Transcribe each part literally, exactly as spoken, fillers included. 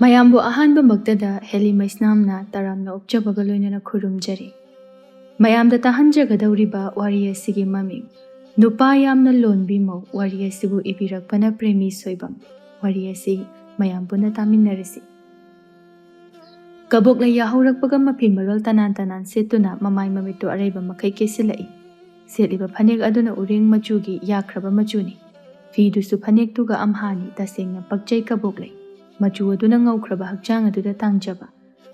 ꯃꯌꯥꯝꯕꯨ ꯑꯍꯥꯟꯕꯃꯛꯇꯗ ꯍꯦꯂꯤ ꯃꯩꯁꯅꯥꯝꯅ ꯇꯔꯥꯝꯅ ꯑꯣꯛꯆꯕꯒ ꯂꯣꯏꯅꯅ ꯈꯨꯔꯨꯝꯖꯔꯤ꯫ ꯃꯌꯥꯝꯗ ꯇꯥꯍꯟꯖꯒꯗꯧꯔꯤꯕ ꯋꯥꯔꯤ ꯑꯁꯤꯒꯤ ꯃꯃꯤꯡ ꯅꯨꯄꯥ ꯌꯥꯝꯅ ꯂꯣꯟꯕꯤ ꯃꯧ꯫ ꯋꯥꯔꯤ ꯑꯁꯤꯕꯨ ꯏꯕꯤꯔꯛꯄꯅ ꯄ꯭ꯔꯦꯃꯤ ꯁꯣꯏꯕꯝ꯫ ꯋꯥꯔꯤ ꯑꯁꯤ ꯃꯌꯥꯝ ꯄꯨꯟꯅ ꯇꯥꯃꯤꯟꯅꯔꯁꯤ꯫ ꯀꯕꯣꯛꯂꯩ ꯌꯥꯍꯧꯔꯛꯄꯒ ꯃꯐꯤ ꯃꯔꯣꯜ ꯇꯅꯥꯟ ꯇꯅꯥꯟ ꯁꯦꯠꯇꯨꯅ ꯃꯃꯥꯏ ꯃꯃꯤꯠꯇꯨ ꯑꯔꯩꯕ ꯃꯈꯩ ꯀꯦꯁꯤꯜꯂꯛꯏ꯫ ꯁꯦꯠꯂꯤꯕ ꯐꯅꯦꯛ ꯑꯗꯨꯅ ꯎꯔꯦꯡ ꯃꯆꯨꯒꯤ ꯌꯥꯛꯈ꯭ꯔꯕ ꯃꯆꯨꯅꯤ꯫ ꯐꯤꯗꯨꯁꯨ ꯐꯅꯦꯛꯇꯨꯒ ꯑꯝꯍꯥꯅꯤ꯫ ꯇꯁꯦꯡꯅ ꯄꯛꯆꯩ ꯀꯕꯣꯛꯂꯩ꯫ ꯃꯆꯨ ꯑꯗꯨꯅ ꯉꯧꯈ꯭ꯔꯕ ꯍꯛꯆꯥꯡ ꯑꯗꯨꯗ ꯇꯥꯡꯖꯕ꯫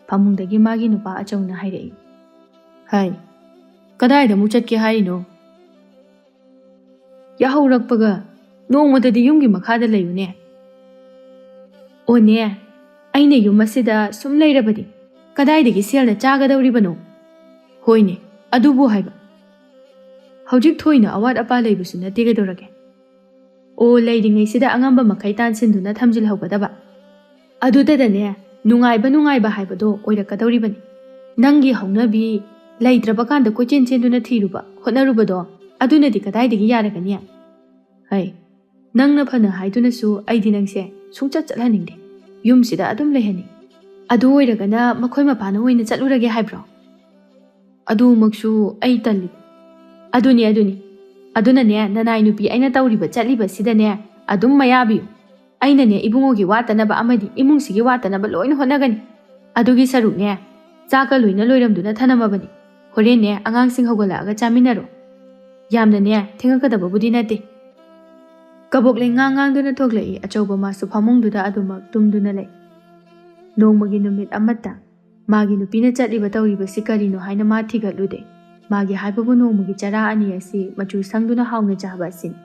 ꯐꯃꯨꯡꯗꯒꯤ ꯃꯥꯒꯤ ꯅꯨꯄꯥ ꯑꯆꯧꯅ ꯍꯥꯏꯔꯛꯏ, "ꯍꯥꯏ, ꯀꯗꯥꯏꯗ ꯑꯃꯨꯛ ꯆꯠꯀꯦ ꯍꯥꯏꯔꯤꯅꯣ?" "ꯌꯥꯍꯧꯔꯛꯄꯒ ꯅꯣꯡꯃꯇꯗꯤ ꯌꯨꯝꯒꯤ ꯃꯈꯥꯗ ꯂꯩꯌꯨꯅꯦ?" "ꯑꯣꯅꯦ, ꯑꯩꯅ ꯌꯨꯝ ꯑꯁꯤꯗ ꯁꯨꯝ ꯂꯩꯔꯕꯗꯤ ꯀꯗꯥꯏꯗꯒꯤ ꯁꯦꯜꯅ ꯆꯥꯒꯗꯧꯔꯤꯕꯅꯣ?" "ꯍꯣꯏꯅꯦ, ꯑꯗꯨꯕꯨ ꯍꯥꯏꯕ, ꯍꯧꯖꯤꯛ ꯊꯣꯏꯅ ꯑꯋꯥꯠ ꯑꯄꯥ ꯂꯩꯕꯁꯨ ꯅꯠꯇꯦ, ꯀꯩꯗꯧꯔꯒꯦ?" "ꯑꯣ, ꯂꯩꯔꯤꯉꯩꯁꯤꯗ ꯑꯉꯝꯕ ꯃꯈꯩ ꯇꯥꯟꯁꯤꯟꯗꯨꯅ ꯊꯝꯖꯤꯜꯍꯧꯒꯗꯕ꯫ ꯑꯗꯨꯗꯗꯅꯦ ꯅꯨꯡꯉꯥꯏꯕ ꯅꯨꯡꯉꯥꯏꯕ ꯍꯥꯏꯕꯗꯣ ꯑꯣꯏꯔꯛꯀꯗꯧꯔꯤꯕꯅꯤ꯫ ꯅꯪꯒꯤ ꯍꯧꯅꯕꯤ ꯂꯩꯇ꯭ꯔꯕ ꯀꯥꯟꯗ ꯀꯣꯏꯆꯦꯟ ꯆꯦꯟꯗꯨꯅ ꯊꯤꯔꯨꯕ ꯍꯣꯠꯅꯔꯨꯕꯗꯣ, ꯑꯗꯨꯅꯗꯤ ꯀꯗꯥꯏꯗꯒꯤ ꯌꯥꯔꯒꯅꯤ?" "ꯍꯩ, ꯅꯪꯅ ꯐꯅ ꯍꯥꯏꯗꯨꯅꯁꯨ ꯑꯩꯗꯤ ꯅꯪꯁꯦ ꯁꯨꯡꯆꯠ ꯆꯠꯍꯟꯅꯤꯡꯗꯦ꯫ ꯌꯨꯝꯁꯤꯗ ꯑꯗꯨꯝ ꯂꯩꯍꯟꯅꯤꯡ꯫ ꯑꯗꯨ ꯑꯣꯏꯔꯒꯅ ꯃꯈꯣꯏ ꯃꯄꯥꯅ ꯑꯣꯏꯅ ꯆꯠꯂꯨꯔꯒꯦ ꯍꯥꯏꯕ꯭ꯔꯣ?" "ꯑꯗꯨꯃꯛꯁꯨ ꯑꯩ ꯇꯜꯂꯤ꯫" "ꯑꯗꯨꯅꯤ, ꯑꯗꯨꯅꯤ꯫ ꯑꯗꯨꯅꯅꯦ, ꯅꯅꯥꯏ ꯅꯨꯄꯤ ꯑꯩꯅ ꯇꯧꯔꯤꯕ ꯆꯠꯂꯤꯕꯁꯤꯗꯅꯦ ꯑꯗꯨꯝ ꯃꯌꯥꯕꯤꯌꯨ꯫ ꯑꯩꯅꯅꯦ ꯏꯕꯨꯡꯉꯣꯒꯤ ꯋꯥꯠꯇꯅꯕ ꯑꯃꯗꯤ ꯏꯃꯨꯡꯁꯤꯒꯤ ꯋꯥꯠꯇꯅꯕ ꯂꯣꯏꯅ ꯍꯣꯠꯅꯒꯅꯤ꯫ ꯑꯗꯨꯒꯤ ꯁꯔꯨꯛꯅꯦ, ꯆꯥꯛꯀ ꯂꯣꯏꯅ ꯂꯣꯏꯔꯝꯗꯨꯅ ꯊꯅꯝꯃꯕꯅꯤ꯫ ꯍꯣꯔꯦꯟꯅꯦ ꯑꯉꯥꯡꯁꯤꯡ ꯍꯧꯒꯠꯂꯛꯑꯒ ꯆꯥꯃꯤꯟꯅꯔꯣ꯫ ꯌꯥꯝꯅꯅꯦ ꯊꯦꯡꯉꯛꯀꯗꯕꯕꯨꯗꯤ ꯅꯠꯇꯦ꯫" ꯀꯕꯣꯛꯂꯩ ꯉꯥꯡ ꯉꯥꯡꯗꯨꯅ ꯊꯣꯛꯂꯛꯏ꯫ ꯑꯆꯧꯕ ꯃꯥꯁꯨ ꯐꯃꯨꯡꯗꯨꯗ ꯑꯗꯨꯃꯛ ꯇꯨꯝꯗꯨꯅ ꯂꯩ꯫ ꯅꯣꯡꯃꯒꯤ ꯅꯨꯃꯤꯠ ꯑꯃꯠꯇ ꯃꯥꯒꯤ ꯅꯨꯄꯤꯅ ꯆꯠꯂꯤꯕ ꯇꯧꯔꯤꯕꯁꯤ ꯀꯔꯤꯅꯣ ꯍꯥꯏꯅ ꯃꯥ ꯊꯤꯒꯠꯂꯨꯗꯦ꯫ ꯃꯥꯒꯤ ꯍꯥꯏꯕꯕꯨ ꯅꯣꯡꯃꯒꯤ ꯆꯔꯥ ꯑꯅꯤ ꯑꯁꯤ ꯃꯆꯨ ꯁꯪꯗꯨꯅ ꯍꯥꯎꯅ ꯆꯥꯕ ꯑꯁꯤꯅꯤ꯫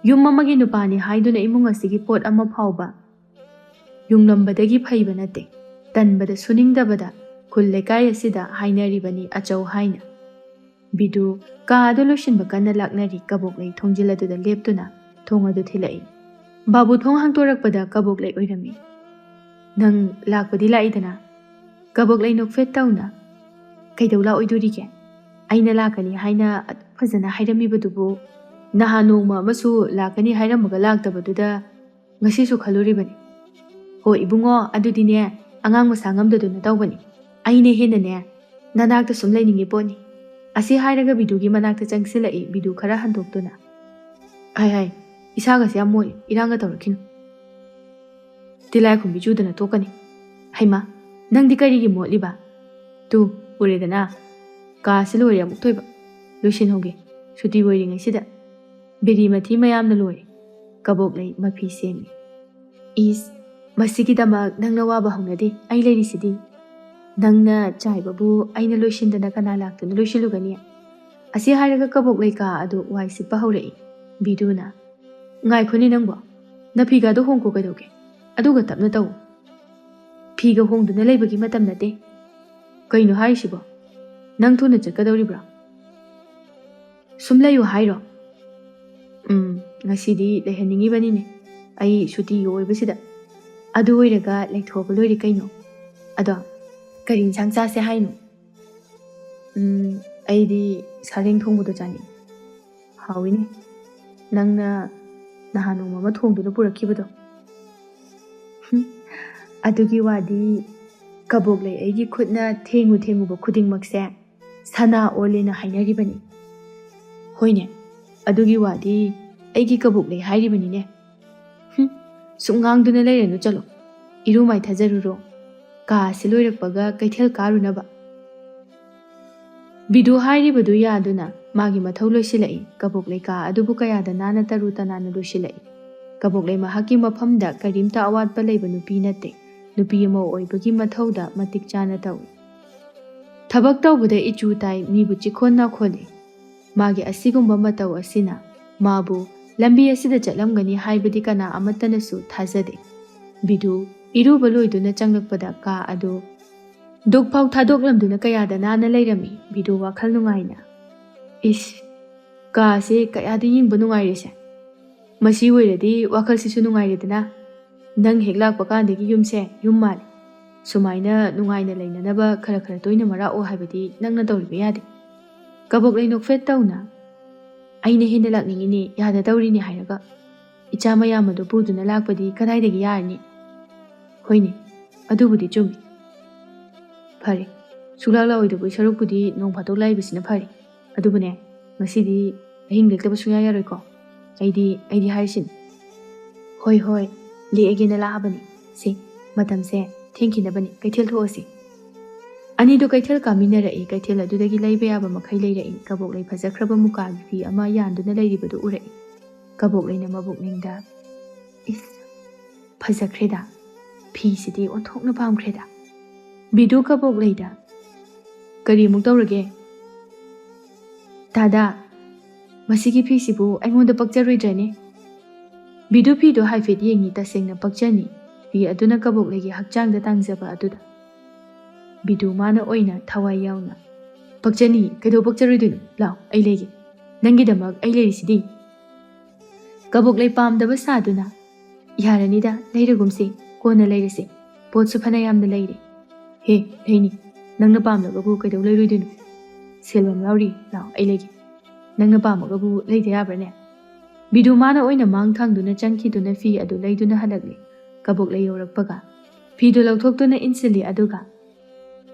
ꯌꯨꯝ ꯑꯃꯒꯤ ꯅꯨꯄꯥꯅꯤ ꯍꯥꯏꯗꯨꯅ ꯏꯃꯨꯡ ꯑꯁꯤꯒꯤ ꯄꯣꯠ ꯑꯃ ꯐꯥꯎꯕ ꯌꯨꯡꯂꯝꯕꯗꯒꯤ ꯐꯩꯕ ꯅꯠꯇꯦ꯫ ꯇꯟꯕꯗ ꯁꯨꯅꯤꯡꯗꯕꯗ ꯈꯨꯜ ꯂꯩꯀꯥꯏ ꯑꯁꯤꯗ ꯍꯥꯏꯅꯔꯤꯕꯅꯤ ꯑꯆꯧ ꯍꯥꯏꯅ꯫ ꯕꯤꯗꯨ ꯀꯥ ꯑꯗꯨ ꯂꯣꯏꯁꯤꯟꯕ ꯀꯟꯅ ꯂꯥꯛꯅꯔꯤ꯫ ꯀꯕꯣꯛꯂꯩ ꯊꯣꯡꯖꯤꯜ ꯑꯗꯨꯗ ꯂꯦꯞꯇꯨꯅ ꯊꯣꯡ ꯑꯗꯨ ꯊꯤꯜꯂꯛꯏ꯫ ꯕꯥꯕꯨ ꯊꯣꯡ ꯍꯥꯡꯗꯣꯔꯛꯄꯗ ꯀꯕꯣꯛꯂꯩ ꯑꯣꯏꯔꯝꯃꯤ꯫ "ꯅꯪ ꯂꯥꯛꯄꯗꯤ ꯂꯥꯛꯏꯗꯅ?" ꯀꯕꯣꯛꯂꯩ ꯅꯣꯛꯐꯦꯠ ꯇꯧꯅ, "ꯀꯩꯗꯧ ꯂꯥꯛꯑꯣꯏꯗꯣꯔꯤꯒꯦ? ꯑꯩꯅ ꯂꯥꯛꯀꯅꯤ ꯍꯥꯏꯅ ꯑꯗꯨꯛ ꯐꯖꯅ ꯍꯥꯏꯔꯝꯃꯤꯕꯗꯨꯕꯨ, ꯅꯍꯥꯟ ꯅꯣꯡꯃ ꯑꯃꯁꯨ ꯂꯥꯛꯀꯅꯤ ꯍꯥꯏꯔꯝꯃꯒ ꯂꯥꯛꯇꯕꯗꯨꯗ ꯉꯁꯤꯁꯨ ꯈꯜꯂꯨꯔꯤꯕꯅꯤ꯫" "ꯍꯣ ꯏꯕꯨꯡꯉꯣ, ꯑꯗꯨꯗꯤꯅꯦ, ꯑꯉꯥꯡ ꯃꯁꯥ ꯉꯝꯗꯗꯨꯅ ꯇꯧꯕꯅꯤ꯫ ꯑꯩꯅ ꯍꯦꯟꯅꯅꯦ ꯅꯅꯥꯛꯇ ꯁꯨꯝ ꯂꯩꯅꯤꯡꯉꯤ ꯄꯣꯠꯅꯤ"꯫ ꯑꯁꯤ ꯍꯥꯏꯔꯒ ꯕꯤꯗꯨꯒꯤ ꯃꯅꯥꯛꯇ ꯆꯪꯁꯤꯜꯂꯛꯏ ꯕꯤꯗꯨ ꯈꯔ ꯍꯟꯗꯣꯛꯇꯨꯅ꯫ "ꯍꯥꯏ ꯍꯥꯏ, ꯏꯁꯥꯒꯁꯦ ꯌꯥꯝ ꯃꯣꯠꯂꯤ, ꯏꯔꯥꯡꯒ ꯇꯧꯔꯛꯈꯤꯅꯨ꯫ ꯇꯤꯜꯂꯥꯏꯈꯨꯝꯕꯤ ꯆꯨꯗꯅ ꯇꯣꯛꯀꯅꯤ꯫ ꯍꯩꯃꯥ, ꯅꯪꯗꯤ ꯀꯔꯤꯒꯤ ꯃꯣꯠꯂꯤꯕ? ꯇꯨ, ꯎꯔꯦꯗꯅ, ꯀꯥꯁꯤ ꯂꯣꯏꯔꯦ ꯑꯃꯨꯛ ꯊꯣꯏꯕ꯫ ꯂꯣꯏꯁꯤꯟꯍꯧꯒꯦ, ꯁꯨꯇꯤ ꯑꯣꯏꯔꯤꯉꯩꯁꯤꯗ꯫ ꯕꯤꯔꯤ ꯃꯊꯤ ꯃꯌꯥꯝꯅ ꯂꯣꯏꯔꯦ꯫ ꯀꯕꯣꯛ ꯂꯩ ꯃꯐꯤ ꯁꯦꯝꯃꯤ꯫ "ꯏꯁ, ꯃꯁꯤꯒꯤꯗꯃꯛ ꯅꯪꯅ ꯋꯥꯕ ꯍꯧꯅꯗꯦ, ꯑꯩ ꯂꯩꯔꯤꯁꯤꯗꯤ꯫ ꯅꯪꯅ ꯆꯥꯏꯕꯕꯨ ꯑꯩꯅ ꯂꯣꯏꯁꯤꯟꯗꯅ ꯀꯅꯥ ꯂꯥꯛꯇꯨꯅ ꯂꯣꯏꯁꯤꯜꯂꯨꯒꯅꯤ?" ꯑꯁꯤ ꯍꯥꯏꯔꯒ ꯀꯕꯣꯛ ꯂꯩꯀꯥ ꯑꯗꯨ ꯋꯥꯏ ꯁꯤꯠꯄ ꯍꯧꯔꯛꯏ ꯕꯤꯗꯨꯅ꯫ "ꯉꯥꯏꯈꯣꯅꯦ ꯅꯪꯕꯣ, ꯅꯐꯤꯒꯗꯣ ꯍꯣꯡꯀꯣ ꯀꯩꯗꯧꯒꯦ? ꯑꯗꯨꯒ ꯇꯞꯅ ꯇꯧ꯫ ꯐꯤꯒ ꯍꯣꯡꯗꯨꯅ ꯂꯩꯕꯒꯤ ꯃꯇꯝ ꯅꯠꯇꯦ꯫ ꯀꯩꯅꯣ ꯍꯥꯏꯔꯤꯁꯤꯕꯣ? ꯅꯪ ꯊꯨꯅ ꯆꯠꯀꯗꯧꯔꯤꯕ꯭ꯔꯣ? ꯁꯨꯝ ꯂꯩꯌꯨ ꯍꯥꯏꯔꯣ?" "ꯎꯝ, ꯉꯁꯤꯗꯤ ꯂꯩꯍꯟꯅꯤꯡꯉꯤꯕꯅꯤꯅꯦ, ꯑꯩ ꯁꯨꯇꯤꯒꯤ ꯑꯣꯏꯕꯁꯤꯗ꯫ ꯑꯗꯨ ꯑꯣꯏꯔꯒ ꯂꯩꯊꯣꯛꯑꯒ ꯂꯣꯏꯔꯦ ꯀꯩꯅꯣ꯫ ꯑꯗꯣ, ꯀꯔꯤ ꯏꯟꯁꯥꯡ ꯆꯥꯁꯦ ꯍꯥꯏꯅꯣ?" "ꯎꯝ, ꯑꯩꯗꯤ ꯁꯥꯔꯦꯡ ꯊꯣꯡꯕꯗꯣ ꯆꯥꯅꯤꯡꯉꯤ꯫ ꯍꯥꯎꯋꯤꯅꯦ, ꯅꯪꯅ ꯅꯍꯥꯟ ꯅꯣꯡꯃ ꯑꯃ ꯊꯣꯡꯗꯨꯅ ꯄꯨꯔꯛꯈꯤꯕꯗꯣ꯫" "ꯍꯨꯝ, ꯑꯗꯨꯒꯤ ꯋꯥꯗꯤ, ꯀꯕꯣꯛ ꯂꯩ ꯑꯩꯒꯤ ꯈꯨꯠꯅ ꯊꯦꯡꯉꯨ ꯊꯦꯡꯉꯨꯕ ꯈꯨꯗꯤꯡꯃꯛꯁꯦ ꯁꯅꯥ ꯑꯣꯜꯂꯦꯅ ꯍꯥꯏꯅꯔꯤꯕꯅꯤ꯫" "ꯍꯣꯏꯅꯦ, ꯑꯗꯨꯒꯤ ꯋꯥꯗꯤ ꯑꯩꯒꯤ ꯀꯕꯣꯛ ꯂꯩ ꯍꯥꯏꯔꯤꯕꯅꯤꯅꯦ꯫ ꯍꯨꯝ, ꯁꯨꯝ ꯉꯥꯡꯗꯨꯅ ꯂꯩꯔꯅꯨ, ꯆꯠꯂꯣ꯫ ꯏꯔꯨ ꯃꯥꯏꯊꯖꯔꯨꯔꯣ꯫ ꯀꯥ ꯑꯁꯤ ꯂꯣꯏꯔꯛꯄꯒ ꯀꯩꯊꯦꯜ ꯀꯥꯔꯨꯅꯕ꯫" ꯕꯤꯗꯨ ꯍꯥꯏꯔꯤꯕꯗꯨ ꯌꯥꯗꯨꯅ ꯃꯥꯒꯤ ꯃꯊꯧ ꯂꯣꯏꯁꯤꯜꯂꯛꯏ꯫ ꯀꯕꯣꯛ ꯂꯩꯀꯥ ꯑꯗꯨꯕꯨ ꯀꯌꯥꯗ ꯅꯥꯟꯅ ꯇꯔꯨ ꯇꯅꯥꯟꯅ ꯂꯣꯏꯁꯤꯜꯂꯛꯏ꯫ ꯀꯕꯣꯛ ꯂꯩ ꯃꯍꯥꯛꯀꯤ ꯃꯐꯝꯗ ꯀꯔꯤꯝꯇ ꯑꯋꯥꯠꯄ ꯂꯩꯕ ꯅꯨꯄꯤ ꯅꯠꯇꯦ꯫ ꯅꯨꯄꯤ ꯑꯃ ꯑꯣꯏꯕꯒꯤ ꯃꯊꯧꯗ ꯃꯇꯤꯛ ꯆꯥꯅ ꯇꯧꯏ꯫ ꯊꯕꯛ ꯇꯧꯕꯗ ꯏꯆꯨ ꯇꯥꯏ, ꯃꯤꯕꯨ ꯆꯤꯈꯣꯟ ꯅꯥꯈꯣꯜꯂꯤ꯫ ꯃꯥꯒꯤ ꯑꯁꯤꯒꯨꯝꯕ ꯃꯇꯧ ꯑꯁꯤꯅ ꯃꯥꯕꯨ ꯂꯝꯕꯤ ꯑꯁꯤꯗ ꯆꯠꯂꯝꯒꯅꯤ ꯍꯥꯏꯕꯗꯤ ꯀꯅꯥ ꯑꯃꯠꯇꯅꯁꯨ ꯊꯥꯖꯗꯦ꯫ ꯕꯤꯗꯨ ꯏꯔꯨꯕ ꯂꯣꯏꯗꯨꯅ ꯆꯪꯂꯛꯄꯗ ꯀꯥ ꯑꯗꯨ ꯗꯨꯛ ꯐꯥꯎ ꯊꯥꯗꯣꯛꯂꯝꯗꯨꯅ ꯀꯌꯥꯗ ꯅꯥꯟꯅ ꯂꯩꯔꯝꯃꯤ꯫ ꯕꯤꯗꯨ ꯋꯥꯈꯜ ꯅꯨꯡꯉꯥꯏꯅ, "ꯏꯁ, ꯀꯥꯁꯦ ꯀꯌꯥꯗ ꯌꯦꯡꯕ ꯅꯨꯡꯉꯥꯏꯔꯦꯁꯦ꯫ ꯃꯁꯤ ꯑꯣꯏꯔꯗꯤ ꯋꯥꯈꯜꯁꯤꯁꯨ ꯅꯨꯡꯉꯥꯏꯔꯦꯗꯅ꯫ ꯅꯪ ꯍꯦꯛ ꯂꯥꯛꯄ ꯀꯥꯟꯗꯒꯤ ꯌꯨꯝꯁꯦ ꯌꯨꯝ ꯃꯥꯜꯂꯦ꯫ ꯁꯨꯃꯥꯏꯅ ꯅꯨꯡꯉꯥꯏꯅ ꯂꯩꯅꯅꯕ ꯈꯔ ꯈꯔ ꯇꯣꯏꯅ ꯃꯔꯛꯑꯣ ꯍꯥꯏꯕꯗꯤ ꯅꯪꯅ ꯇꯧꯔꯤꯕ ꯌꯥꯗꯦ꯫" ꯀꯕꯣꯛ ꯂꯩ ꯅꯣꯛꯐꯦꯠ ꯇꯧꯅ, "ꯑꯩꯅ ꯍꯦꯟꯅ ꯂꯥꯛꯅꯤꯡꯉꯤꯅꯦ, ꯌꯥꯗ ꯇꯧꯔꯤꯅꯦ ꯍꯥꯏꯔꯒ꯫ ꯏꯆꯥ ꯃꯌꯥꯝ ꯑꯗꯨ ꯄꯨꯗꯨꯅ ꯂꯥꯛꯄꯗꯤ ꯀꯗꯥꯏꯗꯒꯤ ꯌꯥꯔꯅꯤ?" ꯍꯣꯏꯅꯦ, ꯑꯗꯨꯕꯨꯗꯤ ꯆꯨꯝꯃꯤ꯫ ꯐꯔꯦ, ꯁꯨꯛꯂꯥꯛ ꯂꯥꯛꯑꯣꯏꯗꯕꯒꯤ ꯁꯔꯨꯛꯄꯨꯗꯤ ꯅꯣꯡ ꯐꯥꯗꯣꯛ ꯂꯥꯛꯏꯕꯁꯤꯅ ꯐꯔꯦ꯫ ꯑꯗꯨꯕꯨꯅꯦ, ꯉꯁꯤꯗꯤ ꯑꯍꯤꯡ ꯂꯦꯛꯇꯕ ꯁꯨꯡꯌꯥ ꯌꯥꯔꯣꯏꯀꯣ꯫ ꯑꯩꯗꯤ, ꯑꯩꯗꯤ ꯍꯥꯏꯔꯤꯁꯤꯅꯤ꯫ ꯍꯣꯏ, ꯍꯣꯏ, ꯂꯦꯛꯑꯒꯦꯅ ꯂꯥꯛꯑꯕꯅꯤ꯫ ꯁꯦ, ꯃꯇꯝꯁꯦ ꯊꯦꯡꯈꯤꯅꯕꯅꯤ, ꯀꯩꯊꯦꯜ ꯊꯣꯛꯑꯁꯤ꯫ ꯑꯅꯤꯗꯣ ꯀꯩꯊꯦꯜ ꯀꯥꯃꯤꯟꯅꯔꯛꯏ꯫ ꯀꯩꯊꯦꯜ ꯑꯗꯨꯗꯒꯤ ꯂꯩꯕ ꯌꯥꯕ ꯃꯈꯩ ꯂꯩꯔꯛꯏ꯫ ꯀꯕꯣꯛꯂꯩ ꯐꯖꯈ꯭ꯔꯕ ꯃꯨꯀꯥꯒꯤ ꯐꯤ ꯑꯃ ꯌꯥꯟꯗꯨꯅ ꯂꯩꯔꯤꯕꯗꯨ ꯎꯔꯛꯏ꯫ ꯀꯕꯣꯛꯂꯩꯅ ꯃꯕꯨꯛꯅꯤꯡꯗ, "ꯏꯁ, ꯐꯖꯈ꯭ꯔꯦꯗ, ꯐꯤꯁꯤꯗꯤ ꯑꯣꯟꯊꯣꯛꯅ ꯄꯥꯝꯈ꯭ꯔꯦꯗ"꯫ ꯕꯤꯗꯨ ꯀꯕꯣꯛꯂꯩꯗ, "ꯀꯔꯤꯃꯨꯛ ꯇꯧꯔꯒꯦ?" "ꯗꯥꯗꯥ, ꯃꯁꯤꯒꯤ ꯐꯤꯁꯤꯕꯨ ꯑꯩꯉꯣꯟꯗ ꯄꯛꯆꯔꯣꯏꯗ꯭ꯔꯅꯦ?" ꯕꯤꯗꯨ ꯐꯤꯗꯨ ꯍꯥꯏꯐꯦꯠ ꯌꯦꯡꯉꯤ꯫ ꯇꯁꯦꯡꯅ ꯄꯛꯆꯅꯤ꯫ ꯐꯤ ꯑꯗꯨꯅ ꯀꯕꯣꯛꯂꯩꯒꯤ ꯍꯛꯆꯥꯡꯗ ꯇꯥꯡꯖꯕ ꯑꯗꯨꯗ꯫ ꯕꯤꯗꯨ ꯃꯥꯅ ꯑꯣꯏꯅ ꯊꯋꯥꯏ ꯌꯥꯎꯅ, "ꯄꯛꯆꯅꯤ, ꯀꯩꯗꯧ ꯄꯛꯆꯔꯣꯏꯗꯣꯏꯅꯣ? ꯂꯥꯎ, ꯑꯩ ꯂꯩꯒꯦ꯫ ꯅꯪꯒꯤꯗꯃꯛ ꯑꯩ ꯂꯩꯔꯤꯁꯤꯗꯤ"꯫ ꯀꯕꯣꯛꯂꯩ ꯄꯥꯝꯗꯕ ꯁꯥꯗꯨꯅ, "ꯌꯥꯔꯅꯤꯗ, ꯂꯩꯔꯒꯨꯝꯁꯤ, ꯀꯣꯟꯅ ꯂꯩꯔꯁꯤ꯫ ꯄꯣꯠꯁꯨ ꯐꯅ ꯌꯥꯝꯅ ꯂꯩꯔꯦ"꯫ "ꯍꯦ, ꯂꯩꯅꯤ꯫ ꯅꯪꯅ ꯄꯥꯝꯂꯒꯕꯨ ꯀꯩꯗꯧ ꯂꯩꯔꯣꯏꯗꯣꯏꯅꯣ? ꯁꯦꯜꯕꯝ ꯌꯥꯎꯔꯤ, ꯂꯥꯎ, ꯑꯩ ꯂꯩꯒꯦ꯫ ꯅꯪꯅ ꯄꯥꯝꯃꯒꯕꯨ ꯂꯩꯗ ꯌꯥꯕ꯭ꯔꯅꯦ?" ꯕꯤꯗꯨ ꯃꯥꯅ ꯑꯣꯏꯅ ꯃꯥꯡ ꯊꯥꯡꯗꯨꯅ ꯆꯪꯈꯤꯗꯨꯅ ꯐꯤ ꯑꯗꯨ ꯂꯩꯗꯨꯅ ꯍꯜꯂꯛꯂꯦ꯫ ꯀꯕꯣꯛꯂꯩ ꯌꯧꯔꯛꯄꯒ ꯐꯤꯗꯨ ꯂꯧꯊꯣꯛꯇꯨꯅ ꯏꯟꯁꯤꯜꯂꯤ, ꯑꯗꯨꯒ,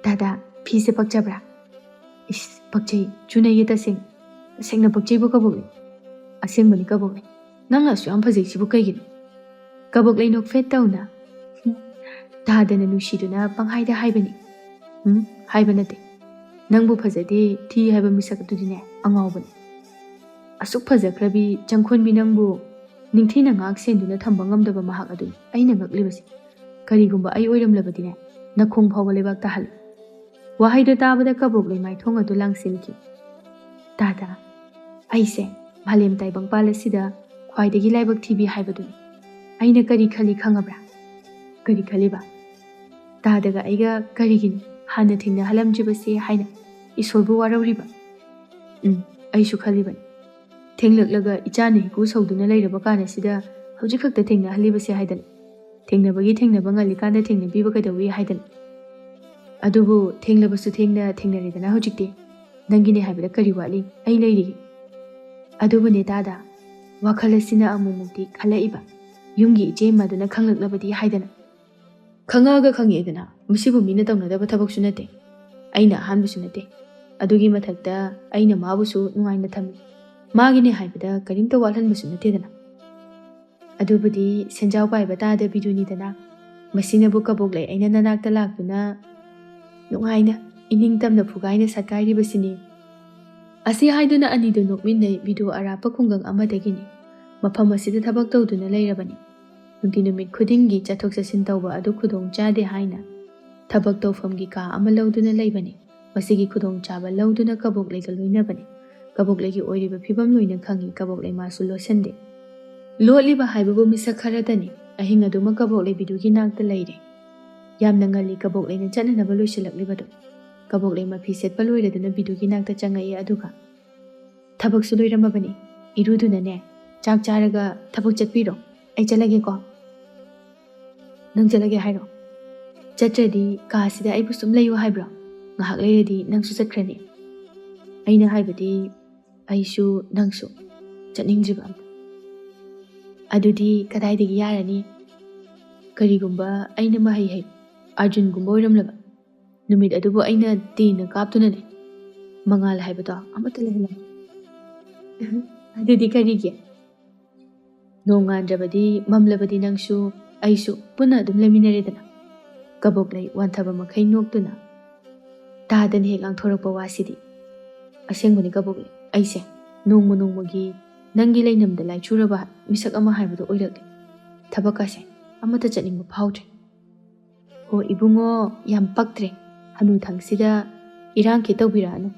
"ꯗꯥꯗꯥ, ꯐꯤꯁꯦ ꯄꯛꯆꯕ꯭ꯔꯥ?" "ꯏꯁ, ꯄꯛꯆꯩ, ꯆꯨꯅꯩꯌꯦ ꯇꯁꯦꯡ꯫ ꯇꯁꯦꯡꯅ ꯄꯛꯆꯩꯕꯨ ꯀꯕꯣꯛꯂꯩ꯫ ꯑꯁꯦꯡꯕꯅꯤ ꯀꯕꯣꯛꯂꯩ꯫ ꯅꯪꯅ ꯑꯁꯨꯛ ꯌꯥꯝ ꯐꯖꯩꯁꯤꯕꯨ ꯀꯩꯒꯤꯅꯣ?" ꯀꯕꯣꯛꯂꯩ ꯅꯣꯛꯐꯦꯠ ꯇꯧꯅ, "ꯗꯥꯗꯥꯅ ꯅꯨꯡꯁꯤꯗꯨꯅ ꯄꯪꯍꯥꯏꯗ ꯍꯥꯏꯕꯅꯤ"꯫ "ꯎꯝ, ꯍꯥꯏꯕ ꯅꯠꯇꯦ꯫ ꯅꯪꯕꯨ ꯐꯖꯗꯦ, ꯊꯤ ꯍꯥꯏꯕ ꯃꯤꯁꯛ ꯑꯗꯨꯗꯤꯅꯦ, ꯑꯉꯥꯎꯕꯅꯤ꯫ ꯑꯁꯨꯛ ꯐꯖꯈ꯭ꯔꯕꯤ ꯆꯪꯈꯣꯟꯕꯤ ꯅꯪꯕꯨ ꯅꯤꯡꯊꯤꯅ ꯉꯥꯛ ꯁꯦꯟꯗꯨꯅ ꯊꯝꯕ ꯉꯝꯗꯕ ꯃꯍꯥꯛ ꯑꯗꯨꯅꯤ ꯑꯩꯅ ꯉꯛꯂꯤꯕꯁꯤ꯫ ꯀꯔꯤꯒꯨꯝꯕ ꯑꯩ ꯑꯣꯏꯔꯝꯂꯕꯗꯤꯅꯦ, ꯅꯈꯣꯡ ꯐꯥꯎꯕ ꯂꯩꯕꯥꯛ ꯇꯥꯍꯜꯂꯤ"꯫ ꯋꯥꯍꯩꯗꯣ ꯇꯥꯕꯗ ꯀꯕꯣꯛꯂꯩ ꯃꯥꯏꯊꯣꯡ ꯑꯗꯨ ꯂꯥꯡꯁꯤꯟꯈꯤ꯫ "ꯗꯥꯗꯥ, ꯑꯩꯁꯦ ꯃꯥꯂꯦꯝ ꯇꯥꯏꯕꯪꯄꯥꯜ ꯑꯁꯤꯗ ꯈ꯭ꯋꯥꯏꯗꯒꯤ ꯂꯥꯏꯕꯛ ꯊꯤꯕꯤ ꯍꯥꯏꯕꯗꯨꯅꯤ꯫ ꯑꯩꯅ ꯀꯔꯤ ꯈꯜꯂꯤ ꯈꯪꯉꯕ꯭ꯔꯥ?" "ꯀꯔꯤ ꯈꯜꯂꯤꯕ?" "ꯗꯥꯗꯥꯒ ꯑꯩꯒ ꯀꯔꯤꯒꯤꯅꯣ ꯍꯥꯟꯅ ꯊꯦꯡꯅꯍꯜꯂꯝꯗ꯭ꯔꯤꯕꯁꯦ ꯍꯥꯏꯅ ꯏꯁꯣꯔꯕꯨ ꯋꯥꯔꯧꯔꯤꯕ"꯫ "ꯎꯝ, ꯑꯩꯁꯨ ꯈꯜꯂꯤꯕꯅꯤ꯫ ꯊꯦꯡꯂꯛꯂꯒ ꯏꯆꯥꯅ ꯏꯀꯨ ꯁꯧꯗꯨꯅ ꯂꯩꯔꯕ ꯀꯥꯟ ꯑꯁꯤꯗ ꯍꯧꯖꯤꯛ ꯈꯛꯇ ꯊꯦꯡꯅꯍꯜꯂꯤꯕꯁꯦ ꯍꯥꯏꯗꯅ꯫ ꯊꯦꯡꯅꯕꯒꯤ ꯊꯦꯡꯅꯕ ꯉꯜꯂꯤꯀꯥꯟꯗ ꯊꯦꯡꯅꯕꯤꯕ ꯀꯩꯗꯧꯏ ꯍꯥꯏꯗꯅ꯫ ꯑꯗꯨꯕꯨ ꯊꯦꯡꯂꯕꯁꯨ ꯊꯦꯡꯅ ꯊꯦꯡꯅꯔꯦꯗꯅ ꯍꯧꯖꯤꯛꯇꯤ꯫ ꯅꯪꯒꯤꯅꯦ ꯍꯥꯏꯕꯗ ꯀꯔꯤ ꯋꯥꯠꯂꯤ? ꯑꯩ ꯂꯩꯔꯤꯌꯦ"꯫ "ꯑꯗꯨꯕꯨꯅꯦ ꯗꯥꯗꯥ, ꯋꯥꯈꯜ ꯑꯁꯤꯅ ꯑꯃꯨꯛꯃꯨꯛꯇꯤ ꯈꯜꯂꯛꯏꯕ, ꯌꯨꯝꯒꯤ ꯏꯆꯦ ꯏꯃꯥꯗꯨꯅ ꯈꯪꯂꯛꯂꯕꯗꯤ ꯍꯥꯏꯗꯅ"꯫ ꯈꯪꯉꯛꯑꯒ ꯈꯪꯉꯛꯑꯦꯗꯅ, ꯃꯁꯤꯕꯨ ꯃꯤꯅ ꯇꯧꯅꯗꯕ ꯊꯕꯛꯁꯨ ꯅꯠꯇꯦ, ꯑꯩꯅ ꯑꯍꯥꯟꯕꯁꯨ ꯅꯠꯇꯦ꯫ ꯑꯗꯨꯒꯤ ꯃꯊꯛꯇ ꯑꯩꯅ ꯃꯥꯕꯨꯁꯨ ꯅꯨꯡꯉꯥꯏꯅ ꯊꯝꯃꯤ, ꯃꯥꯒꯤꯅꯦ ꯍꯥꯏꯕꯗ ꯀꯔꯤꯝꯇ ꯋꯥꯠꯍꯟꯕꯁꯨ ꯅꯠꯇꯦꯗꯅ꯫ ꯑꯗꯨꯕꯨꯗꯤ ꯁꯦꯟꯖꯥꯎ ꯄꯥꯏꯕ ꯇꯥꯗ ꯕꯤꯗꯨꯅꯤꯗꯅ꯫ ꯃꯁꯤꯅꯕꯨ ꯀꯕꯣꯛꯂꯩ ꯑꯩꯅ ꯅꯅꯥꯛꯇ ꯂꯥꯛꯇꯨꯅ ꯅꯨꯡꯉꯥꯏꯅ, ꯏꯅꯤꯡ ꯇꯝꯅ ꯐꯨꯒꯥꯏꯅ ꯁꯠꯀꯥꯏꯔꯤꯕꯁꯤꯅꯤ꯫ ꯑꯁꯤ ꯍꯥꯏꯗꯨꯅ ꯑꯅꯤꯗꯨ ꯅꯣꯛꯃꯤꯟꯅꯩ꯫ ꯕꯤꯗꯨ ꯑꯔꯥꯞꯄ ꯈꯨꯡꯒꯪ ꯑꯃꯗꯒꯤꯅꯤ꯫ ꯃꯐꯝ ꯑꯁꯤꯗ ꯊꯕꯛ ꯇꯧꯗꯨꯅ ꯂꯩꯔꯕꯅꯤ꯫ ꯅꯨꯡꯇꯤ ꯅꯨꯃꯤꯠ ꯈꯨꯗꯤꯡꯒꯤ ꯆꯠꯊꯣꯛ ꯆꯠꯁꯤꯟ ꯇꯧꯕ ꯑꯗꯨ ꯈꯨꯗꯣꯡ ꯆꯥꯗꯦ ꯍꯥꯏꯅ ꯊꯕꯛ ꯇꯧꯐꯝꯒꯤ ꯀꯥ ꯑꯃ ꯂꯧꯗꯨꯅ ꯂꯩꯕꯅꯤ꯫ ꯃꯁꯤꯒꯤ ꯈꯨꯗꯣꯡꯆꯥꯕ ꯂꯧꯗꯨꯅ ꯀꯕꯣꯛꯂꯩꯒ ꯂꯣꯏꯅꯕꯅꯤ꯫ ꯀꯕꯣꯛꯂꯩꯒꯤ ꯑꯣꯏꯔꯤꯕ ꯐꯤꯕꯝ ꯂꯣꯏꯅ ꯈꯪꯏ꯫ ꯀꯕꯣꯛꯂꯩ ꯃꯥꯁꯨ ꯂꯣꯠꯁꯤꯟꯗꯦ꯫ ꯂꯣꯠꯂꯤꯕ ꯍꯥꯏꯕꯕꯨ ꯃꯤꯁꯛ ꯈꯔꯇꯅꯤ꯫ ꯑꯍꯤꯡ ꯑꯗꯨꯃꯛ ꯀꯕꯣꯛꯂꯩ ꯕꯤꯗꯨꯒꯤ ꯅꯥꯛꯇ ꯂꯩꯔꯦ꯫ ꯌꯥꯝꯅ ꯉꯜꯂꯤ ꯀꯕꯣꯛꯂꯩꯅ ꯆꯠꯅꯅꯕ ꯂꯣꯏꯁꯤꯜꯂꯛꯂꯤꯕꯗꯨ꯫ ꯀꯕꯣꯛꯂꯩ ꯃꯐꯤ ꯁꯦꯠꯄ ꯂꯣꯏꯔꯗꯨꯅ ꯕꯤꯗꯨꯒꯤ ꯅꯥꯛꯇ ꯆꯪꯉꯛꯏ, ꯑꯗꯨꯒ, "ꯊꯕꯛꯁꯨ ꯂꯣꯏꯔꯝꯃꯕꯅꯤ꯫ ꯏꯔꯨꯗꯨꯅꯅꯦ, ꯆꯥꯛ ꯆꯥꯔꯒ ꯊꯕꯛ ꯆꯠꯄꯤꯔꯣ꯫ ꯑꯩ ꯆꯠꯂꯒꯦꯀꯣ꯫" "ꯅꯪ ꯆꯠꯂꯒꯦ ꯍꯥꯏꯔꯣ? ꯆꯠꯇ꯭ꯔꯗꯤ ꯀꯥꯁꯤꯗ ꯑꯩꯕꯨ ꯁꯨꯝ ꯂꯩꯌꯨ ꯍꯥꯏꯕ꯭ꯔꯣ? ꯉꯥꯏꯍꯥꯛ ꯂꯩꯔꯗꯤ ꯅꯪꯁꯨ ꯆꯠꯈ꯭ꯔꯅꯤ꯫" ꯑꯩꯅ ꯍꯥꯏꯕꯗꯤ, ꯑꯩꯁꯨ ꯅꯪꯁꯨ ꯆꯠꯅꯤꯡꯗ꯭ꯔꯤꯕ ꯑꯝꯇ꯫ "ꯑꯗꯨꯗꯤ ꯀꯗꯥꯏꯗꯒꯤ ꯌꯥꯔꯅꯤ? ꯀꯔꯤꯒꯨꯝꯕ ꯑꯩꯅ ꯃꯍꯩ ꯍꯩ ꯑꯥꯔꯖꯨꯟꯒꯨꯝꯕ ꯑꯣꯏꯔꯝꯂꯕ? ꯅꯨꯃꯤꯠ ꯑꯗꯨꯕꯨ ꯑꯩꯅ ꯇꯦꯟꯅ ꯀꯥꯞꯇꯨꯅꯅꯦ, ꯃꯉꯥꯜ ꯍꯥꯏꯕꯗꯣ ꯑꯃꯠꯇ ꯂꯩꯍꯜꯂꯝꯃꯣ꯫" "ꯑꯗꯨꯗꯤ ꯀꯔꯤꯒꯤ? ꯅꯣꯡꯉꯥꯟꯗ꯭ꯔꯕꯗꯤ ꯃꯝꯂꯕꯗꯤ ꯅꯪꯁꯨ ꯑꯩꯁꯨ ꯄꯨꯟꯅ ꯑꯗꯨꯝ ꯂꯩꯃꯤꯟꯅꯔꯦꯗꯅ꯫" ꯀꯕꯣꯛꯂꯩ ꯋꯥꯟꯊꯕ ꯃꯈꯩ ꯅꯣꯛꯇꯨꯅ ꯇꯥꯗꯅ ꯍꯦꯛ ꯉꯥꯡꯊꯣꯔꯛꯄ ꯋꯥꯁꯤꯗꯤ꯫ "ꯑꯁꯦꯡꯕꯅꯤ ꯀꯕꯣꯛꯂꯩ, ꯑꯩꯁꯦ ꯅꯣꯡꯃ ꯅꯣꯡꯃꯒꯤ ꯅꯪꯒꯤ ꯂꯩꯅꯝꯗ ꯂꯥꯏꯆꯨꯔꯕ ꯃꯤꯁꯛ ꯑꯃ ꯍꯥꯏꯕꯗꯨ ꯑꯣꯏꯔꯛꯂꯦ꯫ ꯊꯕꯛꯀꯁꯦ ꯑꯃꯠꯇ ꯆꯠꯅꯤꯡꯕ ꯐꯥꯎꯗ꯭ꯔꯦ꯫ ꯍꯣ ꯏꯕꯨꯡꯉꯣ, ꯌꯥꯝ ꯄꯛꯇ꯭ꯔꯦ꯫ ꯍꯅꯨ ꯊꯪꯁꯤꯗ ꯏꯔꯥꯡ ꯈꯤꯠ ꯇꯧꯕꯤꯔꯛꯑꯅꯨ꯫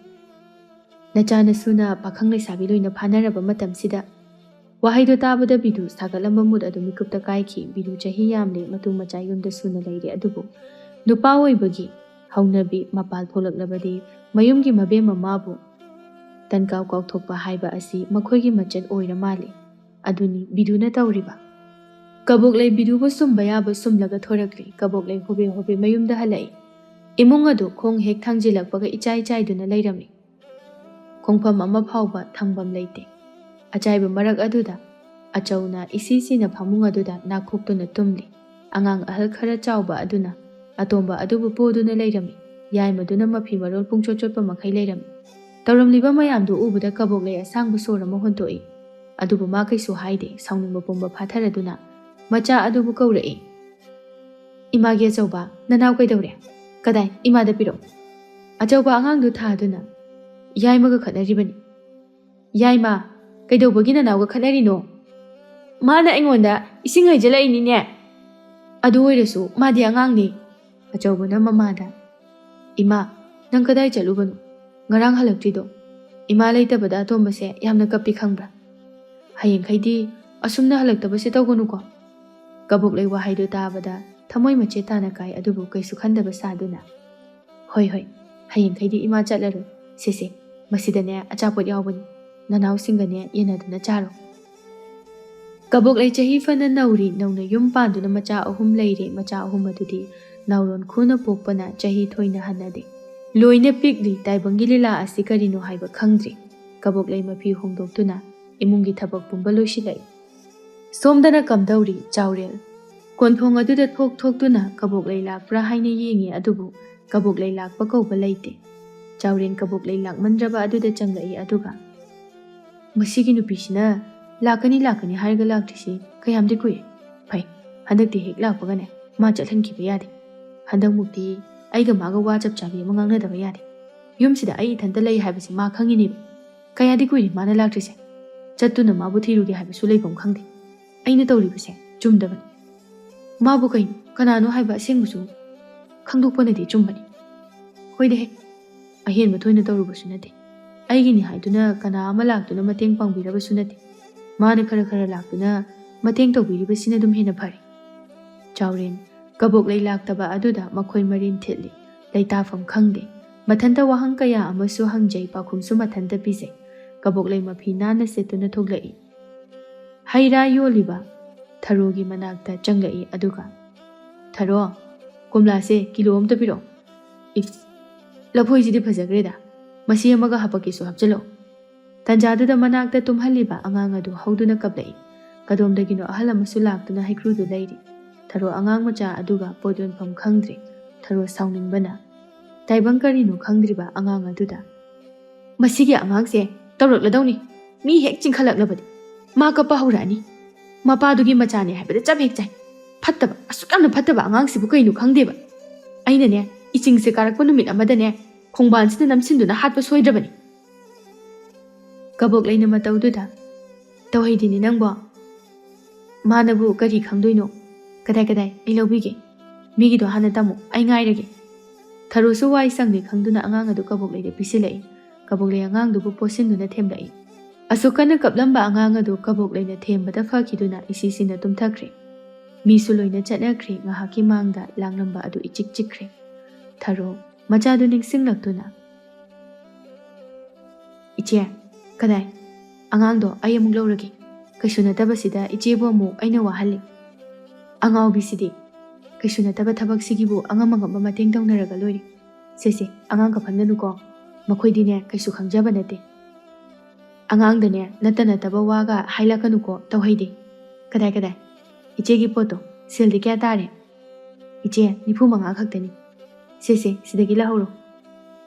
ꯅꯆꯥ ꯅꯁꯨꯅ ꯄꯥꯈꯪ ꯂꯩꯁꯥꯕꯤ ꯂꯣꯏꯅ ꯐꯥꯅꯔꯕ ꯃꯇꯝꯁꯤꯗ꯫" ꯋꯥꯍꯩꯗꯣ ꯇꯥꯕꯗ ꯕꯤꯗꯨ ꯁꯥꯒꯠꯂꯝꯕ ꯃꯨꯠ ꯑꯗꯨ ꯃꯤꯀꯨꯞꯇ ꯀꯥꯏꯈꯤ꯫ ꯕꯤꯗꯨ ꯆꯍꯤ ꯌꯥꯝꯂꯦ, ꯃꯇꯨ ꯃꯆꯥ ꯌꯨꯝꯗ ꯁꯨꯅ ꯂꯩꯔꯦ, ꯑꯗꯨꯕꯨ ꯅꯨꯄꯥ ꯑꯣꯏꯕꯒꯤ ꯍꯧꯅꯕꯤ, ꯃꯄꯥꯜ ꯊꯣꯛꯂꯛꯂꯕꯗꯤ ꯃꯌꯨꯝꯒꯤ ꯃꯕꯦꯝ ꯃꯃꯥꯕꯨ ꯇꯟꯀꯥꯎ ꯀꯥꯎꯊꯣꯛꯄ ꯍꯥꯏꯕ ꯑꯁꯤ ꯃꯈꯣꯏꯒꯤ ꯃꯆꯠ ꯑꯣꯏꯔ ꯃꯥꯜꯂꯦ꯫ ꯑꯗꯨꯅꯤ ꯕꯤꯗꯨꯅ ꯇꯧꯔꯤꯕ꯫ ꯀꯕꯣꯛꯂꯩ ꯕꯤꯗꯨꯕꯨ ꯁꯨꯝꯕ ꯌꯥꯕ ꯁꯨꯝꯂꯒ ꯊꯣꯔꯛꯂꯤ꯫ ꯀꯕꯣꯛꯂꯩ ꯍꯣꯕꯦ ꯍꯣꯕꯦ ꯃꯌꯨꯝꯗ ꯍꯜꯂꯛꯏ꯫ ꯏꯃꯨꯡ ꯑꯗꯨ ꯈꯣꯡ ꯍꯦꯛ ꯊꯥꯡꯖꯤꯜꯂꯛꯄꯒ ꯏꯆꯥꯏ ꯆꯥꯏꯗꯨꯅ ꯂꯩꯔꯝꯃꯤ꯫ ꯈꯣꯡꯐꯝ ꯑꯃ ꯐꯥꯎꯕ ꯊꯝꯐꯝ ꯂꯩꯇꯦ꯫ ꯑꯆꯥꯏꯕ ꯃꯔꯛ ꯑꯗꯨꯗ ꯑꯆꯧꯅ ꯏꯁꯤ ꯁꯤꯅ ꯐꯃꯨꯡ ꯑꯗꯨꯗ ꯅꯥꯈꯣꯛꯇꯨꯅ ꯇꯨꯝꯂꯤ꯫ ꯑꯉꯥꯡ ꯑꯍꯜ ꯈꯔ ꯆꯥꯎꯕ ꯑꯗꯨꯅ ꯑꯇꯣꯝꯕ ꯑꯗꯨꯕꯨ ꯄꯣꯗꯨꯅ ꯂꯩꯔꯝꯃꯤ꯫ ꯌꯥꯏꯃꯗꯨꯅ ꯃꯐꯤ ꯃꯔꯣꯜ ꯄꯨꯡꯆꯣꯠ ꯆꯣꯠꯄ ꯃꯈꯩ ꯂꯩꯔꯝꯃꯤ꯫ ꯇꯧꯔꯝꯂꯤꯕ ꯃꯌꯥꯝꯗꯨ ꯎꯕꯗ ꯀꯕꯣꯛꯂꯩ ꯑꯁꯥꯡꯕ ꯁꯣꯔ ꯑꯃ ꯍꯣꯟꯇꯣꯛꯏ꯫ ꯑꯗꯨꯕꯨ ꯃꯥ ꯀꯩꯁꯨ ꯍꯥꯏꯗꯦ꯫ ꯁꯥꯎꯅꯤꯡꯕ ꯄꯨꯝꯕ ꯐꯥꯊꯔꯗꯨꯅ ꯃꯆꯥ ꯑꯗꯨꯕꯨ ꯀꯧꯔꯛꯏ, "ꯏꯃꯥꯒꯤ ꯑꯆꯧꯕ, ꯅꯅꯥꯎ ꯀꯩꯗꯧꯔꯦ? ꯀꯗꯥꯏ? ꯏꯃꯥꯗ ꯄꯤꯔꯛꯎ꯫" ꯑꯆꯧꯕ ꯑꯉꯥꯡꯗꯨ ꯊꯥꯗꯨꯅ, "ꯌꯥꯏꯃꯒ ꯈꯠꯅꯔꯤꯕꯅꯤ꯫" "ꯌꯥꯏꯃ, ꯀꯩꯗꯧꯕꯒꯤ ꯅꯅꯥꯎꯒ ꯈꯠꯅꯔꯤꯅꯣ?" "ꯃꯥꯅ ꯑꯩꯉꯣꯟꯗ ꯏꯁꯤꯡ ꯍꯩꯖꯤꯜꯂꯛꯏꯅꯤꯅꯦ꯫" "ꯑꯗꯨ ꯑꯣꯏꯔꯁꯨ ꯃꯥꯗꯤ ꯑꯉꯥꯡꯅꯤ꯫" ꯑꯆꯧꯕꯅ ꯃꯃꯥꯗ, "ꯏꯃꯥ, ꯅꯪ ꯀꯗꯥꯏ ꯆꯠꯂꯨꯕꯅꯣ? ꯉꯔꯥꯡ ꯍꯜꯂꯛꯇ꯭ꯔꯤꯗꯣ? ꯏꯃꯥ ꯂꯩꯇꯕꯗ ꯑꯇꯣꯝꯕꯁꯦ ꯌꯥꯝꯅ ꯀꯞꯄꯤ ꯈꯪꯕ꯭ꯔꯥ? ꯍꯌꯦꯡꯈꯩꯗꯤ ꯑꯁꯨꯝꯅ ꯍꯜꯂꯛꯇꯕꯁꯦ ꯇꯧꯒꯅꯨꯀꯣ꯫" ꯀꯕꯣꯛꯂꯩ ꯋꯥꯍꯩꯗꯨ ꯇꯥꯕꯗ ꯊꯃꯣꯏ ꯃꯆꯦꯠ ꯇꯥꯅ ꯀꯥꯏ, ꯑꯗꯨꯕꯨ ꯀꯩꯁꯨ ꯈꯟꯗꯕ ꯁꯥꯗꯨꯅ, "ꯍꯣꯏ, ꯍꯣꯏ, ꯍꯌꯦꯡꯈꯩꯗꯤ ꯏꯃꯥ ꯆꯠꯂꯔꯣꯏ꯫ ꯁꯦ, ꯁꯦ, ꯃꯁꯤꯗꯅꯦ ꯑꯆꯥꯄꯣꯠ ꯌꯥꯎꯕꯅꯤ, ꯅꯅꯥꯎꯁꯤꯡꯒꯅꯦ ꯌꯦꯟꯅꯗꯨꯅ ꯆꯥꯔꯣ꯫" ꯀꯕꯣꯛꯂꯩ ꯆꯍꯤ ꯐꯅ ꯅꯧꯔꯤ꯫ ꯅꯧꯅ ꯌꯨꯝ ꯄꯥꯟꯗꯨꯅ ꯃꯆꯥ ꯑꯍꯨꯝ ꯂꯩꯔꯦ꯫ ꯃꯆꯥ ꯑꯍꯨꯝ ꯑꯗꯨꯗꯤ ꯅꯥꯎꯔꯣꯟ ꯈꯨꯅ ꯄꯣꯛꯄꯅ ꯆꯍꯤ ꯊꯣꯏꯅ ꯍꯟꯅꯗꯦ꯫ ꯂꯣꯏꯅ ꯄꯤꯛꯂꯤ꯫ ꯇꯥꯏꯕꯪꯒꯤ ꯂꯤꯂꯥ ꯑꯁꯤ ꯀꯔꯤꯅꯣ ꯍꯥꯏꯕ ꯈꯪꯗ꯭ꯔꯤ꯫ ꯀꯕꯣꯛꯂꯩ ꯃꯐꯤ ꯍꯣꯡꯗꯣꯛꯇꯨꯅ ꯏꯃꯨꯡꯒꯤ ꯊꯕꯛ ꯄꯨꯝꯕ ꯂꯣꯏꯁꯤꯜꯂꯛꯏ꯫ ꯁꯣꯝꯗꯅ ꯀꯝꯗꯧꯔꯤ? ꯆꯥꯎꯔꯦꯜ꯫ ꯀꯣꯟꯐꯣꯡ ꯑꯗꯨꯗ ꯊꯣꯛ ꯊꯣꯛꯇꯨꯅ ꯀꯕꯣꯛꯂꯩ ꯂꯥꯛꯄ꯭ꯔꯥ ꯍꯥꯏꯅ ꯌꯦꯡꯉꯤ, ꯑꯗꯨꯕꯨ ꯀꯕꯣꯛꯂꯩ ꯂꯥꯛꯄ ꯀꯧꯕ ꯂꯩꯇꯦ꯫ ꯆꯥꯎꯔꯦꯟ ꯀꯕꯣꯛꯂꯩ ꯂꯥꯛꯃꯟꯗ꯭ꯔꯕ ꯑꯗꯨꯗ ꯆꯪꯂꯛꯏ, ꯑꯗꯨꯒ, "ꯃꯁꯤꯒꯤ ꯅꯨꯄꯤꯁꯤꯅ ꯂꯥꯛꯀꯅꯤ, ꯂꯥꯛꯀꯅꯤ ꯍꯥꯏꯔꯒ ꯂꯥꯛꯇ꯭ꯔꯤꯁꯤ ꯀꯌꯥꯝꯗꯤ ꯀꯨꯏꯔꯦ? ꯐꯩ, ꯍꯟꯗꯛꯇꯤ ꯍꯦꯛ ꯂꯥꯛꯄꯒꯅꯦ ꯃꯥ ꯆꯠꯍꯟꯈꯤꯕ ꯌꯥꯗꯦ꯫ ꯍꯟꯗꯛꯃꯨꯛꯇꯤ ꯑꯩꯒ ꯃꯥꯒ ꯋꯥ ꯆꯞ ꯆꯥꯕꯤ ꯑꯃ ꯉꯥꯡꯅꯗꯕ ꯌꯥꯗꯦ꯫ ꯌꯨꯝꯁꯤꯗ ꯑꯩ ꯏꯊꯟꯇ ꯂꯩ ꯍꯥꯏꯕꯁꯤ ꯃꯥ ꯈꯪꯉꯤꯅꯦꯕ꯫ ꯀꯌꯥꯗꯤ ꯀꯨꯏꯔꯦ ꯃꯥꯅ ꯂꯥꯛꯇ꯭ꯔꯤꯁꯦ꯫ ꯆꯠꯇꯨꯅ ꯃꯥꯕꯨ ꯊꯤꯔꯨꯒꯦ ꯍꯥꯏꯕꯁꯨ ꯂꯩꯐꯝ ꯈꯪꯗꯦ꯫ ꯑꯩꯅ ꯇꯧꯔꯤꯕꯁꯦ ꯆꯨꯝꯗꯕꯅꯤ꯫ ꯃꯥꯕꯨ ꯀꯩꯅꯣ, ꯀꯅꯥꯅꯣ ꯍꯥꯏꯕ ꯑꯁꯦꯡꯕꯁꯨ ꯈꯪꯗꯣꯛꯄꯅꯗꯤ ꯆꯨꯝꯕꯅꯤ꯫ ꯍꯣꯏꯗꯍꯦ, ꯑꯍꯦꯟꯕ ꯊꯣꯏꯅ ꯇꯧꯔꯨꯕꯁꯨ ꯅꯠꯇꯦ꯫ ꯑꯩꯒꯤꯅꯤ ꯍꯥꯏꯗꯨꯅ ꯀꯅꯥ ꯑꯃ ꯂꯥꯛꯇꯨꯅ ꯃꯇꯦꯡ ꯄꯥꯡꯕꯤꯔꯕꯁꯨ ꯅꯠꯇꯦ꯫ ꯃꯥꯅ ꯈꯔ ꯈꯔ ꯂꯥꯛꯇꯨꯅ ꯃꯇꯦꯡ ꯇꯧꯕꯤꯔꯤꯕꯁꯤꯅ ꯑꯗꯨꯝ ꯍꯦꯟꯅ ꯐꯔꯦ꯫" ꯆꯥꯎꯔꯦꯟ ꯀꯕꯣꯛꯂꯩ ꯂꯥꯛꯇꯕ ꯑꯗꯨꯗ ꯃꯈꯣꯏ ꯃꯔꯤꯟ ꯊꯤꯠꯂꯤ꯫ ꯂꯩꯇꯥꯐꯝ ꯈꯪꯗꯦ꯫ ꯃꯊꯟꯇ ꯋꯥꯍꯪ ꯀꯌꯥ ꯑꯃꯁꯨ ꯍꯪꯖꯩ, ꯄꯥꯎꯈꯨꯝꯁꯨ ꯃꯊꯟꯇ ꯄꯤꯖꯩ꯫ ꯀꯕꯣꯛꯂꯩ ꯃꯐꯤ ꯅꯥꯟꯅ ꯁꯦꯠꯇꯨꯅ ꯊꯣꯛꯂꯛꯏ꯫ ꯍꯩ ꯔꯥ ꯌꯣꯜꯂꯤꯕ ꯊꯔꯣꯒꯤ ꯃꯅꯥꯛꯇ ꯆꯪꯂꯛꯏ, ꯑꯗꯨꯒ, "ꯊꯔꯣ, ꯀꯣꯝꯂꯥꯁꯦ ꯀꯤꯂꯣ ꯑꯝꯇ ꯄꯤꯔꯛꯑꯣ꯫ ꯏꯁ, ꯂꯐꯣꯏꯁꯤꯗꯤ ꯐꯖꯈ꯭ꯔꯦꯗ, ꯃꯁꯤ ꯑꯃꯒ ꯍꯥꯄꯛꯀꯦꯁꯨ ꯍꯥꯞꯆꯤꯜꯂꯛꯑꯣ꯫" ꯇꯟꯖꯥꯗꯨꯗ ꯃꯅꯥꯛꯇ ꯇꯨꯝꯍꯜꯂꯤꯕ ꯑꯉꯥꯡ ꯑꯗꯨ ꯍꯧꯗꯨꯅ ꯀꯞꯂꯛꯏ꯫ ꯀꯗꯣꯝꯗꯒꯤꯅꯣ ꯑꯍꯜ ꯑꯃꯁꯨ ꯂꯥꯛꯇꯨꯅ ꯍꯩꯀ꯭ꯔꯨꯗꯨ ꯂꯩꯔꯤ꯫ ꯊꯔꯣ ꯑꯉꯥꯡ ꯃꯆꯥ ꯑꯗꯨꯒ ꯄꯣꯠ ꯌꯣꯟꯐꯝ ꯈꯪꯗ꯭ꯔꯦ꯫ ꯊꯔꯣ ꯁꯥꯎꯅꯤꯡꯕꯅ ꯇꯥꯏꯕꯪ ꯀꯔꯤꯅꯣ ꯈꯪꯗ꯭ꯔꯤꯕ ꯑꯉꯥꯡ ꯑꯗꯨꯗ, "ꯃꯁꯤꯒꯤ ꯑꯉꯥꯡꯁꯦ ꯇꯧꯔꯛꯂꯗꯧꯅꯤ꯫ ꯃꯤ ꯍꯦꯛ ꯆꯤꯡꯈꯠꯂꯛꯂꯕꯗꯤ ꯃꯥ ꯀꯞꯄ ꯍꯧꯔꯛꯑꯅꯤ꯫ ꯃꯄꯥꯗꯨꯒꯤ ꯃꯆꯥꯅꯦ ꯍꯥꯏꯕꯗ ꯆꯞ ꯍꯦꯛ ꯆꯥꯏ꯫ ꯐꯠꯇꯕ, ꯑꯁꯨꯛ ꯌꯥꯝꯅ ꯐꯠꯇꯕ ꯑꯉꯥꯡꯁꯤꯕꯨ ꯀꯩꯅꯣ ꯈꯪꯗꯦꯕ꯫ ꯑꯩꯅꯅꯦ, ꯏꯆꯤꯡꯁꯦ ꯀꯥꯔꯛꯄ ꯅꯨꯃꯤꯠ ꯑꯃꯗꯅꯦ, ꯈꯣꯡꯕꯥꯟꯁꯤꯗ ꯅꯝꯁꯤꯟꯗꯨꯅ ꯍꯥꯠꯄ ꯁꯣꯏꯗ꯭ꯔꯕꯅꯤ"꯫ ꯀꯕꯣꯛ ꯂꯩꯅ ꯃꯇꯧꯗꯨꯗ, "ꯇꯧꯍꯩꯗꯦꯅꯦ ꯅꯪꯕꯣ꯫ ꯃꯥꯅꯕꯨ ꯀꯔꯤ ꯈꯪꯗꯣꯏꯅꯣ? ꯀꯗꯥꯏ, ꯀꯗꯥꯏ, ꯑꯩ ꯂꯧꯕꯤꯒꯦ꯫ ꯃꯤꯒꯤꯗꯣ ꯍꯥꯟꯅ ꯇꯝꯃꯨ, ꯑꯩ ꯉꯥꯏꯔꯒꯦ"꯫ ꯊꯔꯣꯁꯨ ꯋꯥꯏ ꯁꯪꯗꯦ ꯈꯪꯗꯨꯅ ꯑꯉꯥꯡ ꯑꯗꯨ ꯀꯕꯣꯛ ꯂꯩꯗ ꯄꯤꯁꯤꯜꯂꯛꯏ꯫ ꯀꯕꯣꯛ ꯂꯩ ꯑꯉꯥꯡꯗꯨꯕꯨ ꯄꯣꯠꯁꯤꯟꯗꯨꯅ ꯊꯦꯝꯂꯛꯏ꯫ ꯑꯁꯨꯛ ꯀꯟꯅ ꯀꯞꯂꯝꯕ ꯑꯉꯥꯡ ꯑꯗꯨ ꯀꯕꯣꯛ ꯂꯩꯅ ꯊꯦꯝꯕꯗ ꯐꯈꯤꯗꯨꯅ ꯏꯁꯤꯁꯤꯅ ꯇꯨꯝꯊꯈ꯭ꯔꯦ꯫ ꯃꯤꯁꯨ ꯂꯣꯏꯅ ꯆꯠꯅꯈ꯭ꯔꯦ꯫ ꯉꯥꯏꯍꯥꯛꯀꯤ ꯃꯥꯡꯗ ꯂꯥꯡꯂꯝꯕ ꯑꯗꯨ ꯏꯆꯤꯛ ꯆꯤꯛꯈ꯭ꯔꯦ꯫ ꯊꯔꯣ ꯃꯆꯥꯗꯨ ꯅꯤꯡꯁꯤꯡꯂꯛꯇꯨꯅ, "ꯏꯆꯦ, ꯀꯗꯥꯏ? ꯑꯉꯥꯡꯗꯣ ꯑꯩ ꯑꯃꯨꯛ ꯂꯧꯔꯒꯦ꯫ ꯀꯩꯁꯨ ꯅꯠꯇꯕꯁꯤꯗ ꯏꯆꯦꯕꯨ ꯑꯃꯨꯛ ꯑꯩꯅ ꯋꯥꯍꯜꯂꯤ꯫ ꯑꯉꯥꯎꯕꯤꯁꯤꯗꯤ꯫ ꯀꯩꯁꯨ ꯅꯠꯇꯕ ꯊꯕꯛꯁꯤꯒꯤꯕꯨ ꯑꯉꯝ ꯑꯉꯝꯕ ꯃꯇꯦꯡ ꯇꯧꯅꯔꯒ ꯂꯣꯏꯔꯦ꯫ ꯁꯦ, ꯁꯦ, ꯑꯉꯥꯡ ꯀꯞꯍꯟꯒꯅꯨꯀꯣ꯫ ꯃꯈꯣꯏꯗꯤꯅꯦ, ꯀꯩꯁꯨ ꯈꯪꯖꯕ ꯅꯠꯇꯦ꯫ ꯑꯉꯥꯡꯗꯅꯦ, ꯅꯠꯇ ꯅꯠꯇꯕ ꯋꯥꯒ ꯍꯥꯏꯂꯛꯀꯅꯨꯀꯣ, ꯇꯧꯍꯩꯗꯦ꯫ ꯀꯗꯥꯏ, ꯀꯗꯥꯏ? ꯏꯆꯦꯒꯤ ꯄꯣꯠꯇꯣ, ꯁꯦꯜꯗꯤ ꯀꯌꯥ ꯇꯥꯔꯦ?" "ꯏꯆꯦ, ꯅꯤꯐꯨ ꯃꯉꯥ ꯈꯛꯇꯅꯤ꯫ ꯁꯦ, ꯁꯦ, ꯁꯤꯗꯒꯤ ꯂꯧꯍꯧꯔꯣ"꯫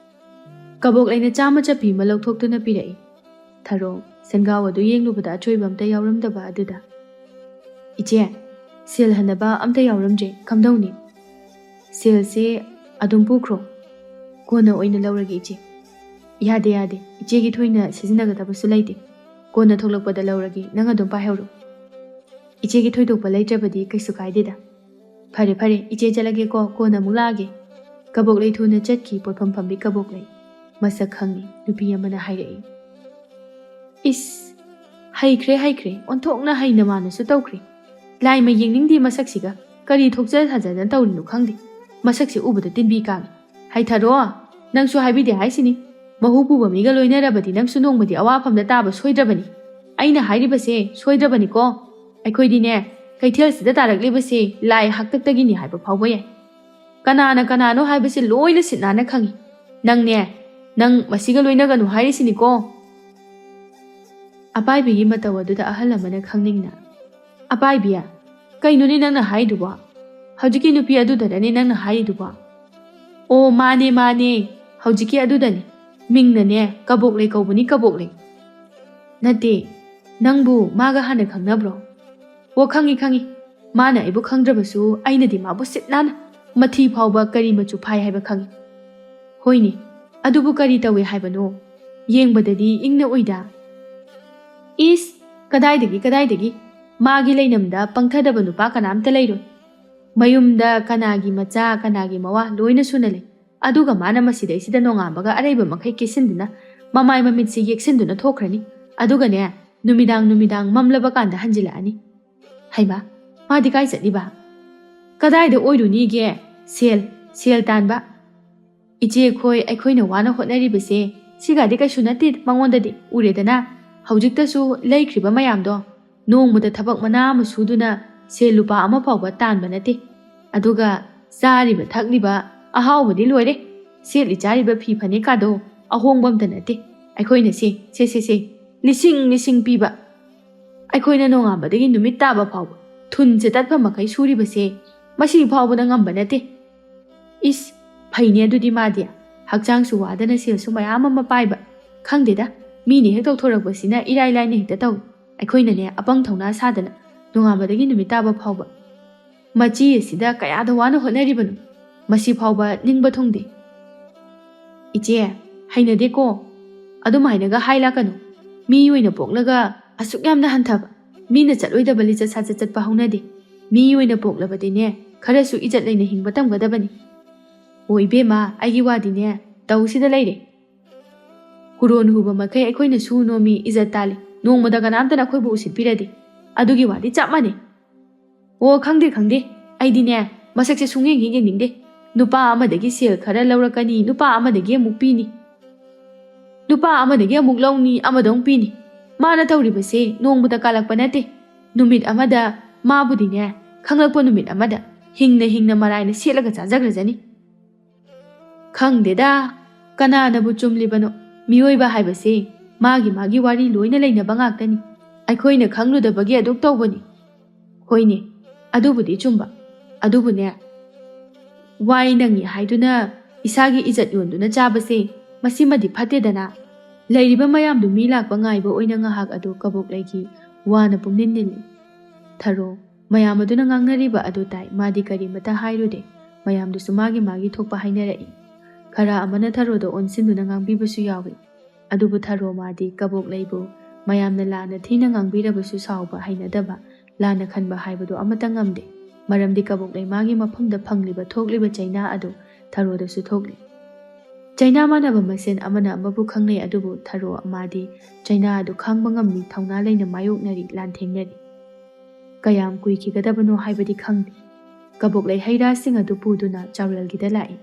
ꯀꯕꯣꯛ ꯂꯩꯅ ꯆꯥꯝꯃ ꯆꯠꯄꯤ ꯑꯃ ꯂꯧꯊꯣꯛꯇꯨꯅ ꯄꯤꯔꯛꯏ꯫ ꯊꯔꯣ ꯁꯦꯟꯒꯥꯎ ꯑꯗꯨ ꯌꯦꯡꯂꯨꯕꯗ ꯑꯆꯣꯏꯕ ꯑꯝꯇ ꯌꯥꯎꯔꯝꯗꯕ ꯑꯗꯨꯗ, "ꯏꯆꯦ, ꯁꯦꯜ ꯍꯟꯅꯕ ꯑꯝꯇ ꯌꯥꯎꯔꯝꯗ꯭ꯔꯦ, ꯀꯝꯗꯧꯅꯤ?" "ꯁꯦꯜꯁꯦ ꯑꯗꯨꯝ ꯄꯨꯈ꯭ꯔꯣ꯫ ꯀꯣꯟꯅ ꯑꯣꯏꯅ ꯂꯧꯔꯒꯦ ꯏꯆꯦ"꯫ "ꯌꯥꯗꯦ, ꯌꯥꯗꯦ꯫ ꯏꯆꯦꯒꯤ ꯊꯣꯏꯅ ꯁꯤꯖꯤꯟꯅꯒꯗꯕꯁꯨ ꯂꯩꯇꯦ꯫ ꯀꯣꯟꯅ ꯊꯣꯛꯂꯛꯄꯗ ꯂꯧꯔꯒꯦ, ꯅꯪ ꯑꯗꯨꯝ ꯄꯥꯏꯍꯧꯔꯣ꯫ ꯏꯆꯦꯒꯤ ꯊꯣꯏꯗꯣꯛꯄ ꯂꯩꯇ꯭ꯔꯕꯗꯤ ꯀꯩꯁꯨ ꯀꯥꯏꯗꯦꯗ"꯫ "ꯐꯔꯦ, ꯐꯔꯦ, ꯏꯆꯦ ꯆꯠꯂꯒꯦꯀꯣ, ꯀꯣꯟꯅ ꯑꯃꯨꯛ ꯂꯥꯛꯑꯒꯦ"꯫ ꯀꯕꯣꯛ ꯂꯩ ꯊꯨꯅ ꯆꯠꯈꯤ꯫ ꯄꯣꯠꯐꯝ ꯐꯝꯕꯤ ꯀꯕꯣꯛ ꯂꯩ꯫ ꯃꯁꯛ ꯈꯪꯉꯤ꯫ ꯅꯨꯄꯤ ꯑꯃꯅ ꯍꯥꯏꯔꯛꯏ, "ꯏꯁ, ꯍꯩꯈ꯭ꯔꯦ, ꯍꯩꯈ꯭ꯔꯦ, ꯑꯣꯟꯊꯣꯛꯅ ꯍꯩꯅ ꯃꯥꯅꯁꯨ ꯇꯧꯈ꯭ꯔꯦ꯫ ꯂꯥꯏꯃ ꯌꯦꯡꯅꯤꯡꯗꯦ ꯃꯁꯛꯁꯤꯒ꯫ ꯀꯔꯤ ꯊꯣꯛꯆ ꯁꯥꯖꯗꯅ ꯇꯧꯔꯤꯅꯣ ꯈꯪꯗꯦ꯫ ꯃꯁꯛꯁꯤ ꯎꯕꯗ ꯇꯤꯟꯕꯤ ꯀꯥꯡꯉꯤ꯫ ꯍꯩꯊꯔꯣ, ꯅꯪꯁꯨ ꯍꯥꯏꯕꯤꯗꯦ ꯍꯥꯏꯁꯤꯅꯤ꯫ ꯃꯍꯨ ꯄꯨꯕ ꯃꯤꯒ ꯂꯣꯏꯅꯔꯕꯗꯤ ꯅꯪꯁꯨ ꯅꯣꯡꯃꯗꯤ ꯑꯋꯥꯐꯝꯗ ꯇꯥꯕ ꯁꯣꯏꯗ꯭ꯔꯕꯅꯤ꯫ ꯑꯩꯅ ꯍꯥꯏꯔꯤꯕꯁꯦ ꯁꯣꯏꯗ꯭ꯔꯕꯅꯤꯀꯣ꯫ ꯑꯩꯈꯣꯏꯗꯤꯅꯦ, ꯀꯩꯊꯦꯜꯁꯤꯗ ꯇꯥꯔꯛꯂꯤꯕꯁꯦ ꯂꯥꯏ ꯍꯥꯛꯇꯛꯇꯒꯤꯅꯤ ꯍꯥꯏꯕ ꯐꯥꯎꯕ ꯌꯥꯏ꯫ ꯀꯅꯥꯅ ꯀꯅꯥꯅꯣ ꯍꯥꯏꯕꯁꯦ ꯂꯣꯏꯅ ꯁꯤꯠ ꯅꯥꯟꯅ ꯈꯪꯉꯤ꯫ ꯅꯪꯅꯦ, ꯅꯪ ꯃꯁꯤꯒ ꯂꯣꯏꯅꯒꯅꯨ ꯍꯥꯏꯔꯤꯁꯤꯅꯤꯀꯣ"꯫ ꯑꯄꯥꯏꯕꯤꯒꯤ ꯃꯇꯧ ꯑꯗꯨꯗ ꯑꯍꯜ ꯑꯃꯅ ꯈꯪꯅꯤꯡꯅ, "ꯑꯄꯥꯏꯕꯤ, "ꯀꯩꯅꯣꯅꯦ ꯅꯪꯅ ꯍꯥꯏꯗꯨꯕꯣ? ꯍꯧꯖꯤꯛꯀꯤ ꯅꯨꯄꯤ ꯑꯗꯨꯗꯔꯅꯦ ꯅꯪꯅ ꯍꯥꯏꯔꯤꯗꯨꯕꯣ?" "ꯑꯣ, ꯃꯥꯅꯦ, ꯃꯥꯅꯦ, ꯍꯧꯖꯤꯛꯀꯤ ꯑꯗꯨꯗꯅꯤ꯫ ꯃꯤꯡꯅꯅꯦ ꯀꯕꯣꯛꯂꯩ ꯀꯧꯕꯅꯤ, ꯀꯕꯣꯛꯂꯩ꯫ ꯅꯠꯇꯦ, ꯅꯪꯕꯨ ꯃꯥꯒ ꯍꯥꯟꯅ ꯈꯪꯅꯕ꯭ꯔꯣ?" "ꯑꯣ, ꯈꯪꯉꯤ, ꯈꯪꯉꯤ꯫ ꯃꯥꯅ ꯑꯩꯕꯨ ꯈꯪꯗ꯭ꯔꯕꯁꯨ ꯑꯩꯅꯗꯤ ꯃꯥꯕꯨ ꯁꯤꯠ ꯅꯥꯟꯅ, ꯃꯊꯤ ꯐꯥꯎꯕ ꯀꯔꯤ ꯃꯆꯨ ꯐꯥꯏ ꯍꯥꯏꯕ ꯈꯪꯉꯤ꯫" "ꯍꯣꯏꯅꯦ, ꯑꯗꯨꯕꯨ ꯀꯔꯤ ꯇꯧꯏ ꯍꯥꯏꯕꯅꯣ? ꯌꯦꯡꯕꯗꯗꯤ ꯏꯪꯅ ꯎꯏꯗ꯫" "ꯏꯁ, ꯀꯗꯥꯏꯗꯒꯤ, ꯀꯗꯥꯏꯗꯒꯤ? ꯃꯥꯒꯤ ꯂꯩꯅꯝꯗ ꯄꯪꯊꯗꯕ ꯅꯨꯄꯥ ꯀꯅꯥꯝꯇ ꯂꯩꯔꯣꯏ꯫ ꯃꯌꯨꯝꯗ ꯀꯅꯥꯒꯤ ꯃꯆꯥ, ꯀꯅꯥꯒꯤ ꯃꯋꯥ ꯂꯣꯏꯅ ꯁꯨꯅ ꯂꯩ꯫ ꯑꯗꯨꯒ ꯃꯥꯅ ꯃꯁꯤꯗꯩꯁꯤꯗ ꯅꯣꯡꯉꯥꯟꯕꯒ ꯑꯔꯩꯕ ꯃꯈꯩ ꯀꯦꯁꯤꯟꯗꯨꯅ, ꯃꯃꯥꯏ ꯃꯃꯤꯠꯁꯤ ꯌꯦꯛꯁꯤꯟꯗꯨꯅ ꯊꯣꯛꯈ꯭ꯔꯅꯤ꯫ ꯑꯗꯨꯒꯅꯦ, ꯅꯨꯃꯤꯗꯥꯡ ꯅꯨꯃꯤꯗꯥꯡ ꯃꯝꯂꯕ ꯀꯥꯟꯗ ꯍꯟꯖꯤꯜꯂꯛꯑꯅꯤ꯫ ꯍꯩꯃꯥ, ꯃꯥꯗꯤ ꯀꯥꯏ ꯆꯠꯂꯤꯕ? ꯀꯗꯥꯏꯗ ꯑꯣꯏꯔꯨꯅꯤꯒꯦ? ꯁꯦꯜ, ꯁꯦꯜ ꯇꯥꯟꯕ꯫ ꯏꯆꯦꯈꯣꯏ ꯑꯩꯈꯣꯏꯅ ꯋꯥꯅ ꯍꯣꯠꯅꯔꯤꯕꯁꯦ, ꯁꯤꯒꯗꯤ ꯀꯩꯁꯨ ꯅꯠꯇꯦ ꯃꯉꯣꯟꯗꯗꯤ꯫ ꯎꯔꯦꯗꯅ, ꯍꯧꯖꯤꯛꯇꯁꯨ ꯂꯩꯈ꯭ꯔꯤꯕ ꯃꯌꯥꯝꯗꯣ, ꯅꯣꯡꯃꯗ ꯊꯕꯛ ꯃꯅꯥ ꯑꯃ ꯁꯨꯗꯨꯅ ꯁꯦꯜ ꯂꯨꯄꯥ ꯑꯃ ꯐꯥꯎꯕ ꯇꯥꯟꯕ ꯅꯠꯇꯦ꯫ ꯑꯗꯨꯒ ꯆꯥꯔꯤꯕ ꯊꯛꯂꯤꯕ ꯑꯍꯥꯎꯕꯗꯤ ꯂꯣꯏꯔꯦ꯫ ꯁꯦꯠꯂꯤ ꯆꯥꯔꯤꯕ ꯐꯤ ꯐꯅꯦꯛꯀꯥꯗꯣ ꯑꯍꯣꯡꯕ ꯑꯝꯇ ꯅꯠꯇꯦ꯫ ꯑꯩꯈꯣꯏꯅ ꯁꯦ, ꯁꯦ, ꯁꯦ, ꯁꯦ, ꯂꯤꯁꯤꯡ ꯂꯤꯁꯤꯡ ꯄꯤꯕ꯫ ꯑꯩꯈꯣꯏꯅ ꯅꯣꯡꯉꯥꯟꯕꯗꯒꯤ ꯅꯨꯃꯤꯠ ꯇꯥꯕ ꯐꯥꯎꯕ ꯊꯨꯟꯁꯦ ꯇꯠꯄ ꯃꯈꯩ ꯁꯨꯔꯤꯕꯁꯦ, ꯃꯁꯤ ꯐꯥꯎꯕꯗ ꯉꯝꯕ ꯅꯠꯇꯦ꯫ ꯏꯁ, ꯐꯩꯅꯦ ꯑꯗꯨꯗꯤ ꯃꯥꯗꯤ꯫ ꯍꯛꯆꯥꯡꯁꯨ ꯋꯥꯗꯅ ꯁꯦꯜꯁꯨ ꯃꯌꯥꯝ ꯑꯃ ꯄꯥꯏꯕ꯫ ꯈꯪꯗꯦꯗ, ꯃꯤꯅ ꯍꯦꯛ ꯇꯧꯊꯣꯔꯛꯄꯁꯤꯅ ꯏꯔꯥꯏ ꯂꯥꯏꯅ ꯍꯦꯛꯇ ꯇꯧꯏ꯫ ꯑꯩꯈꯣꯏꯅꯅꯦ ꯑꯄꯪ ꯊꯧꯅꯥ ꯁꯥꯗꯅ ꯅꯣꯡꯉꯥꯟꯕꯗꯒꯤ ꯅꯨꯃꯤꯠ ꯇꯥꯕ ꯐꯥꯎꯕ꯫ ꯃꯆꯤ ꯑꯁꯤꯗ ꯀꯌꯥꯗ ꯋꯥꯅ ꯍꯣꯠꯅꯔꯤꯕꯅꯣ, ꯃꯁꯤ ꯐꯥꯎꯕ ꯅꯤꯡꯕ ꯊꯨꯡꯗꯦ꯫ ꯏꯆꯦ, ꯍꯩꯅꯗꯦꯀꯣ꯫ ꯑꯗꯨꯝ ꯍꯥꯏꯅꯒ ꯍꯥꯏ ꯂꯥꯛꯀꯅꯨ꯫ ꯃꯤ ꯑꯣꯏꯅ ꯄꯣꯛꯂꯒ ꯑꯁꯨꯛ ꯌꯥꯝꯅ ꯍꯟꯊꯕ, ꯃꯤꯅ ꯆꯠꯂꯣꯏꯗꯕ ꯂꯤꯆꯠ ꯁꯥꯖꯠ ꯆꯠꯄ ꯍꯧꯅꯗꯦ꯫ ꯃꯤ ꯑꯣꯏꯅ ꯄꯣꯛꯂꯕꯗꯤꯅꯦ, ꯈꯔꯁꯨ ꯏꯖꯠ ꯂꯩꯅ ꯍꯤꯡꯕ ꯇꯝꯒꯗꯕꯅꯤ꯫ ꯑꯣ ꯏꯕꯦꯝꯃ, ꯑꯩꯒꯤ ꯋꯥꯗꯤꯅꯦ, ꯇꯧꯁꯤꯗ ꯂꯩꯔꯦ꯫ ꯍꯨꯔꯣꯟ ꯍꯨꯕ ꯃꯈꯩ ꯑꯩꯈꯣꯏꯅ ꯁꯨ ꯅꯣꯝꯃꯤ, ꯏꯖꯠ ꯇꯥꯜꯂꯤ꯫ ꯅꯣꯡꯃꯗ ꯀꯅꯥꯝꯇꯅ ꯑꯩꯈꯣꯏꯕꯨ ꯎꯁꯤꯠꯄꯤꯔꯗꯦ꯫ ꯑꯗꯨꯒꯤ ꯋꯥꯗꯤ ꯆꯞ ꯃꯥꯟꯅꯩ꯫ ꯑꯣ, ꯈꯪꯗꯦ, ꯈꯪꯗꯦ꯫ ꯑꯩꯗꯤꯅꯦ, ꯃꯁꯛꯁꯦ ꯁꯨꯡꯌꯦꯡ ꯍꯦꯛ ꯌꯦꯡꯅꯤꯡꯗꯦ꯫ ꯅꯨꯄꯥ ꯑꯃꯗꯒꯤ ꯁꯦꯜ ꯈꯔ ꯂꯧꯔꯛꯀꯅꯤ, ꯅꯨꯄꯥ ꯑꯃꯗꯒꯤ ꯑꯃꯨꯛ ꯄꯤꯅꯤ꯫ ꯅꯨꯄꯥ ꯑꯃꯗꯒꯤ ꯑꯃꯨꯛ ꯂꯧꯅꯤ, ꯑꯃꯗ ꯑꯃꯨꯛ ꯄꯤꯅꯤ꯫ ꯃꯥꯅ ꯇꯧꯔꯤꯕꯁꯦ ꯅꯣꯡꯃꯇ ꯀꯥꯜꯂꯛꯄ ꯅꯠꯇꯦ꯫ ꯅꯨꯃꯤꯠ ꯑꯃꯗ ꯃꯥꯕꯨꯗꯤꯅꯦ, ꯈꯪꯂꯛꯄ ꯅꯨꯃꯤꯠ ꯑꯃꯗ ꯍꯤꯡꯅ ꯍꯤꯡꯅ ꯃꯔꯥꯏꯅ ꯁꯦꯠꯂꯒ ꯆꯥꯖꯈ꯭ꯔꯖꯅꯤ꯫ ꯈꯪꯗꯦꯗ, ꯀꯅꯥꯅꯕꯨ ꯆꯨꯝꯂꯤꯕꯅꯣ? ꯃꯤꯑꯣꯏꯕ ꯍꯥꯏꯕꯁꯦ ꯃꯥꯒꯤ ꯃꯥꯒꯤ ꯋꯥꯔꯤ ꯂꯣꯏꯅ ꯂꯩꯅꯕ ꯉꯥꯛꯇꯅꯤ꯫ ꯑꯩꯈꯣꯏꯅ ꯈꯪꯂꯨꯗꯕꯒꯤ ꯑꯗꯨꯛ ꯇꯧꯕꯅꯤ꯫ ꯍꯣꯏꯅꯦ, "ꯑꯗꯨꯕꯨꯗꯤ ꯆꯨꯝꯕ, ꯑꯗꯨꯕꯨꯅꯦ, ꯋꯥꯏ ꯅꯪꯉꯤ ꯍꯥꯏꯗꯨꯅ ꯏꯁꯥꯒꯤ ꯏꯖꯠ ꯌꯣꯟꯗꯨꯅ ꯆꯥꯕꯁꯦ, ꯃꯁꯤꯃꯗꯤ ꯐꯠꯇꯦꯗꯅ꯫ ꯂꯩꯔꯤꯕ ꯃꯌꯥꯝꯗꯨ ꯃꯤ ꯂꯥꯛꯄ ꯉꯥꯏꯕ ꯑꯣꯏꯅ ꯉꯥꯏꯍꯥꯛ ꯑꯗꯨ ꯀꯕꯣꯛꯂꯩꯒꯤ ꯋꯥꯅ ꯄꯨꯝꯅꯤꯟ ꯅꯤꯜꯂꯤ꯫ ꯊꯔꯣ ꯃꯌꯥꯝ ꯑꯗꯨꯅ ꯉꯥꯡꯅꯔꯤꯕ ꯑꯗꯨ ꯇꯥꯏ꯫ ꯃꯥꯗꯤ ꯀꯔꯤꯃꯇ ꯍꯥꯏꯔꯨꯗꯦ꯫ ꯃꯌꯥꯝꯗꯨꯁꯨ ꯃꯥꯒꯤ ꯃꯥꯒꯤ ꯊꯣꯛꯄ ꯍꯥꯏꯅꯔꯛꯏ꯫ ꯈꯔ ꯑꯃꯅ ꯊꯔꯣꯗ ꯑꯣꯟꯁꯤꯟꯗꯨꯅ ꯉꯥꯡꯕꯤꯕꯁꯨ ꯌꯥꯎꯏ꯫ ꯑꯗꯨꯕꯨ ꯊꯔꯣ ꯃꯥꯗꯤ ꯀꯕꯣꯛꯂꯩꯕꯨ ꯃꯌꯥꯝꯅ ꯂꯥꯟꯅ ꯊꯤꯅ ꯉꯥꯡꯕꯤꯔꯕꯁꯨ ꯁꯥꯎꯕ ꯍꯩꯅꯗꯕ, ꯂꯥꯟꯅ ꯈꯟꯕ ꯍꯥꯏꯕꯗꯨ ꯑꯃꯠꯇ ꯉꯝꯗꯦ꯫ ꯃꯔꯝꯗꯤ ꯀꯕꯣꯛꯂꯩ ꯃꯥꯒꯤ ꯃꯐꯝꯗ ꯐꯪꯂꯤꯕ ꯊꯣꯛꯂꯤꯕ ꯆꯩꯅꯥ ꯑꯗꯨ ꯊꯔꯣꯗꯁꯨ ꯊꯣꯛꯂꯤ꯫ ꯆꯩꯅꯥ ꯃꯥꯟꯅꯕ ꯃꯁꯦꯟ ꯑꯃꯅ ꯑꯃꯕꯨ ꯈꯪꯅꯩ, ꯑꯗꯨꯕꯨ ꯊꯔꯣ ꯃꯥꯗꯤ ꯆꯩꯅꯥ ꯑꯗꯨ ꯈꯥꯡꯕ ꯉꯝꯃꯤ, ꯊꯧꯅꯥ ꯂꯩꯅ ꯃꯥꯌꯣꯛꯅꯔꯤ, ꯂꯥꯟꯊꯦꯡꯅꯔꯤ꯫ ꯀꯌꯥꯝ ꯀꯨꯏꯈꯤꯒꯗꯕꯅꯣ ꯍꯥꯏꯕꯗꯤ ꯈꯪꯗꯦ꯫ ꯀꯕꯣꯛꯂꯩ ꯍꯩ ꯔꯥꯁꯤꯡ ꯑꯗꯨ ꯄꯨꯗꯨꯅ ꯆꯥꯎꯔꯦꯜꯒꯤꯗ ꯂꯥꯛꯏ꯫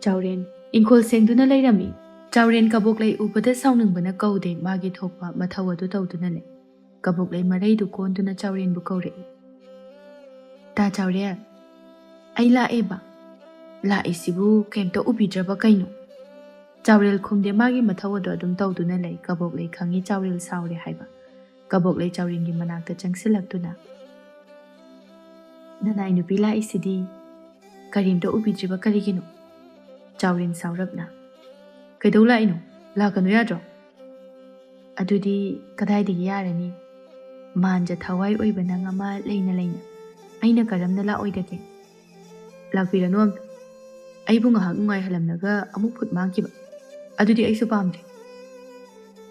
ꯆꯥꯎꯔꯦꯟ ꯏꯪꯈꯣꯜ ꯁꯦꯡꯗꯨꯅ ꯂꯩꯔꯝꯃꯤ꯫ ꯆꯥꯎꯔꯦꯟ ꯀꯕꯣꯛꯂꯩ ꯎꯕꯗ ꯁꯥꯎꯅꯤꯡꯕꯅ ꯀꯧꯗꯦ, ꯃꯥꯒꯤ ꯊꯣꯛꯄ ꯃꯊꯧ ꯑꯗꯨ ꯇꯧꯗꯨꯅ ꯂꯩ꯫ ꯀꯕꯣꯛꯂꯩ ꯃꯔꯩꯗꯨ ꯀꯣꯟꯗꯨꯅ ꯆꯥꯎꯔꯦꯟꯕꯨ ꯀꯧꯔꯛꯏ꯫ "ꯇꯥ ꯆꯥꯎꯔꯦꯜ, ꯑꯩ ꯂꯥꯛꯑꯦꯕ꯫ ꯂꯥꯛꯏꯁꯤꯕꯨ ꯀꯩꯝꯇ ꯎꯕꯤꯗ꯭ꯔꯕ ꯀꯩꯅꯣ?" ꯆꯥꯎꯔꯦꯜ ꯈꯨꯝꯗꯦ, ꯃꯥꯒꯤ ꯃꯊꯧ ꯑꯗꯨ ꯑꯗꯨꯝ ꯇꯧꯗꯨꯅ ꯂꯩ꯫ ꯀꯕꯣꯛꯂꯩ ꯈꯪꯉꯤ ꯆꯥꯎꯔꯦꯜ ꯁꯥꯎꯔꯦ ꯍꯥꯏꯕ꯫ ꯀꯕꯣꯛꯂꯩ ꯆꯥꯎꯔꯦꯟꯒꯤ ꯃꯅꯥꯛꯇ ꯆꯪꯁꯤꯜꯂꯛꯇꯨꯅ, "ꯅꯅꯥꯏ ꯅꯨꯄꯤ ꯂꯥꯛꯏꯁꯤꯗꯤ ꯀꯔꯤꯝꯇ ꯎꯕꯤꯗ꯭ꯔꯤꯕ ꯀꯔꯤꯒꯤꯅꯣ?" ꯆꯥꯎꯔꯦꯟ ꯁꯥꯎꯔꯞꯅ, "ꯀꯩꯗꯧ ꯂꯥꯛꯏꯅꯣ? ꯂꯥꯛꯀꯅꯨ ꯌꯥꯗ꯭ꯔꯣ?" "ꯑꯗꯨꯗꯤ ꯀꯗꯥꯏꯗꯒꯤ ꯌꯥꯔꯅꯤ? ꯃꯥꯟꯖ ꯊꯋꯥꯏ ꯑꯣꯏꯕ ꯅꯪ ꯑꯃ ꯂꯩꯅ ꯂꯩꯅ ꯑꯩꯅ ꯀꯔꯝꯅ ꯂꯥꯛꯑꯣꯏꯗꯒꯦ? ꯂꯥꯛꯄꯤꯔꯅꯨ ꯑꯝꯇ꯫ ꯑꯩꯕꯨ ꯉꯥꯏꯍꯥꯛ ꯅꯨꯡꯉꯥꯏꯍꯜꯂꯝꯂꯒ ꯑꯃꯨꯛ ꯐꯨꯠ ꯃꯥꯡꯈꯤꯕ, ꯑꯗꯨꯗꯤ ꯑꯩꯁꯨ ꯄꯥꯝꯗ꯭ꯔꯦ꯫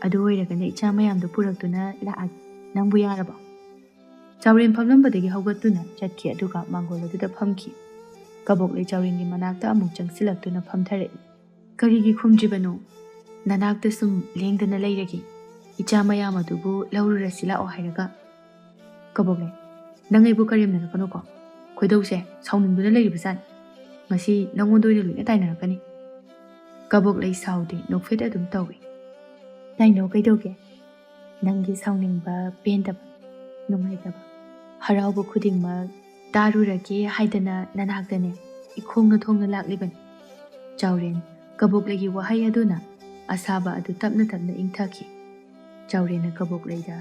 ꯑꯗꯨ ꯑꯣꯏꯔꯒꯅ ꯏꯆꯥ ꯃꯌꯥꯝꯗꯨ ꯄꯨꯔꯛꯇꯨꯅ ꯂꯥꯛꯑꯒꯦ꯫ ꯅꯪꯕꯨ ꯌꯥꯔꯕꯣ?" ꯆꯥꯎꯔꯦꯟ ꯐꯝꯂꯝꯕꯗꯒꯤ ꯍꯧꯒꯠꯇꯨꯅ ꯆꯠꯈꯤ, ꯑꯗꯨꯒ ꯃꯥꯡꯒꯣꯜ ꯑꯗꯨꯗ ꯐꯝꯈꯤ꯫ ꯀꯕꯣꯛꯂꯩ ꯆꯥꯎꯔꯦꯟꯒꯤ ꯃꯅꯥꯛꯇ ꯑꯃꯨꯛ ꯆꯪꯁꯤꯜꯂꯛꯇꯨꯅ ꯐꯝꯊꯔꯛꯏ꯫ "ꯀꯔꯤꯒꯤ ꯈꯨꯝꯗ꯭ꯔꯤꯕꯅꯣ? ꯅꯅꯥꯛꯇ ꯁꯨꯝ ꯂꯦꯡꯗꯅ ꯂꯩꯔꯒꯦ꯫ ꯏꯆꯥ ꯃꯌꯥꯝ ꯑꯗꯨꯕꯨ ꯂꯧꯔꯨꯔꯁꯤ ꯂꯥꯛꯑꯣ ꯍꯥꯏꯔꯒ꯫" "ꯀꯕꯣꯛꯂꯩ, ꯅꯪ ꯑꯩꯕꯨ ꯀꯔꯦꯝꯅꯔꯛꯀꯅꯨꯀꯣ꯫ ꯈꯣꯏꯗꯧꯁꯦ ꯁꯥꯎꯅꯤꯡꯗꯨꯅ ꯂꯩꯔꯤꯕꯖꯥꯠꯅꯤ꯫ ꯉꯁꯤ ꯅꯪꯉꯣꯟꯗ ꯑꯣꯏꯅ ꯂꯣꯏꯅ ꯇꯥꯏꯅꯔꯛꯀꯅꯤ꯫" ꯀꯕꯣꯛꯂꯩ ꯁꯥꯎꯗꯦ, ꯅꯣꯛꯐꯦꯠ ꯑꯗꯨꯝ ꯇꯧꯏ꯫ "ꯇꯥꯏꯅꯧ ꯀꯩꯗꯧꯒꯦ? ꯅꯪꯒꯤ ꯁꯥꯎꯅꯤꯡꯕ, ꯄꯦꯟꯗꯕ, ꯅꯨꯡꯉꯥꯏꯇꯕ, ꯍꯔꯥꯎꯕ ꯈꯨꯗꯤꯡꯃꯛ ꯇꯥꯔꯨꯔꯒꯦ ꯍꯥꯏꯗꯅ ꯅꯅꯥꯛꯇꯅꯦ ꯏꯈꯣꯡꯅ ꯊꯣꯡꯅ ꯂꯥꯛꯂꯤꯕꯅꯤ꯫" ꯆꯥꯎꯔꯦꯟ ꯀꯕꯣꯛꯂꯩꯒꯤ ꯋꯥꯍꯩ ꯑꯗꯨꯅ ꯑꯁꯥꯕ ꯑꯗꯨ ꯇꯞꯅ ꯇꯞꯅ ꯏꯪꯊꯈꯤ꯫ ꯆꯥꯎꯔꯦꯟꯅ ꯀꯕꯣꯛꯂꯩꯗ,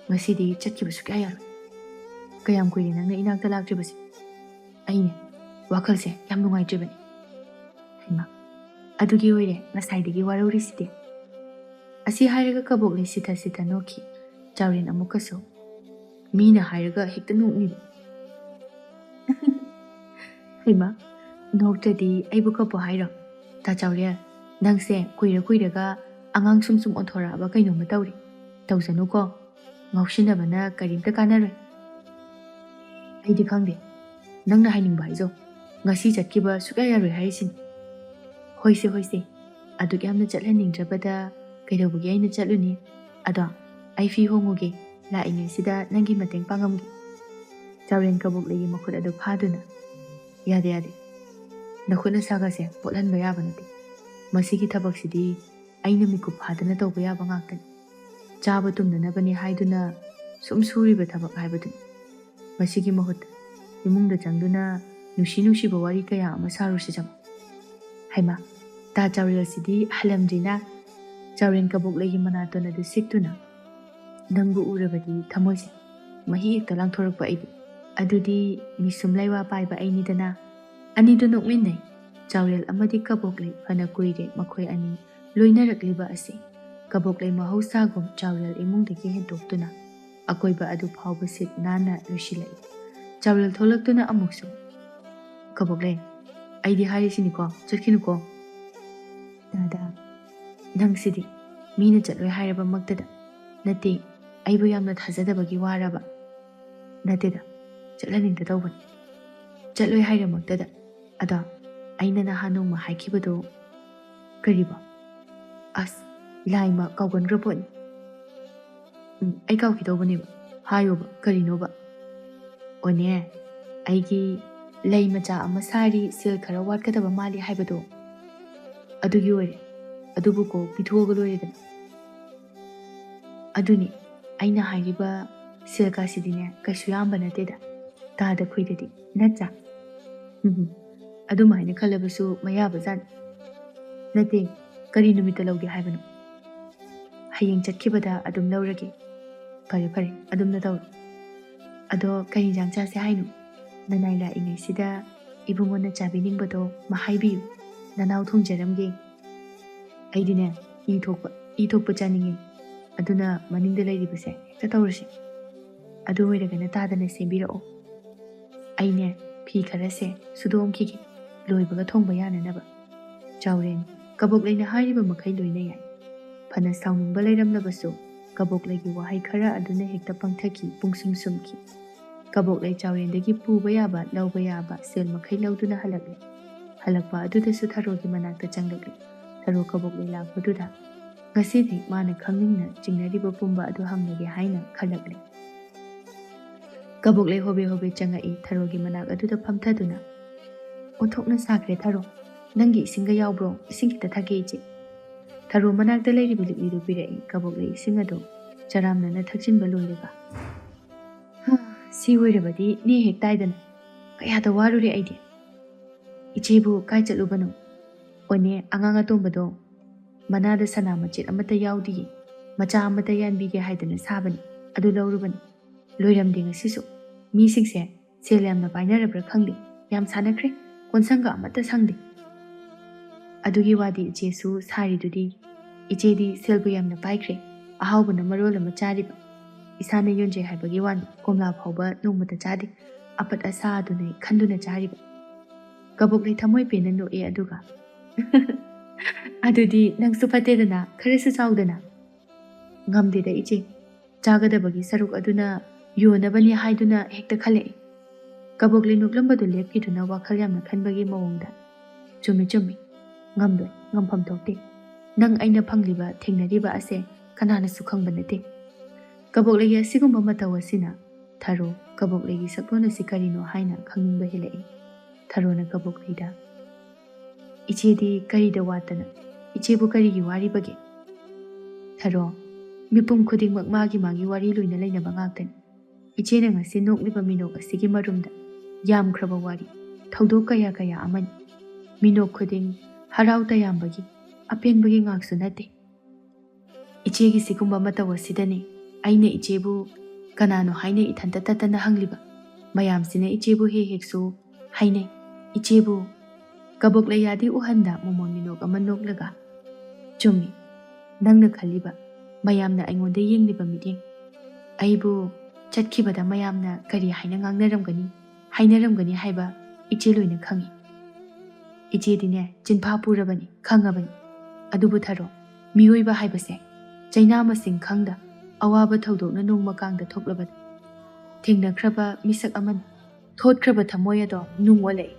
"ꯉꯁꯤꯗꯤ ꯆꯠꯈꯤꯕ ꯁꯨꯛꯌꯥ ꯌꯥꯔꯣꯏ꯫ ꯀꯌꯥꯝ ꯀꯨꯏꯔꯦ ꯅꯪꯅ ꯏꯅꯥꯛꯇ ꯂꯥꯛꯇ꯭ꯔꯤꯕꯁꯦ? ꯑꯩꯅꯦ, ꯋꯥꯈꯜꯁꯦ ꯌꯥꯝ ꯅꯨꯡꯉꯥꯏꯇ꯭ꯔꯤꯕꯅꯤ꯫ ꯍꯩꯃꯥ, ꯑꯗꯨꯒꯤ ꯑꯣꯏꯔꯦ ꯉꯁꯥꯏꯗꯒꯤ ꯋꯥꯔꯧꯔꯤꯁꯤꯗꯤ꯫ ꯑꯁꯤ ꯍꯥꯏꯔꯒ ꯀꯕꯣꯛꯂꯩ ꯁꯤꯊ ꯁꯤꯊ ꯅꯣꯛꯈꯤ꯫ ꯆꯥꯎꯔꯦꯟ ꯑꯃꯨꯛꯀꯁꯨ, "ꯃꯤꯅ ꯍꯥꯏꯔꯒ ꯍꯦꯛꯇ ꯅꯣꯛꯅꯤꯡꯕ꯫" "ꯍꯩꯃꯥ, ꯅꯣꯛꯇ꯭ꯔꯗꯤ ꯑꯩꯕꯨ ꯀꯞꯄꯣ ꯍꯥꯏꯔꯣ? ꯇꯥ ꯆꯥꯎꯔꯦꯜ, ꯅꯪꯁꯦ ꯀꯨꯏꯔ ꯀꯨꯏꯔꯒ ꯑꯉꯥꯡ ꯁꯨꯝ ꯁꯨꯝ ꯑꯣꯟꯊꯣꯔꯛꯑꯕ ꯀꯩꯅꯣꯝꯃ ꯇꯧꯔꯦ꯫ ꯇꯧꯖꯅꯨꯀꯣ꯫ ꯉꯥꯎꯁꯤꯟꯅꯕꯅ ꯀꯔꯤꯝꯇ ꯀꯥꯟꯅꯔꯣꯏ꯫" "ꯑꯩꯗꯤ ꯈꯪꯗꯦ꯫ ꯅꯪꯅ ꯍꯥꯏꯅꯤꯡꯕ ꯍꯥꯏꯖꯧ꯫ ꯉꯁꯤ ꯆꯠꯈꯤꯕ ꯁꯨꯛꯌꯥ ꯌꯥꯔꯣꯏ ꯍꯥꯏꯔꯤꯁꯤꯅꯤ꯫" "ꯍꯣꯏꯁꯦ, ꯍꯣꯏꯁꯦ꯫ ꯑꯗꯨꯛ ꯌꯥꯝꯅ ꯆꯠꯍꯟꯅꯤꯡꯗ꯭ꯔꯕꯗ ꯀꯩꯗꯧꯕꯒꯤ ꯑꯩꯅ ꯆꯠꯂꯨꯅꯤ? ꯑꯗꯣ ꯑꯩ ꯐꯤ ꯍꯣꯡꯉꯨꯒꯦ꯫ ꯂꯥꯛꯏꯉꯩꯁꯤꯗ ꯅꯪꯒꯤ ꯃꯇꯦꯡ ꯄꯥꯡꯉꯝꯒꯦ꯫" ꯆꯥꯎꯔꯦꯟ ꯀꯕꯣꯛꯂꯩꯒꯤ ꯃꯈꯨꯠ ꯑꯗꯨ ꯐꯥꯗꯨꯅ, "ꯌꯥꯗꯦ, ꯌꯥꯗꯦ꯫ ꯅꯈꯨꯠ ꯅꯁꯥꯒꯁꯦ ꯄꯣꯠꯍꯟꯕ ꯌꯥꯕ ꯅꯠꯇꯦ꯫ ꯃꯁꯤꯒꯤ ꯊꯕꯛꯁꯤꯗꯤ ꯑꯩꯅ ꯃꯤꯀꯨꯞ ꯐꯥꯗꯅ ꯇꯧꯕ ꯌꯥꯕ ꯉꯥꯛꯇꯅꯤ꯫ ꯆꯥꯕ ꯇꯨꯝꯅꯅꯕꯅꯤ ꯍꯥꯏꯗꯨꯅ ꯁꯨꯝ ꯁꯨꯔꯤꯕ ꯊꯕꯛ ꯍꯥꯏꯕꯗꯨꯅꯤ꯫ ꯃꯁꯤꯒꯤ ꯃꯍꯨꯠꯇ ꯏꯃꯨꯡꯗ ꯆꯪꯗꯨꯅ ꯅꯨꯡꯁꯤ ꯅꯨꯡꯁꯤꯕ ꯋꯥꯔꯤ ꯀꯌꯥ ꯑꯃ ꯁꯥꯔꯨꯁꯤ ꯆꯪꯉꯨ꯫" ꯍꯩꯃꯥ, ꯇꯥ ꯆꯥꯎꯔꯦꯜꯁꯤꯗꯤ ꯍꯜꯂꯝꯗ꯭ꯔꯤꯅ꯫ ꯆꯥꯎꯔꯦꯟ ꯀꯕꯣꯛꯂꯩꯒꯤ ꯃꯅꯥꯇꯣꯟ ꯑꯗꯨ ꯁꯤꯛꯇꯨꯅ, "ꯅꯪꯕꯨ ꯎꯔꯕꯗꯤ ꯊꯃꯣꯏꯁꯦ ꯃꯍꯤ ꯍꯦꯛꯇ ꯂꯥꯡꯊꯣꯔꯛꯄ ꯑꯩꯗꯤ꯫ ꯑꯗꯨꯗꯤ ꯃꯤꯁꯨꯝ ꯂꯩꯋꯥ ꯄꯥꯏꯕ ꯑꯩꯅꯤꯗꯅ꯫" ꯑꯅꯤꯗꯨ ꯅꯣꯛꯃꯤꯟꯅꯩ꯫ ꯆꯥꯎꯔꯦꯜ ꯑꯃꯗꯤ ꯀꯕꯣꯛꯂꯩ ꯐꯅ ꯀꯨꯏꯔꯦ ꯃꯈꯣꯏ ꯑꯅꯤ ꯂꯣꯏꯅꯔꯛꯂꯤꯕ ꯑꯁꯤ꯫ ꯀꯕꯣꯛꯂꯩ ꯃꯍꯧꯁꯥꯒꯨꯝ ꯆꯥꯎꯔꯦꯜ ꯏꯃꯨꯡꯗꯒꯤ ꯍꯦꯟꯗꯣꯛꯇꯨꯅ ꯑꯀꯣꯏꯕ ꯑꯗꯨ ꯐꯥꯎꯕ ꯁꯤꯠ ꯅꯥꯟꯅ ꯂꯣꯏꯁꯤꯜꯂꯛꯏ꯫ ꯆꯥꯎꯔꯦꯜ ꯊꯣꯛꯂꯛꯇꯨꯅ ꯑꯃꯨꯛꯁꯨ, "ꯀꯕꯣꯛꯂꯩ, ꯑꯩꯗꯤ ꯍꯥꯏꯔꯤꯁꯤꯅꯤꯀꯣ, ꯆꯠꯈꯤꯅꯨꯀꯣ꯫" "ꯇꯥꯗ, ꯅꯪꯁꯤꯗꯤ ꯃꯤꯅ ꯆꯠꯂꯣꯏ ꯍꯥꯏꯔꯕꯃꯛꯇꯗ, ꯅꯠꯇꯦ, ꯑꯩꯕꯨ ꯌꯥꯝꯅ ꯊꯥꯖꯗꯕꯒꯤ ꯋꯥꯔꯕ?" "ꯅꯠꯇꯦꯗ, ꯆꯠꯍꯟꯅꯤꯡꯗ ꯇꯧꯕꯅꯤ꯫" "ꯆꯠꯂꯣꯏ ꯍꯥꯏꯔꯃꯛꯇꯗ꯫ ꯑꯗꯣ ꯑꯩꯅ ꯅꯍꯥꯟ ꯅꯣꯡꯃ ꯍꯥꯏꯈꯤꯕꯗꯣ ꯀꯔꯤꯕꯣ? ꯑꯁ, ꯂꯥꯏꯃ ꯀꯥꯎꯒꯟꯈ꯭ꯔ ꯄꯣꯠꯅꯤ꯫ ꯎꯝ, ꯑꯩ ꯀꯥꯎꯈꯤꯗꯧꯕꯅꯦꯕ꯫ ꯍꯥꯏꯌꯣꯕ, ꯀꯔꯤꯅꯣꯕ?" "ꯑꯣꯅꯦ, ꯑꯩꯒꯤ ꯂꯩ ꯃꯆꯥ ꯑꯃ ꯁꯥꯔꯤ, ꯁꯦꯜ ꯈꯔ ꯋꯥꯠꯀꯗꯕ ꯃꯥꯜꯂꯤ ꯍꯥꯏꯕꯗꯣ, ꯑꯗꯨꯒꯤ ꯑꯣꯏꯔꯦ꯫ ꯑꯗꯨꯕꯨ ꯀꯣ ꯄꯤꯊꯣꯛꯑꯒ ꯂꯣꯏꯔꯦꯗꯅ꯫" "ꯑꯗꯨꯅꯤ ꯑꯩꯅ ꯍꯥꯏꯔꯤꯕ ꯁꯦꯜ ꯀꯥꯁꯤꯗꯤꯅꯦ ꯀꯩꯁꯨ ꯌꯥꯝꯕ ꯅꯠꯇꯦꯗ, ꯇꯥꯗ ꯈꯨꯏꯗꯗꯤ, ꯅꯠꯇ꯭ꯔꯥ?" "ꯎꯝ, ꯑꯗꯨꯃꯥꯏꯅ ꯈꯜꯂꯕꯁꯨ ꯃꯌꯥꯕ ꯖꯥꯠꯅꯤ꯫" "ꯅꯠꯇꯦ, ꯀꯔꯤ ꯅꯨꯃꯤꯠꯇ ꯂꯧꯒꯦ ꯍꯥꯏꯕꯅꯣ?" "ꯍꯌꯦꯡ ꯆꯠꯈꯤꯕꯗ ꯑꯗꯨꯝ ꯂꯧꯔꯒꯦ꯫" "ꯐꯔꯦ, ꯐꯔꯦ, ꯑꯗꯨꯝꯅ ꯇꯧꯔꯣ꯫" ꯑꯗꯣ ꯀꯩ ꯏꯟꯖꯥꯡ ꯆꯥꯁꯦ ꯍꯥꯏꯅꯣ? ꯅꯅꯥꯏ ꯂꯥꯛꯏꯉꯩꯁꯤꯗ ꯏꯕꯨꯡꯉꯣꯅ ꯆꯥꯕꯤꯅꯤꯡꯕꯗꯣ ꯃꯍꯥꯏꯕꯤꯌꯨ꯫ ꯅꯅꯥꯎ ꯊꯣꯡꯖꯔꯝꯒꯦ꯫ ꯑꯩꯗꯤꯅꯦ, ꯏ ꯊꯣꯛꯄ, ꯏ ꯊꯣꯛꯄ ꯆꯥꯅꯤꯡꯉꯦ꯫ ꯑꯗꯨꯅ ꯃꯅꯤꯡꯗ ꯂꯩꯔꯤꯕꯁꯦ ꯍꯦꯛꯇ ꯇꯧꯔꯁꯤ꯫ ꯑꯗꯨ ꯑꯣꯏꯔꯒꯅ ꯇꯥꯗꯅ ꯁꯦꯝꯕꯤꯔꯛꯑꯣ꯫ ꯑꯩꯅꯦ, ꯐꯤ ꯈꯔꯁꯦ ꯁꯨꯗꯣꯛꯑꯝꯈꯤꯒꯦ꯫ ꯂꯣꯏꯕꯒ ꯊꯣꯡꯕ ꯌꯥꯅꯅꯕ꯫ ꯆꯥꯎꯔꯦꯟ, ꯀꯕꯣꯛꯂꯩꯅ ꯍꯥꯏꯔꯤꯕ ꯃꯈꯩ ꯂꯣꯏꯅ ꯌꯥꯏ꯫ ꯐꯅ ꯁꯥꯎꯅꯤꯡꯕ ꯂꯩꯔꯝꯂꯕꯁꯨ, ꯀꯕꯣꯛꯂꯩꯒꯤ ꯋꯥꯍꯩ ꯈꯔ ꯑꯗꯨꯅ ꯍꯦꯛꯇ ꯄꯪꯊꯈꯤ, ꯄꯨꯡꯁꯨꯝ ꯁꯨꯝꯈꯤ꯫ ꯀꯕꯣꯛꯂꯩ ꯆꯥꯎꯔꯦꯟꯗꯒꯤ ꯄꯨꯕ ꯌꯥꯕ, ꯂꯧꯕ ꯌꯥꯕ ꯁꯦꯜ ꯃꯈꯩ ꯂꯧꯗꯨꯅ ꯍꯜꯂꯛꯂꯦ꯫ ꯍꯜꯂꯛꯄ ꯑꯗꯨꯗꯁꯨ ꯊꯔꯣꯒꯤ ꯃꯅꯥꯛꯇ ꯆꯪꯂꯛꯂꯦ꯫ ꯊꯔꯣ ꯀꯕꯣꯛꯂꯩ ꯂꯥꯛꯄꯗꯨꯗ, ꯉꯁꯤꯗꯤ ꯃꯥꯅ ꯈꯪꯅꯤꯡꯅ ꯆꯤꯡꯅꯔꯤꯕ ꯄꯨꯝꯕ ꯑꯗꯨ ꯍꯪꯂꯒꯦ ꯍꯥꯏꯅ ꯈꯜꯂꯛꯂꯦ꯫ ꯀꯕꯣꯛꯂꯩ ꯍꯣꯕꯦ ꯍꯣꯕꯦ ꯆꯪꯉꯛꯏ, ꯊꯔꯣꯒꯤ ꯃꯅꯥꯛ ꯑꯗꯨꯗ ꯐꯝꯊꯗꯨꯅ꯫ "ꯑꯣꯟꯊꯣꯛꯅ ꯁꯥꯈ꯭ꯔꯦ ꯊꯔꯣ, ꯅꯪꯒꯤ ꯏꯁꯤꯡꯒ ꯌꯥꯎꯕ꯭ꯔꯣ? ꯏꯁꯤꯡ ꯈꯤꯇ ꯊꯛꯀꯦ ꯏꯆꯦ꯫" ꯊꯔꯣ ꯃꯅꯥꯛꯇ ꯂꯩꯔꯤꯕ ꯂꯤꯛꯂꯤꯗꯨ ꯄꯤꯔꯛꯏ꯫ ꯀꯕꯣꯛꯂꯩ ꯏꯁꯤꯡ ꯑꯗꯨ ꯆꯔꯥꯝꯅꯅ ꯊꯛꯆꯤꯟꯕ ꯂꯣꯏꯔꯒ, "ꯍꯥ, ꯁꯤ ꯑꯣꯏꯔꯕꯗꯤ ꯅꯦ ꯍꯦꯛ ꯇꯥꯏꯗꯅ꯫ ꯀꯌꯥꯗ ꯋꯥꯔꯨꯔꯦ ꯑꯩꯗꯤ꯫ ꯏꯆꯦꯕꯨ ꯀꯥꯏ ꯆꯠꯂꯨꯕꯅꯣ? ꯑꯣꯅꯦ, ꯑꯉꯥꯡ ꯑꯇꯣꯝꯕꯗꯣ ꯃꯅꯥꯗ ꯁꯅꯥ ꯃꯆꯦꯠ ꯑꯃꯠꯇ ꯌꯥꯎꯗꯤꯌꯦ꯫ ꯃꯆꯥ ꯑꯃꯠꯇ ꯌꯥꯟꯕꯤꯒꯦ ꯍꯥꯏꯗꯅ ꯁꯥꯕꯅꯤ꯫ ꯑꯗꯨ ꯂꯧꯔꯨꯕꯅꯤ꯫ ꯂꯣꯏꯔꯝꯗꯦ ꯉꯁꯤꯁꯨ꯫ ꯃꯤꯁꯤꯡꯁꯦ ꯁꯦꯜ ꯌꯥꯝꯅ ꯄꯥꯏꯅꯔꯕ꯭ꯔꯥ ꯈꯪꯗꯦ, ꯌꯥꯝ ꯁꯥꯟꯅꯈ꯭ꯔꯦ, ꯀꯣꯟꯁꯪꯒ ꯑꯃꯠꯇ ꯁꯪꯗꯦ꯫" "ꯑꯗꯨꯒꯤ ꯋꯥꯗꯤ ꯏꯆꯦꯁꯨ ꯁꯥꯔꯤꯗꯨꯗꯤ꯫ ꯏꯆꯦꯗꯤ ꯁꯦꯜꯕꯨ ꯌꯥꯝꯅ ꯄꯥꯏꯈ꯭ꯔꯦ, ꯑꯍꯥꯎꯕꯅ ꯃꯔꯣꯜ ꯑꯃ ꯆꯥꯔꯤꯕ꯫ ꯏꯁꯥꯅ ꯌꯣꯟꯖꯩ ꯍꯥꯏꯕꯒꯤ ꯋꯥꯅꯤ, ꯀꯣꯝꯂꯥ ꯐꯥꯎꯕ ꯅꯣꯡꯃꯇ ꯆꯥꯗꯦ꯫ ꯑꯄꯠ ꯑꯁꯥ ꯑꯗꯨꯅ ꯈꯟꯗꯨꯅ ꯆꯥꯔꯤꯕ꯫" ꯀꯕꯣꯛꯂꯩ ꯊꯃꯣꯏ ꯄꯦꯟꯅ ꯅꯣꯛꯑꯦ, ꯑꯗꯨꯒ, "ꯑꯗꯨꯗꯤ ꯅꯪꯁꯨ ꯐꯠꯇꯦꯗꯅ, ꯈꯔꯁꯨ ꯆꯥꯎꯗꯅ꯫" "ꯉꯝꯗꯦꯗ ꯏꯆꯦ, ꯆꯥꯒꯗꯕꯒꯤ ꯁꯔꯨꯛ ꯑꯗꯨꯅ ꯌꯣꯟꯅꯕꯅꯤ ꯍꯥꯏꯗꯨꯅ ꯍꯦꯛꯇ ꯈꯜꯂꯛꯏ꯫" ꯀꯕꯣꯛꯂꯩ ꯅꯣꯛꯂꯝꯕꯗꯨ ꯂꯦꯞꯈꯤꯗꯨꯅ ꯋꯥꯈꯜ ꯌꯥꯝꯅ ꯈꯟꯕꯒꯤ ꯃꯑꯣꯡꯗ, "ꯆꯨꯝꯃꯤ, ꯆꯨꯝꯃꯤ꯫ ꯉꯝꯂꯣꯏ, ꯉꯝꯐꯝ ꯊꯣꯛꯇꯦ꯫ ꯅꯪ ꯑꯩꯅ ꯐꯪꯂꯤꯕ, ꯊꯦꯡꯅꯔꯤꯕ ꯑꯁꯦ ꯀꯅꯥꯅꯁꯨ ꯈꯪꯕ ꯅꯠꯇꯦ꯫" ꯀꯕꯣꯛꯂꯩꯒꯤ ꯑꯁꯤꯒꯨꯝꯕ ꯃꯇꯧ ꯑꯁꯤꯅ ꯊꯔꯣ, ꯀꯕꯣꯛꯂꯩꯒꯤ ꯁꯛꯂꯣꯟ ꯑꯁꯤ ꯀꯔꯤꯅꯣ ꯍꯥꯏꯅ ꯈꯪꯅꯤꯡꯕ ꯍꯦꯜꯂꯛꯏ꯫ ꯊꯔꯣꯅ ꯀꯕꯣꯛꯂꯩꯗ, "ꯏꯆꯦꯗꯤ ꯀꯔꯤꯗ ꯋꯥꯠꯇꯅ? ꯏꯆꯦꯕꯨ ꯀꯔꯤꯒꯤ ꯋꯥꯔꯤꯕꯒꯦ?" ꯊꯔꯣ, "ꯃꯤꯄꯨꯝ ꯈꯨꯗꯤꯡꯃꯛ ꯃꯥꯒꯤ ꯃꯥꯒꯤ ꯋꯥꯔꯤ ꯂꯣꯏꯅ ꯂꯩꯅꯕ ꯉꯥꯛꯇꯅꯤ꯫ ꯏꯆꯦꯅ ꯉꯁꯤ ꯅꯣꯛꯂꯤꯕ ꯃꯤꯅꯣꯛ ꯑꯁꯤꯒꯤ ꯃꯔꯨꯝꯗ ꯌꯥꯝꯈ꯭ꯔꯕ ꯋꯥꯔꯤ, ꯊꯧꯗꯣꯛ ꯀꯌꯥ ꯀꯌꯥ ꯑꯃꯅꯤ꯫ ꯃꯤꯅꯣꯛ ꯈꯨꯗꯤꯡ ꯍꯔꯥꯎ ꯇꯌꯥꯝꯕꯒꯤ, ꯑꯄꯦꯟꯕꯒꯤ ꯉꯥꯛꯁꯨ ꯅꯠꯇꯦ꯫ ꯏꯆꯦꯒꯤ ꯁꯤꯒꯨꯝꯕ ꯃꯇꯧ ꯑꯁꯤꯗꯅꯤ ꯑꯩꯅ ꯏꯆꯦꯕꯨ "ꯀꯅꯥꯅꯣ?" ꯍꯥꯏꯅ ꯏꯊꯟꯇ ꯇꯠꯇꯅ ꯍꯪꯂꯤꯕ꯫ ꯃꯌꯥꯝꯁꯤꯅ ꯏꯆꯦꯕꯨ ꯍꯦꯛ ꯍꯦꯛꯁꯨ ꯍꯥꯏꯅꯩ꯫ "ꯏꯆꯦꯕꯨ?" ꯀꯕꯣꯛ ꯂꯩꯌꯥꯗꯤ ꯎꯍꯟꯗ ꯃꯣꯃꯣꯟ ꯃꯤꯅꯣꯛ ꯑꯃ ꯅꯣꯛꯂꯒ, "ꯆꯨꯝꯃꯤ, ꯅꯪꯅ ꯈꯜꯂꯤꯕ, ꯃꯌꯥꯝꯅ ꯑꯩꯉꯣꯟꯗ ꯌꯦꯡꯂꯤꯕ ꯃꯤꯠꯌꯦꯡ꯫ ꯑꯩꯕꯨ ꯆꯠꯈꯤꯕꯗ ꯃꯌꯥꯝꯅ ꯀꯔꯤ ꯍꯥꯏꯅ ꯉꯥꯡꯅꯔꯝꯒꯅꯤ, ꯍꯥꯏꯅꯔꯝꯒꯅꯤ ꯍꯥꯏꯕ ꯏꯆꯦ ꯂꯣꯏꯅ ꯈꯪꯏ꯫ ꯏꯆꯦꯗꯤꯅꯦ, ꯆꯤꯟꯐꯥ ꯄꯨꯔꯕꯅꯤ, ꯈꯪꯉꯕꯅꯤ꯫ ꯑꯗꯨꯕꯨ ꯊꯔꯣ, ꯃꯤꯑꯣꯏꯕ ꯍꯥꯏꯕꯁꯦ ꯆꯩꯅꯥ ꯃꯁꯤꯡ ꯈꯪꯗ, ꯑꯋꯥꯕ ꯊꯧꯗꯣꯛꯅ ꯅꯣꯡꯃ ꯀꯥꯡꯗ ꯊꯣꯛꯂꯕꯗ ꯊꯦꯡꯅꯈ꯭ꯔꯕ ꯃꯤꯁꯛ ꯑꯃꯅꯤ꯫ ꯊꯣꯠꯈ꯭ꯔꯕ ꯊꯃꯣꯏ ꯑꯗꯣ ꯅꯨꯡ ꯑꯣꯜꯂꯛꯏ꯫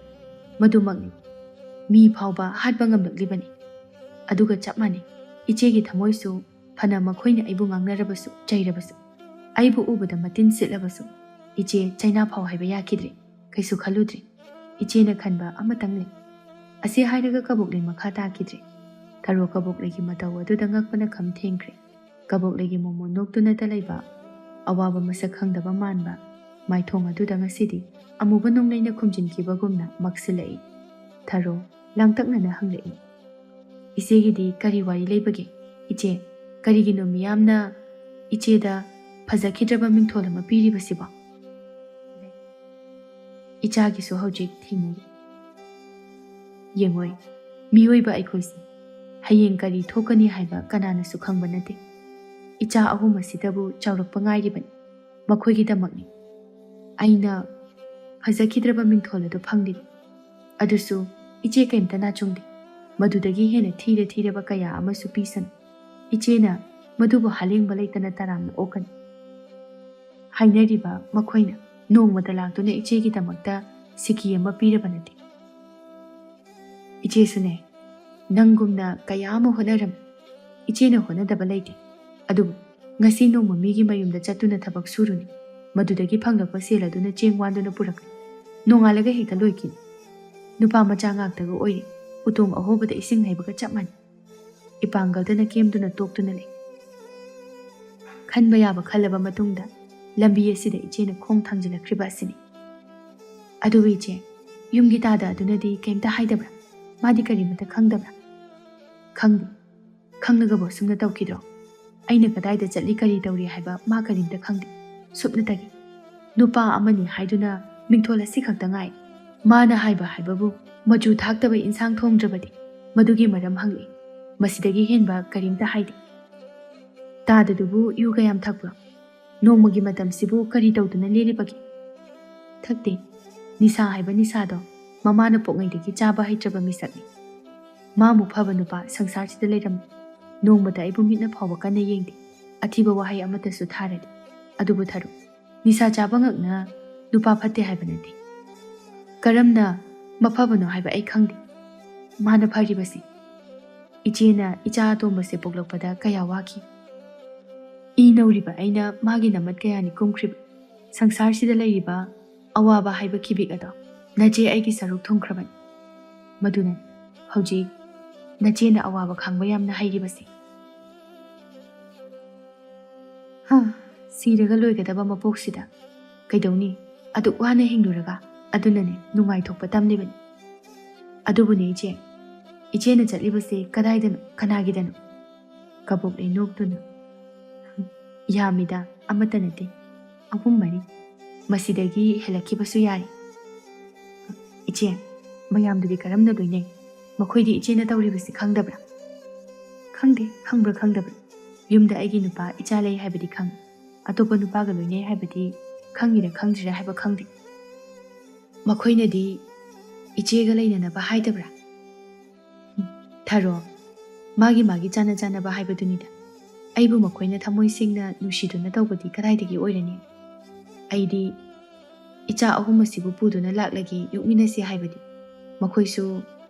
ꯃꯗꯨꯃꯛꯅꯤ ꯃꯤ ꯐꯥꯎꯕ ꯍꯥꯠꯄ ꯉꯝꯂꯛꯂꯤꯕꯅꯤ꯫ ꯑꯗꯨꯒ ꯆꯞ ꯃꯥꯟꯅꯩ, ꯏꯆꯦꯒꯤ ꯊꯃꯣꯏꯁꯨ ꯐꯅ ꯃꯈꯣꯏꯅ ꯑꯩꯕꯨ ꯉꯥꯡꯅꯔꯕꯁꯨ, ꯆꯩꯔꯕꯁꯨ, ꯑꯩꯕꯨ ꯎꯕꯗ ꯃꯇꯤꯟ ꯁꯤꯠꯂꯕꯁꯨ, ꯏꯆꯦ ꯆꯩꯅꯥ ꯐꯥꯎ ꯍꯥꯏꯕ ꯌꯥꯈꯤꯗ꯭ꯔꯦ꯫ ꯀꯩꯁꯨ ꯈꯜꯂꯨꯗ꯭ꯔꯦ꯫ ꯏꯆꯦꯅ ꯈꯟꯕ ꯑꯃꯇꯪ ꯂꯩ꯫ ꯑꯁꯤ ꯍꯥꯏꯔꯒ ꯀꯕꯣꯛꯂꯩ ꯃꯈꯥ ꯇꯥꯈꯤꯗ꯭ꯔꯦ꯫ ꯊꯔꯣ ꯀꯕꯣꯛꯂꯩꯒꯤ ꯃꯇꯧ ꯑꯗꯨꯗ ꯉꯛꯄꯅ ꯈꯝ ꯊꯦꯡꯈ꯭ꯔꯦ꯫ ꯀꯕꯣꯛꯂꯩꯒꯤ ꯃꯣꯃꯣꯟ ꯅꯣꯛꯇꯨꯅꯇ ꯂꯩꯕ, ꯑꯋꯥꯕ ꯃꯁꯛ ꯈꯪꯗꯕ ꯃꯥꯟꯕ ꯃꯥꯏꯊꯣꯡ ꯑꯗꯨꯗ ꯉꯁꯤꯗꯤ ꯑꯃꯨꯕ ꯅꯣꯡꯂꯩꯅ ꯈꯨꯝꯖꯤꯟꯈꯤꯕꯒꯨꯝꯅ ꯃꯛꯁꯤꯜꯂꯛꯏ꯫ ꯊꯔꯣ ꯂꯥꯡꯇꯛꯅꯅ ꯍꯪꯂꯛꯏ, "ꯏꯆꯦꯒꯤꯗꯤ ꯀꯔꯤ ꯋꯥꯔꯤ ꯂꯩꯕꯒꯦ? ꯏꯆꯦ, ꯀꯔꯤꯒꯤꯅꯣ ꯃꯤꯌꯥꯝꯅ ꯏꯆꯦꯗ ꯐꯖꯈꯤꯗ꯭ꯔꯕ ꯃꯤꯡꯊꯣꯜ ꯑꯃ ꯄꯤꯔꯤꯕꯁꯤꯕꯣ?" ꯏꯆꯥꯒꯤꯁꯨ ꯍꯧꯖꯤꯛ ꯊꯦꯡꯅꯔꯤ꯫ ꯌꯦꯡꯉꯣꯏ, ꯃꯤꯑꯣꯏꯕ ꯑꯩꯈꯣꯏꯁꯦ ꯍꯌꯦꯡ ꯀꯔꯤ ꯊꯣꯛꯀꯅꯤ ꯍꯥꯏꯕ ꯀꯅꯥꯅꯁꯨ ꯈꯪꯕ ꯅꯠꯇꯦ꯫ ꯏꯆꯥ ꯑꯍꯨꯝ ꯑꯁꯤꯗꯕꯨ ꯆꯥꯎꯔꯛꯄ ꯉꯥꯏꯔꯤꯕꯅꯤ꯫ ꯃꯈꯣꯏꯒꯤꯗꯃꯛꯅꯤ ꯑꯩꯅ ꯐꯖꯈꯤꯗ꯭ꯔꯕ ꯃꯤꯡꯊꯣꯜ ꯑꯗꯨ ꯐꯪꯂꯤꯕ꯫ ꯑꯗꯨꯁꯨ ꯏꯆꯦ ꯀꯩꯝꯇ ꯅꯥꯆꯨꯡꯗꯦ꯫ ꯃꯗꯨꯗꯒꯤ ꯍꯦꯟꯅ ꯊꯤꯔ ꯊꯤꯔꯕ ꯀꯌꯥ ꯑꯃꯁꯨ ꯄꯤꯁꯅꯨ꯫ ꯏꯆꯦꯅ ꯃꯗꯨꯕꯨ ꯍꯥꯂꯦꯡꯕ ꯂꯩꯇꯅ ꯇꯔꯥꯝꯅ ꯑꯣꯛꯀꯅꯤ꯫ ꯍꯥꯏꯅꯔꯤꯕ ꯃꯈꯣꯏꯅ ꯅꯣꯡꯃꯇ ꯂꯥꯛꯇꯨꯅ ꯏꯆꯦꯒꯤꯗꯃꯛꯇ ꯁꯤꯀꯤ ꯑꯃ ꯄꯤꯔꯕ ꯅꯠꯇꯦ꯫ ꯏꯆꯦꯁꯨꯅꯦ, ꯅꯪꯒꯨꯝꯅ ꯀꯌꯥ ꯑꯃ ꯍꯣꯠꯅꯔꯝꯃꯤ꯫ ꯏꯆꯦꯅ ꯍꯣꯠꯅꯗꯕ ꯂꯩꯇꯦ꯫ ꯑꯗꯨꯕꯨ ꯉꯁꯤ ꯅꯣꯡꯃ ꯃꯤꯒꯤ ꯃꯌꯨꯝꯗ ꯆꯠꯇꯨꯅ ꯊꯕꯛ ꯁꯨꯔꯨꯅꯤ꯫ ꯃꯗꯨꯗꯒꯤ ꯐꯪꯂꯛꯄ ꯁꯦꯜ ꯑꯗꯨꯅ ꯆꯦꯡ ꯋꯥꯟꯗꯨꯅ ꯄꯨꯔꯛꯀꯅꯤ꯫ ꯅꯣꯡꯉꯥꯜꯂꯒ ꯍꯦꯛꯇ ꯂꯣꯏꯈꯤꯅꯤ꯫ ꯅꯨꯄꯥ ꯃꯆꯥ ꯉꯥꯛꯇꯒ ꯑꯣꯏꯔꯦ꯫ ꯎꯇꯣꯡ ꯑꯍꯣꯕꯗ ꯏꯁꯤꯡ ꯍꯩꯕꯒ ꯆꯞ ꯃꯥꯟꯅꯩ꯫ ꯏꯄꯥꯡꯒꯜꯗꯅ ꯀꯦꯝꯗꯨꯅ ꯇꯣꯛꯇꯨꯅ ꯂꯩ꯫ ꯈꯟꯕ ꯌꯥꯕ ꯈꯜꯂꯕ ꯃꯇꯨꯡꯗ ꯂꯝꯕꯤ ꯑꯁꯤꯗ ꯏꯆꯦꯅ ꯈꯣꯡ ꯊꯥꯡꯖꯤꯜꯂꯛꯈ꯭ꯔꯤꯕ ꯑꯁꯤꯅꯤ꯫ ꯑꯗꯨꯕꯨ ꯏꯆꯦ, ꯌꯨꯝꯒꯤ ꯇꯥꯗ ꯑꯗꯨꯅꯗꯤ ꯀꯩꯝꯇ ꯍꯥꯏꯗꯕ꯭ꯔꯥ? ꯃꯥꯗꯤ ꯀꯔꯤꯃꯇ ꯈꯪꯗꯕ꯭ꯔꯥ? ꯈꯪꯗꯦ꯫ ꯈꯪꯂꯒꯕꯨ ꯑꯁꯨꯝꯅ ꯇꯧꯈꯤꯗ꯭ꯔꯣ? ꯑꯩꯅ ꯀꯗꯥꯏꯗ ꯆꯠꯂꯤ, ꯀꯔꯤ ꯇꯧꯔꯤ ꯍꯥꯏꯕ ꯃꯥ ꯀꯔꯤꯝꯇ ꯈꯪꯗꯦ꯫ ꯁꯨꯞꯅꯇꯒꯤ꯫ ꯅꯨꯄꯥ ꯑꯃꯅꯤ ꯍꯥꯏꯗꯨꯅ ꯃꯤꯡꯊꯣꯜ ꯑꯁꯤꯈꯛꯇ ꯉꯥꯏ꯫ ꯃꯥꯅ ꯍꯥꯏꯕ ꯍꯥꯏꯕꯕꯨ ꯃꯆꯨ ꯊꯥꯛꯇꯕ ꯏꯟꯁꯥꯡ ꯊꯣꯡꯗ꯭ꯔꯕꯗꯤ ꯃꯗꯨꯒꯤ ꯃꯔꯝ ꯍꯪꯂꯛꯏ꯫ ꯃꯁꯤꯗꯒꯤ ꯍꯦꯟꯕ ꯀꯔꯤꯝꯇ ꯍꯥꯏꯗꯦ꯫ "ꯇꯥꯗꯗꯨꯕꯨ ꯌꯨ ꯀꯌꯥꯝ ꯊꯛꯄ꯭ꯔꯣ? ꯅꯣꯡꯃꯒꯤ ꯃꯇꯝꯁꯤꯕꯨ ꯀꯔꯤ ꯇꯧꯗꯨꯅ ꯂꯦꯜꯂꯤꯕꯒꯦ?" "ꯊꯛꯇꯦ꯫ ꯅꯤꯁꯥ ꯍꯥꯏꯕ ꯅꯤꯁꯥꯗꯣ ꯃꯃꯥꯅ ꯄꯣꯛꯉꯩꯗꯒꯤ ꯆꯥꯕ ꯍꯩꯇ꯭ꯔꯕ ꯃꯤꯁꯛꯅꯤ꯫ ꯃꯥꯃꯨꯛ ꯐꯕ ꯅꯨꯄꯥ ꯁꯪꯁꯥꯔꯁꯤꯗ ꯂꯩꯔꯝꯗꯦ꯫ ꯅꯣꯡꯃꯇ ꯑꯩꯕꯨ ꯃꯤꯠꯅ ꯐꯥꯎꯕ ꯀꯟꯅ ꯌꯦꯡꯗꯦ꯫ ꯑꯊꯤꯕ ꯋꯥꯍꯩ ꯑꯃꯠꯇꯁꯨ ꯊꯥꯔꯗꯦ꯫ ꯑꯗꯨꯕꯨ ꯊꯔꯣ, ꯅꯤꯁꯥ ꯆꯥꯕ ꯉꯛꯅ ꯅꯨꯄꯥ ꯐꯠꯇꯦ ꯍꯥꯏꯕ ꯅꯠꯇꯦ꯫ ꯀꯔꯝꯅ ꯃꯐꯕꯅꯣ ꯍꯥꯏꯕ ꯑꯩ ꯈꯪꯗꯦ꯫ ꯃꯥꯅ ꯐꯔꯤꯕꯁꯤ ꯏꯆꯦꯅ ꯏꯆꯥ ꯑꯇꯣꯝꯕꯁꯦ ꯄꯣꯛꯂꯛꯄꯗ ꯀꯌꯥ ꯋꯥꯈꯤ꯫ ꯏ ꯅꯧꯔꯤꯕ ꯑꯩꯅ ꯃꯥꯒꯤ ꯅꯃꯠ ꯀꯌꯥꯅꯤ ꯀꯨꯝꯈ꯭ꯔꯤꯕ꯫ ꯁꯪꯁꯥꯔꯁꯤꯗ ꯂꯩꯔꯤꯕ ꯑꯋꯥꯕ ꯍꯥꯏꯕ ꯈꯤꯕꯤꯛ ꯑꯗꯣ ꯅꯆꯦ ꯑꯩꯒꯤ ꯁꯔꯨꯛ ꯊꯨꯡꯈ꯭ꯔꯕꯅꯤ꯫ ꯃꯗꯨꯅ ꯍꯧꯖꯤꯛ ꯅꯆꯦꯅ ꯑꯋꯥꯕ ꯈꯥꯡꯕ ꯌꯥꯝꯅ ꯍꯩꯔꯤꯕꯁꯦ꯫ ꯍꯥ, ꯁꯤꯔꯒ ꯂꯣꯏꯒꯗꯕ ꯃꯄꯣꯛꯁꯤꯗ ꯀꯩꯗꯧꯅꯤ? ꯑꯗꯨꯛ ꯋꯥꯅ ꯍꯤꯡꯂꯨꯔꯒ꯫ ꯑꯗꯨꯅꯅꯦ ꯅꯨꯡꯉꯥꯏꯊꯣꯛꯄ ꯇꯝꯂꯤꯕꯅꯤ꯫ ꯑꯗꯨꯕꯨꯅꯦ ꯏꯆꯦ, ꯏꯆꯦꯅ ꯆꯠꯂꯤꯕꯁꯦ ꯀꯗꯥꯏꯗꯅꯣ, ꯀꯅꯥꯒꯤꯗꯅꯣ?" ꯀꯕꯣꯛꯂꯩ ꯅꯣꯛꯇꯨꯅ, "ꯌꯥꯝꯃꯤꯗ, ꯑꯃꯠꯇ ꯅꯠꯇꯦ, ꯑꯍꯨꯝ ꯃꯔꯤ꯫ ꯃꯁꯤꯗꯒꯤ ꯍꯦꯜꯂꯛꯈꯤꯕꯁꯨ ꯌꯥꯏ꯫ ꯏꯆꯦ, ꯃꯌꯥꯝꯗꯨꯗꯤ ꯀꯔꯝꯅ ꯂꯣꯏꯅꯩ? ꯃꯈꯣꯏꯗꯤ ꯏꯆꯦꯅ ꯇꯧꯔꯤꯕꯁꯤ ꯈꯪꯗꯕ꯭ꯔꯥ?" "ꯈꯪꯗꯦ, ꯈꯪꯕ꯭ꯔꯥ ꯈꯪꯗꯕ꯭ꯔꯥ, ꯌꯨꯝꯗ ꯑꯩꯒꯤ ꯅꯨꯄꯥ ꯏꯆꯥ ꯂꯩ ꯍꯥꯏꯕꯗꯤ ꯈꯪꯏ꯫ ꯑꯇꯣꯞꯄ ꯅꯨꯄꯥꯒ ꯂꯣꯏꯅꯩ ꯍꯥꯏꯕꯗꯤ ꯈꯪꯉꯤꯔꯥ ꯈꯪꯗ꯭ꯔꯤꯔꯥ ꯍꯥꯏꯕ ꯈꯪꯗꯦ꯫ ꯃꯈꯣꯏꯅꯗꯤ ꯏꯆꯦꯒ ꯂꯩꯅꯅꯕ ꯍꯥꯏꯗꯕ꯭ꯔꯥ?" "ꯊꯔꯣ, ꯃꯥꯒꯤ ꯃꯥꯒꯤ ꯆꯥꯟꯅ ꯆꯥꯟꯅꯕ ꯍꯥꯏꯕꯗꯨꯅꯤꯗ꯫ ꯑꯩꯕꯨ ꯃꯈꯣꯏꯅ ꯊꯃꯣꯏ ꯁꯦꯡꯅ ꯅꯨꯡꯁꯤꯗꯨꯅ ꯇꯧꯕꯗꯤ ꯀꯗꯥꯏꯗꯒꯤ ꯑꯣꯏꯔꯅꯤ? ꯑꯩꯗꯤ ꯏꯆꯥ ꯑꯍꯨꯝ ꯑꯁꯤꯕꯨ ꯄꯨꯗꯨꯅ ꯂꯥꯛꯂꯒꯦ, ꯌꯣꯛꯃꯤꯟꯅꯁꯤ ꯍꯥꯏꯕꯗꯤ ꯃꯈꯣꯏꯁꯨ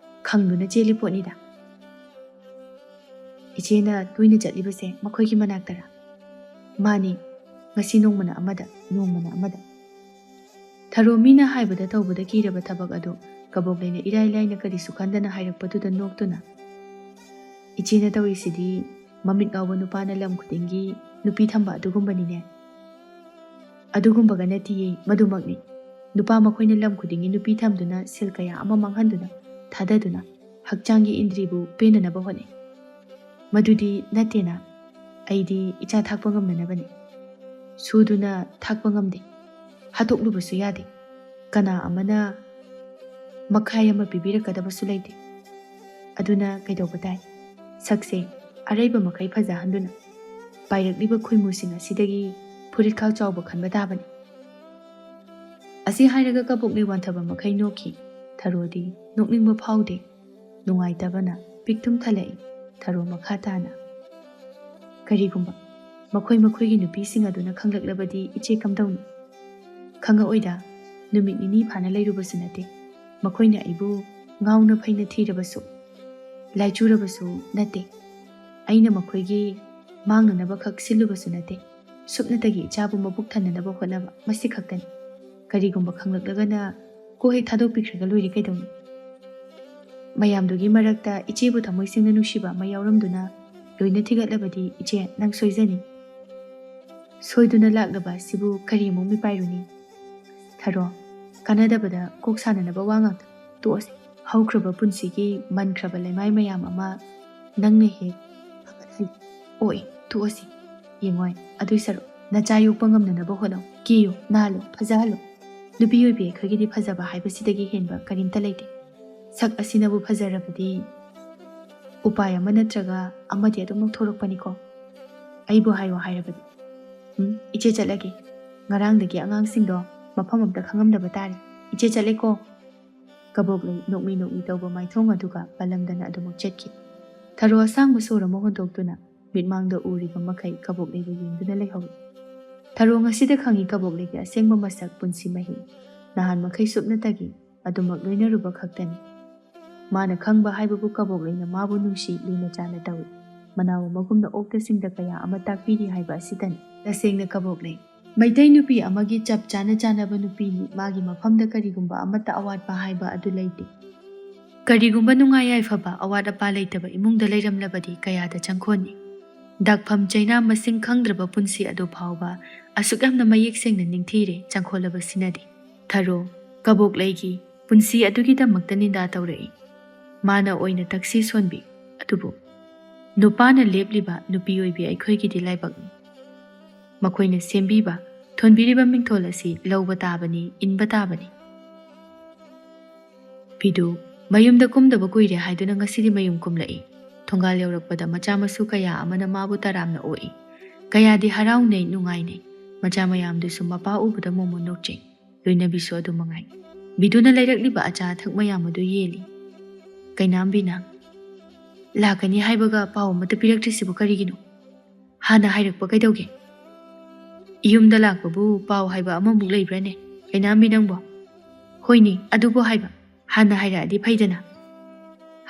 ꯈꯪꯗꯨꯅ ꯆꯦꯜꯂꯤ ꯄꯣꯠꯅꯤꯗ꯫ ꯏꯆꯦꯅ ꯇꯣꯏꯅ ꯆꯠꯂꯤꯕꯁꯦ ꯃꯈꯣꯏꯒꯤ ꯃꯅꯥꯛꯇꯔꯥ?" "ꯃꯥꯅꯤ, ꯉꯁꯤ ꯅꯣꯡꯃꯅ ꯑꯃꯗ, ꯅꯣꯡꯃꯅ ꯑꯃꯗ꯫" ꯊꯔꯣ ꯃꯤꯅ ꯍꯥꯏꯕꯗ ꯇꯧꯕꯗ ꯀꯤꯔꯕ ꯊꯕꯛ ꯑꯗꯨ ꯀꯕꯣꯛꯂꯩꯅ ꯏꯔꯥꯏ ꯂꯥꯏꯅ ꯀꯔꯤꯁꯨ ꯈꯟꯗꯅ ꯍꯥꯏꯔꯛꯄꯗꯨꯗ ꯅꯣꯛꯇꯨꯅ, "ꯏꯆꯦꯅ ꯇꯧꯔꯤꯁꯤꯗꯤ ꯃꯃꯤꯠ ꯉꯥꯎꯕ ꯅꯨꯄꯥꯅ ꯂꯝ ꯈꯨꯗꯤꯡꯒꯤ ꯅꯨꯄꯤ ꯊꯝꯕ ꯑꯗꯨꯒꯨꯝꯕꯅꯤꯅꯦ꯫" "ꯑꯗꯨꯒꯨꯝꯕꯒ ꯅꯠꯇꯤꯌꯦ, ꯃꯗꯨꯃꯛꯅꯤ꯫ ꯅꯨꯄꯥ ꯃꯈꯣꯏꯅ ꯂꯝ ꯈꯨꯗꯤꯡꯒꯤ ꯅꯨꯄꯤ ꯊꯝꯗꯨꯅ ꯁꯦꯜ ꯀꯌꯥ ꯑꯃ ꯃꯥꯡꯍꯟꯗꯨꯅ, ꯊꯥꯗꯗꯨꯅ ꯍꯛꯆꯥꯡꯒꯤ ꯏꯟꯗ꯭ꯔꯤꯕꯨ ꯄꯦꯟꯅꯅꯕ ꯍꯣꯠꯅꯩ꯫ ꯃꯗꯨꯗꯤ ꯅꯠꯇꯦꯅ, ꯑꯩꯗꯤ ꯏꯆꯥ ꯊꯥꯛꯄ ꯉꯝꯅꯅꯕꯅꯤ꯫" ꯁꯨꯗꯨꯅ ꯊꯥꯛꯄ ꯉꯝꯗꯦ, ꯍꯥꯠꯇꯣꯛꯂꯨꯕꯁꯨ ꯌꯥꯗꯦ, ꯀꯅꯥ ꯑꯃꯅ ꯃꯈꯥꯏ ꯑꯃ ꯄꯤꯕꯤꯔꯛꯀꯗꯕꯁꯨ ꯂꯩꯇꯦ꯫ ꯑꯗꯨꯅ ꯀꯩꯗꯧꯕ ꯇꯥꯏ? ꯁꯛꯁꯦ ꯑꯔꯩꯕ ꯃꯈꯩ ꯐꯖꯍꯟꯗꯨꯅ ꯄꯥꯏꯔꯛꯂꯤꯕ ꯈꯣꯏꯃꯨꯁꯤꯡ ꯑꯁꯤꯗꯒꯤ ꯐꯨꯔꯤꯠꯈꯥꯛ ꯆꯥꯎꯕ ꯈꯟꯕ ꯇꯥꯕꯅꯤ꯫ ꯑꯁꯤ ꯍꯥꯏꯔꯒ ꯀꯕꯣꯛꯂꯩ ꯋꯥꯟꯊꯕ ꯃꯈꯩ ꯅꯣꯛꯈꯤ꯫ ꯊꯔꯣꯗꯤ ꯅꯣꯛꯅꯤꯡꯕ ꯐꯥꯎꯗꯦ꯫ ꯅꯨꯡꯉꯥꯏꯇꯕꯅ ꯄꯤꯛ ꯇꯨꯝꯊꯂꯛꯏ꯫ ꯊꯔꯣ ꯃꯈꯥ ꯇꯥꯅ, "ꯀꯔꯤꯒꯨꯝꯕ ꯃꯈꯣꯏ ꯃꯈꯣꯏꯒꯤ ꯅꯨꯄꯤꯁꯤꯡ ꯑꯗꯨꯅ ꯈꯪꯂꯛꯂꯕꯗꯤ ꯏꯆꯦ ꯀꯝꯗꯧꯅꯤ?" "ꯈꯪꯉꯛꯑꯣꯏꯗ, ꯅꯨꯃꯤꯠ ꯅꯤꯅꯤ ꯐꯥꯅ ꯂꯩꯔꯨꯕꯁꯨ ꯅꯠꯇꯦ꯫ ꯃꯈꯣꯏꯅ ꯑꯩꯕꯨ ꯉꯥꯎꯅ ꯐꯩꯅ ꯊꯤꯔꯕꯁꯨ, ꯂꯥꯏꯆꯨꯔꯕꯁꯨ ꯅꯠꯇꯦ꯫ ꯑꯩꯅ ꯃꯈꯣꯏꯒꯤ ꯃꯥꯡꯅꯅꯕꯈꯛ ꯁꯤꯜꯂꯨꯕꯁꯨ ꯅꯠꯇꯦ꯫ ꯁꯨꯞꯅꯇꯒꯤ ꯏꯆꯥꯕꯨ ꯃꯕꯨꯛ ꯊꯟꯅꯅꯕ ꯍꯣꯠꯅꯕ, ꯃꯁꯤ ꯈꯛꯇꯅꯤ꯫ ꯀꯔꯤꯒꯨꯝꯕ ꯈꯪꯂꯛꯂꯒꯅ ꯀꯣꯛ ꯍꯦꯛ ꯊꯥꯗꯣꯛꯄꯤꯈ꯭ꯔꯒ ꯂꯣꯏꯔꯦ ꯀꯩꯗꯧꯅꯤ? ꯃꯌꯥꯝꯗꯨꯒꯤ ꯃꯔꯛꯇ ꯏꯆꯦꯕꯨ ꯊꯃꯣꯏ ꯁꯦꯡꯅ ꯅꯨꯡꯁꯤꯕ ꯑꯃ ꯌꯥꯎꯔꯝꯗꯨꯅ ꯂꯣꯏꯅ ꯊꯤꯒꯠꯂꯕꯗꯤ ꯏꯆꯦ ꯅꯪ ꯁꯣꯏꯖꯅꯤ꯫ ꯁꯣꯏꯗꯨꯅ ꯂꯥꯛꯂꯕ ꯑꯁꯤꯕꯨ ꯀꯔꯤ ꯑꯃꯨꯛ ꯃꯤꯄꯥꯏꯔꯨꯅꯤ? ꯊꯔꯣ, ꯀꯥꯟꯅꯗꯕꯗ ꯀꯣꯛ ꯁꯥꯟꯅꯅꯕ ꯋꯥ ꯉꯥꯛꯇ ꯇꯣꯛꯑꯁꯤ꯫ ꯍꯧꯈ꯭ꯔꯕ ꯄꯨꯟꯁꯤꯒꯤ ꯃꯟꯈ꯭ꯔꯕ ꯂꯩꯃꯥꯏ ꯃꯌꯥꯝ ꯑꯃ ꯅꯪꯅ ꯍꯦꯛ ꯐꯒꯠꯍꯜꯂꯤ꯫ ꯑꯣꯏ, ꯇꯣꯛꯑꯁꯤ꯫ ꯌꯦꯡꯉꯣꯏ, ꯑꯗꯨꯏ ꯁꯔꯨꯛ ꯅꯆꯥ ꯌꯣꯛꯄ ꯉꯝꯅꯅꯕ ꯍꯣꯠꯅꯧ꯫ ꯀꯦꯌꯨ, ꯅꯥꯜꯂꯨ, ꯐꯖꯍꯜꯂꯨ꯫ ꯅꯨꯄꯤ ꯑꯣꯏꯕꯤ ꯑꯩꯈꯣꯏꯒꯤꯗꯤ ꯐꯖꯕ ꯍꯥꯏꯕꯁꯤꯗꯒꯤ ꯍꯦꯟꯕ ꯀꯔꯤꯝꯇ ꯂꯩꯇꯦ꯫ ꯁꯛ ꯑꯁꯤꯅꯕꯨ ꯐꯖꯔꯕꯗꯤ ꯎꯄꯥꯏ ꯑꯃ ꯅꯠꯇ꯭ꯔꯒ ꯑꯃꯗꯤ ꯑꯗꯨꯝ ꯂꯧꯊꯣꯔꯛꯄꯅꯤꯀꯣ꯫ ꯑꯩꯕꯨ ꯍꯥꯏꯌꯣ ꯍꯥꯏꯔꯕꯗꯤ, ꯎꯝ, ꯏꯆꯦ ꯆꯠꯂꯒꯦ꯫ ꯉꯔꯥꯡꯗꯒꯤ ꯑꯉꯥꯡꯁꯤꯡꯗꯣ ꯃꯐꯝ ꯑꯝꯇ ꯈꯪꯉꯝꯗꯕ ꯇꯥꯔꯦ꯫ ꯏꯆꯦ ꯆꯠꯂꯦꯀꯣ꯫ ꯀꯕꯣꯛꯂꯩ ꯅꯣꯛꯃꯤ ꯅꯣꯛꯃꯤ ꯇꯧꯕ ꯃꯥꯏꯊꯣꯡ ꯑꯗꯨꯒ ꯄꯜꯂꯝꯗꯅ ꯑꯗꯨꯃꯛ ꯆꯠꯈꯤ꯫ ꯊꯔꯣ ꯑꯁꯥꯡꯕ ꯁꯣꯔ ꯑꯃ ꯍꯣꯟꯗꯣꯛꯇꯨꯅ ꯃꯤꯠꯃꯥꯡꯗ ꯎꯔꯤꯕ ꯃꯈꯩ ꯀꯕꯣꯛꯂꯩꯕꯨ ꯌꯦꯡꯗꯨꯅ ꯂꯩꯍꯧꯏ꯫ ꯊꯔꯣ ꯉꯁꯤꯗ ꯈꯪꯏ ꯀꯕꯣꯛꯂꯩꯒꯤ ꯑꯁꯦꯡꯕ ꯃꯁꯛ, ꯄꯨꯟꯁꯤ ꯃꯍꯤꯡ꯫ ꯅꯍꯥꯟ ꯃꯈꯩ ꯁꯨꯞꯅꯇꯒꯤ ꯑꯗꯨꯃꯛ ꯂꯣꯏꯅꯔꯨꯕ ꯈꯛꯇꯅꯤ꯫ ꯃꯥꯅ ꯈꯪꯕ ꯍꯥꯏꯕꯕꯨ ꯀꯕꯣꯛꯂꯩꯅ ꯃꯥꯕꯨ ꯅꯨꯡꯁꯤ ꯂꯨꯅ ꯆꯥꯅ ꯇꯧꯏ꯫ ꯃꯅꯥꯎ ꯑꯃꯒꯨꯝꯅ ꯑꯣꯛꯇꯁꯤꯡꯗ ꯀꯌꯥ ꯑꯃ ꯇꯥꯛꯄꯤꯔꯤ ꯍꯥꯏꯕ ꯑꯁꯤꯇꯅꯤ꯫ ꯇꯁꯦꯡꯅ ꯀꯕꯣꯛꯂꯩ ꯃꯩꯇꯩ ꯅꯨꯄꯤ ꯑꯃꯒꯤ ꯆꯞ ꯆꯥꯅ ꯆꯥꯅꯕ ꯅꯨꯄꯤꯅꯤ꯫ ꯃꯥꯒꯤ ꯃꯐꯝꯗ ꯀꯔꯤꯒꯨꯝꯕ ꯑꯃꯠꯇ ꯑꯋꯥꯠꯄ ꯍꯥꯏꯕ ꯑꯗꯨ ꯂꯩꯇꯦ꯫ ꯀꯔꯤꯒꯨꯝꯕ ꯅꯨꯡꯉꯥꯏ ꯌꯥꯏꯐꯕ, ꯑꯋꯥꯠ ꯑꯄꯥ ꯂꯩꯇꯕ ꯏꯃꯨꯡꯗ ꯂꯩꯔꯝꯂꯕꯗꯤ ꯀꯌꯥꯗ ꯆꯪꯈꯣꯟꯅꯤ꯫ ꯗꯥꯛꯐꯝ ꯆꯩꯅꯥ ꯃꯁꯤꯡ ꯈꯪꯗ꯭ꯔꯕ ꯄꯨꯟꯁꯤ ꯑꯗꯨ ꯐꯥꯎꯕ ꯑꯁꯨꯛ ꯌꯥꯝꯅ ꯃꯌꯦꯛ ꯁꯦꯡꯅ ꯅꯤꯡꯊꯤꯔꯦ ꯆꯪꯈꯣꯜꯂꯕꯁꯤꯅꯗꯤ꯫ ꯊꯔꯣ, ꯀꯕꯣꯛꯂꯩꯒꯤ ꯄꯨꯟꯁꯤ ꯑꯗꯨꯒꯤꯗꯃꯛꯇ ꯅꯤꯟꯗꯥ ꯇꯧꯔꯛꯏ꯫ ꯃꯥꯅ ꯑꯣꯏꯅ ꯇꯛꯁꯤ ꯁꯣꯟꯕꯤ꯫ ꯑꯗꯨꯕꯨ ꯅꯨꯄꯥꯅ ꯂꯦꯞꯂꯤꯕ ꯅꯨꯄꯤ ꯑꯣꯏꯕꯤ ꯑꯩꯈꯣꯏꯒꯤꯗꯤ ꯂꯥꯏꯕꯛꯅꯤ꯫ ꯃꯈꯣꯏꯅ ꯁꯦꯝꯕꯤꯕ, ꯊꯣꯟꯕꯤꯔꯤꯕ ꯃꯤꯡꯊꯣꯜ ꯑꯁꯤ ꯂꯧꯕ ꯇꯥꯕꯅꯤ, ꯏꯟꯕ ꯇꯥꯕꯅꯤ꯫ ꯕꯤꯗꯨ ꯃꯌꯨꯝꯗ ꯀꯨꯝꯗꯕ ꯀꯨꯏꯔꯦ ꯍꯥꯏꯗꯨꯅ ꯉꯁꯤꯗꯤ ꯃꯌꯨꯝ ꯀꯨꯝꯂꯛꯏ꯫ ꯊꯣꯡꯒꯥꯜ ꯌꯧꯔꯛꯄꯗ ꯃꯆꯥ ꯃꯁꯨ ꯀꯌꯥ ꯑꯃꯅ ꯃꯥꯕꯨ ꯇꯔꯥꯝꯅ ꯑꯣꯛꯏ꯫ ꯀꯌꯥꯗꯤ ꯍꯔꯥꯎꯅꯩ, ꯅꯨꯡꯉꯥꯏꯅꯩ꯫ ꯃꯆꯥ ꯃꯌꯥꯝꯗꯨꯁꯨ ꯃꯄꯥ ꯎꯕꯗ ꯃꯣꯃꯣꯟ ꯅꯣꯛꯆꯩ꯫ ꯂꯣꯏꯅꯕꯤꯁꯨ ꯑꯗꯨ ꯃꯉꯥꯏ꯫ ꯕꯤꯗꯨꯅ ꯂꯩꯔꯛꯂꯤꯕ ꯑꯆꯥ ꯑꯊꯛ ꯃꯌꯥꯝ ꯑꯗꯨ ꯌꯦꯜꯂꯤ꯫ ꯀꯩꯅꯥꯝꯕꯤꯅ, "ꯂꯥꯛꯀꯅꯤ ꯍꯥꯏꯕꯒ ꯄꯥꯎ ꯑꯃꯠꯇ ꯄꯤꯔꯛꯇ꯭ꯔꯤꯁꯤꯕꯨ ꯀꯔꯤꯒꯤꯅꯣ? ꯍꯥꯟꯅ ꯍꯥꯏꯔꯛꯄ ꯀꯩꯗꯧꯒꯦ? ꯌꯨꯝꯗ ꯂꯥꯛꯄꯕꯨ ꯄꯥꯎ ꯍꯥꯏꯕ ꯑꯃꯃꯨꯛ ꯂꯩꯕ꯭ꯔꯥꯅꯦ, ꯀꯩꯅꯥꯝꯕꯤ ꯅꯪꯕꯣ?" "ꯍꯣꯏꯅꯦ, ꯑꯗꯨꯕꯨ ꯍꯥꯏꯕ, ꯍꯥꯟꯅ ꯍꯥꯏꯔꯛꯑꯗꯤ ꯐꯩꯗꯅ꯫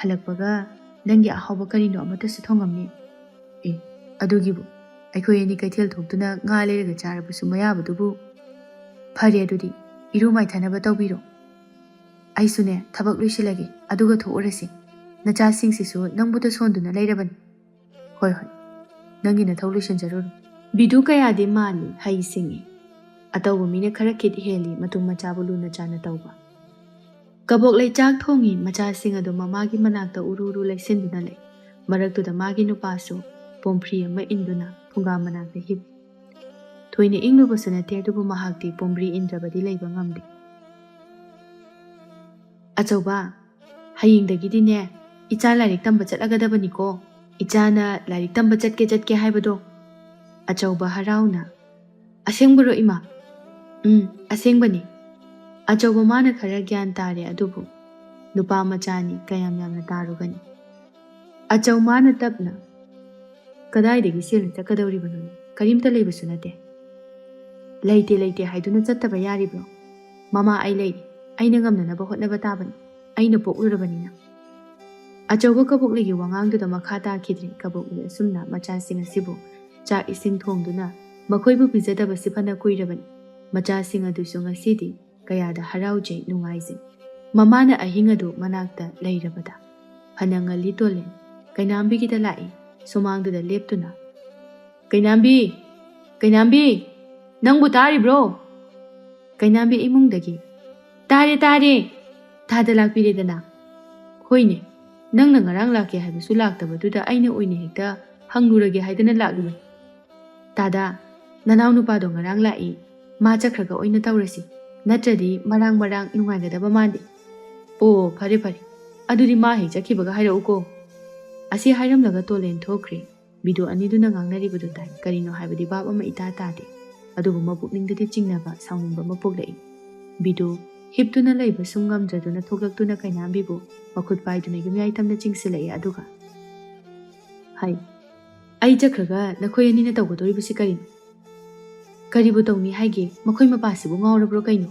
ꯍꯜꯂꯛꯄꯒ ꯅꯪꯒꯤ ꯑꯍꯥꯎꯕ ꯀꯔꯤꯅꯣ ꯑꯃꯠꯇꯁꯨ ꯊꯣꯡꯉꯝꯅꯤ꯫ ꯑꯦ, ꯑꯗꯨꯒꯤꯕꯨ, ꯑꯩꯈꯣꯏ ꯑꯅꯤ ꯀꯩꯊꯦꯜ ꯊꯣꯛꯇꯨꯅ ꯉꯥ ꯂꯩꯔꯒ ꯆꯥꯔꯕꯁꯨ ꯃꯌꯥꯕꯗꯨꯕꯨ꯫ ꯐꯔꯦ, ꯑꯗꯨꯗꯤ ꯏꯔꯨ ꯃꯥꯏꯊꯅꯕ ꯇꯧꯕꯤꯔꯣ꯫ ꯑꯩꯁꯨꯅꯦ, ꯊꯕꯛ ꯂꯣꯏꯁꯤꯜꯂꯒꯦ, ꯑꯗꯨꯒ ꯊꯣꯛꯎꯔꯁꯤ꯫ ꯅꯆꯥꯁꯤꯡꯁꯤꯁꯨ ꯅꯪꯕꯨꯇ ꯁꯣꯟꯗꯨꯅ ꯂꯩꯔꯕꯅꯤ꯫" "ꯍꯣꯏ, ꯍꯣꯏ, ꯅꯪꯒꯤ ꯅꯊꯧ ꯂꯣꯏꯁꯤꯟꯖꯔꯨꯔꯣ꯫" ꯕꯤꯗꯨ ꯀꯌꯥꯗꯤ ꯃꯥꯜꯂꯤ, ꯍꯩ ꯁꯤꯡꯉꯤ꯫ ꯑꯇꯧꯕ ꯃꯤꯅ ꯈꯔ ꯈꯤꯠ ꯍꯦꯜꯂꯤ, ꯃꯇꯨ ꯃꯆꯥꯕꯨ ꯂꯨꯅ ꯆꯥꯅ ꯇꯧꯕ꯫ ꯀꯕꯣꯛ ꯂꯩ ꯆꯥꯛ ꯊꯣꯡꯉꯤ, ꯃꯆꯥꯁꯤꯡ ꯑꯗꯨ ꯃꯃꯥꯒꯤ ꯃꯅꯥꯛꯇ ꯎꯔꯨ ꯎꯔꯨ ꯂꯩꯁꯤꯟꯗꯨꯅ ꯂꯩ꯫ ꯃꯔꯛꯇꯨꯗ ꯃꯥꯒꯤ ꯅꯨꯄꯥꯁꯨ ꯄꯣꯝꯐ꯭ꯔꯤ ꯑꯃ ꯏꯟꯗꯨꯅ ꯐꯨꯡꯒꯥ ꯃꯅꯥꯛꯇ ꯍꯤꯞ꯫ ꯊꯣꯏꯅ ꯏꯪꯂꯨꯕꯁꯨ ꯅꯠꯇꯦ, ꯑꯗꯨꯕꯨ ꯃꯍꯥꯛꯇꯤ ꯄꯣꯝꯕ꯭ꯔꯤ ꯏꯟꯗ꯭ꯔꯕꯗꯤ ꯂꯩꯕ ꯉꯝꯗꯦ꯫ "ꯑꯆꯧꯕ, ꯍꯌꯦꯡꯗꯒꯤꯗꯤꯅꯦ, ꯏꯆꯥ ꯂꯥꯏꯔꯤꯛ ꯇꯝꯕ ꯆꯠꯂꯒꯗꯕꯅꯤꯀꯣ꯫ ꯏꯆꯥꯅ ꯂꯥꯏꯔꯤꯛ ꯇꯝꯕ ꯆꯠꯀꯦ ꯆꯠꯀꯦ ꯍꯥꯏꯕꯗꯣ꯫" ꯑꯆꯧꯕ ꯍꯔꯥꯎꯅ, "ꯑꯁꯦꯡꯕꯔꯣ ꯏꯃꯥ?" "ꯎꯝ, ꯑꯁꯦꯡꯕꯅꯤ꯫" ꯑꯆꯧꯕ ꯃꯥꯅ ꯈꯔ ꯒ꯭ꯌꯥꯟ ꯇꯥꯔꯦ, ꯑꯗꯨꯕꯨ ꯅꯨꯄꯥ ꯃꯆꯥꯅꯤ, ꯀꯌꯥꯝ ꯌꯥꯝꯅ ꯇꯥꯔꯨꯒꯅꯤ? ꯑꯆꯧ ꯃꯥꯅ ꯇꯞꯅ, "ꯀꯗꯥꯏꯗꯒꯤ ꯁꯦꯜꯅ ꯆꯠꯀꯗꯧꯔꯤꯕꯅꯣꯅꯦ? ꯀꯔꯤꯝꯇ ꯂꯩꯕꯁꯨ ꯅꯠꯇꯦ꯫" "ꯂꯩꯇꯦ, ꯂꯩꯇꯦ ꯍꯥꯏꯗꯨꯅ ꯆꯠꯇꯕ ꯌꯥꯔꯤꯕ꯭ꯔꯣ? ꯃꯃꯥ, ꯑꯩ ꯂꯩꯔꯤ꯫ ꯑꯩꯅ ꯉꯝꯅꯅꯕ ꯍꯣꯠꯅꯕ ꯇꯥꯕꯅꯤ꯫ ꯑꯩꯅ ꯄꯣꯛꯂꯨꯔꯕꯅꯤꯅ꯫" ꯑꯆꯧꯕ ꯀꯕꯣꯛꯂꯩꯒꯤ ꯋꯥꯉꯥꯡꯗꯨꯗ ꯃꯈꯥ ꯇꯥꯈꯤꯗ꯭ꯔꯦ꯫ ꯀꯕꯣꯛꯂꯩ ꯑꯁꯨꯝꯅ ꯃꯆꯥꯁꯤꯡ ꯑꯁꯤꯕꯨ ꯆꯥꯛ ꯏꯁꯤꯡ ꯊꯣꯡꯗꯨꯅ ꯃꯈꯣꯏꯕꯨ ꯄꯤꯖꯗꯕꯁꯤ ꯐꯅ ꯀꯨꯏꯔꯕꯅꯤ꯫ ꯃꯆꯥꯁꯤꯡ ꯑꯗꯨꯁꯨ ꯉꯁꯤꯗꯤ ꯀꯌꯥꯗ ꯍꯔꯥꯎꯖꯩ, ꯅꯨꯡꯉꯥꯏꯖꯩ꯫ ꯃꯃꯥꯅ ꯑꯍꯤꯡ ꯑꯗꯨ ꯃꯅꯥꯛꯇ ꯂꯩꯔꯕꯗ꯫ ꯐꯅ ꯉꯜꯂꯤ ꯇꯣꯂꯦꯟ ꯀꯩꯅꯥꯝꯕꯤꯒꯤꯗ ꯂꯥꯛꯏ꯫ ꯁꯨꯃꯥꯡꯗꯨꯗ ꯂꯦꯞꯇꯨꯅ, "ꯀꯩꯅꯥꯝꯕꯤ! ꯀꯩꯅꯥꯝꯕꯤ! ꯅꯪꯕꯨ ꯇꯥꯔꯤꯕ꯭ꯔꯣ?" ꯀꯩꯅꯥꯝꯕꯤ ꯏꯃꯨꯡꯗꯒꯤ, "ꯇꯥꯔꯦ, ꯇꯥꯔꯦ! ꯇꯥꯗ ꯂꯥꯛꯄꯤꯔꯦꯗꯅ꯫ ꯍꯣꯏꯅꯦ, ꯅꯪꯅ ꯉꯔꯥꯡ ꯂꯥꯛꯀꯦ ꯍꯥꯏꯕꯁꯨ ꯂꯥꯛꯇꯕꯗꯨꯗ ꯑꯩꯅ ꯑꯣꯏꯅ ꯍꯦꯛꯇ ꯍꯪꯂꯨꯔꯒꯦ ꯍꯥꯏꯗꯅ ꯂꯥꯛꯂꯤꯕꯅꯤ꯫ ꯇꯥꯗ, "ꯅꯅꯥꯎ ꯅꯨꯄꯥꯗꯣ ꯉꯔꯥꯡ ꯂꯥꯛꯏ, ꯃꯥ ꯆꯠꯈ꯭ꯔꯒ ꯑꯣꯏꯅ ꯇꯧꯔꯁꯤ, ꯅꯠꯇ꯭ꯔꯗꯤ ꯃꯔꯥꯡ ꯃꯔꯥꯡ ꯅꯨꯡꯉꯥꯏꯒꯗꯕ ꯃꯥꯟꯗꯦ"꯫ "ꯑꯣ, ꯐꯔꯦ ꯐꯔꯦ, ꯑꯗꯨꯗꯤ ꯃꯥ ꯍꯦꯛ ꯆꯠꯈꯤꯕꯒ ꯍꯥꯏꯔꯛꯎꯀꯣ"꯫ ꯑꯁꯤ ꯍꯥꯏꯔꯝꯂꯒ ꯇꯣꯂꯦꯟ ꯊꯣꯛꯈ꯭ꯔꯦ꯫ ꯕꯤꯗꯨ ꯑꯅꯤꯗꯨꯅ ꯉꯥꯡꯅꯔꯤꯕꯗꯨ ꯇꯥꯏ꯫ ꯀꯔꯤꯅꯣ ꯍꯥꯏꯕꯗꯤ ꯚꯥꯞ ꯑꯃ ꯏꯇꯥ ꯇꯥꯗꯦ꯫ ꯑꯗꯨꯕꯨ ꯃꯄꯨꯛꯅꯤꯡꯗꯗꯤ ꯆꯤꯡꯅꯕ, ꯁꯥꯎꯅꯤꯡꯕ ꯑꯃ ꯄꯣꯛꯂꯛꯏ꯫ ꯕꯤꯗꯨ ꯍꯤꯞꯇꯨꯅ ꯂꯩꯕ ꯁꯨꯝ ꯉꯝꯗ꯭ꯔꯗꯨꯅ ꯊꯣꯛꯂꯛꯇꯨꯅ ꯀꯩꯅꯥꯝꯕꯤꯕꯨ ꯃꯈꯨꯠ ꯄꯥꯏꯗꯨꯅ ꯌꯨꯝꯌꯥꯏ ꯇꯝꯅ ꯆꯤꯡꯁꯤꯜꯂꯛꯏ꯫ ꯑꯗꯨꯒ, "ꯍꯥꯏ, ꯑꯩ ꯆꯠꯈ꯭ꯔꯒ ꯅꯈꯣꯏ ꯑꯅꯤꯅ ꯇꯧꯒꯗꯧꯔꯤꯕꯁꯤ ꯀꯔꯤꯅꯣ? ꯀꯔꯤꯕꯨ ꯇꯧꯅꯤ ꯍꯥꯏꯒꯦ? ꯃꯈꯣꯏ ꯃꯄꯥꯁꯤꯕꯨ ꯉꯥꯎꯔꯕ꯭ꯔꯣ ꯀꯩꯅꯣ?"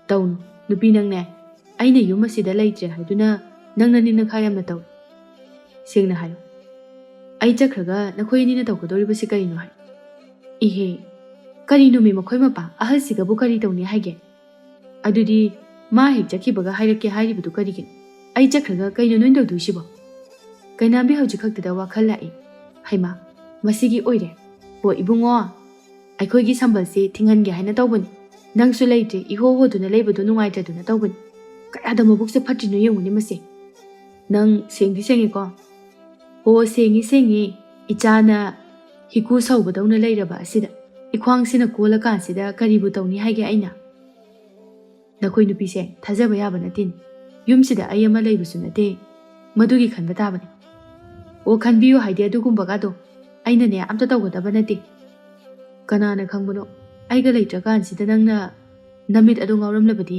"ꯇꯧꯅꯨ, ꯅꯨꯄꯤ ꯅꯪꯅꯦ꯫ ꯑꯩꯅ ꯌꯨꯝ ꯑꯁꯤꯗ ꯂꯩꯇ꯭ꯔꯦ ꯍꯥꯏꯗꯨꯅ ꯅꯪꯅ ꯅꯤꯡꯅꯈꯥ ꯌꯥꯝꯅ ꯇꯧꯏ꯫ ꯁꯦꯡꯅ ꯍꯥꯏꯌꯨ, ꯑꯩ ꯆꯠꯈ꯭ꯔꯒ ꯅꯈꯣꯏ ꯑꯅꯤꯅ ꯇꯧꯒꯗꯧꯔꯤꯕꯁꯤ ꯀꯔꯤꯅꯣ ꯍꯥꯏ?" "ꯏꯍꯦ, ꯀꯔꯤꯅꯣꯃꯤ ꯃꯈꯣꯏ ꯃꯄꯥ? ꯑꯍꯜꯁꯤꯒꯕꯨ ꯀꯔꯤ ꯇꯧꯅꯤ ꯍꯥꯏꯒꯦ? ꯑꯗꯨꯗꯤ ꯃꯥ ꯍꯦꯛ ꯆꯠꯈꯤꯕꯒ ꯍꯥꯏꯔꯛꯀꯦ ꯍꯥꯏꯔꯤꯕꯗꯨ ꯀꯔꯤꯒꯤꯅꯣ? ꯑꯩ ꯆꯠꯈ꯭ꯔꯒ ꯀꯩꯅꯣ ꯅꯣꯏꯅ ꯇꯧꯗꯣꯏꯁꯤꯕꯣ?" ꯀꯩꯅꯥꯝꯕꯤ ꯍꯧꯖꯤꯛ ꯈꯛꯇꯗ ꯋꯥꯈꯜ ꯂꯥꯛꯏ꯫ "ꯍꯩꯃꯥ, ꯃꯁꯤꯒꯤ ꯑꯣꯏꯔꯦ꯫ ꯍꯣ ꯏꯕꯨꯡꯉꯣ, ꯑꯩꯈꯣꯏꯒꯤ ꯁꯝꯕꯜꯁꯦ ꯊꯤꯡꯍꯟꯒꯦ ꯍꯥꯏꯅ ꯇꯧꯕꯅꯤ꯫ ꯅꯪꯁꯨ ꯂꯩꯇ꯭ꯔꯦ, ꯏꯍꯣ ꯍꯣꯗꯨꯅ ꯂꯩꯕꯗꯨ ꯅꯨꯡꯉꯥꯏꯇ꯭ꯔꯗꯨꯅ ꯇꯧꯕꯅꯤ꯫ ꯀꯌꯥꯗ ꯃꯕꯨꯛꯁꯦ ꯐꯠꯇ꯭ꯔꯤꯅꯣ ꯌꯦꯡꯉꯨꯅꯦ ꯃꯁꯦ꯫ ꯅꯪ ꯁꯦꯡꯗꯤ ꯁꯦꯡꯉꯤꯀꯣ?" "ꯍꯣ, ꯁꯦꯡꯉꯤ, ꯁꯦꯡꯉꯤ꯫ ꯏꯆꯥꯅ ꯍꯤꯀꯨ ꯁꯧꯕꯗꯧꯅ ꯂꯩꯔꯕ ꯑꯁꯤꯗ, ꯏꯈ꯭ꯋꯥꯡꯁꯤꯅ ꯀꯣꯜꯂꯀꯥꯟꯁꯤꯗ ꯀꯔꯤꯕꯨ ꯇꯧꯅꯤ ꯍꯥꯏꯒꯦ ꯑꯩꯅ?" "ꯅꯈꯣꯏ ꯅꯨꯄꯤꯁꯦ ꯊꯥꯖꯕ ꯌꯥꯕ ꯅꯠꯇꯦꯅꯦ꯫ ꯌꯨꯝꯁꯤꯗ ꯑꯩ ꯑꯃ ꯂꯩꯕꯁꯨ ꯅꯠꯇꯦ, ꯃꯗꯨꯒꯤ ꯈꯟꯕ ꯇꯥꯕꯅꯤ"꯫ "ꯑꯣ, ꯈꯟꯕꯤꯌꯨ ꯍꯥꯏꯗꯤ ꯑꯗꯨꯒꯨꯝꯕꯒꯗꯣ ꯑꯩꯅꯅꯦ ꯑꯝꯇ ꯇꯧꯒꯗꯕ ꯅꯠꯇꯦ꯫ ꯀꯅꯥꯅ ꯈꯪꯕꯅꯣ, ꯑꯩꯒ ꯂꯩꯇ꯭ꯔꯀꯥꯟꯁꯤꯗ ꯅꯪꯅ ꯅꯃꯤꯠ ꯑꯗꯨ ꯉꯥꯎꯔꯝꯂꯕꯗꯤ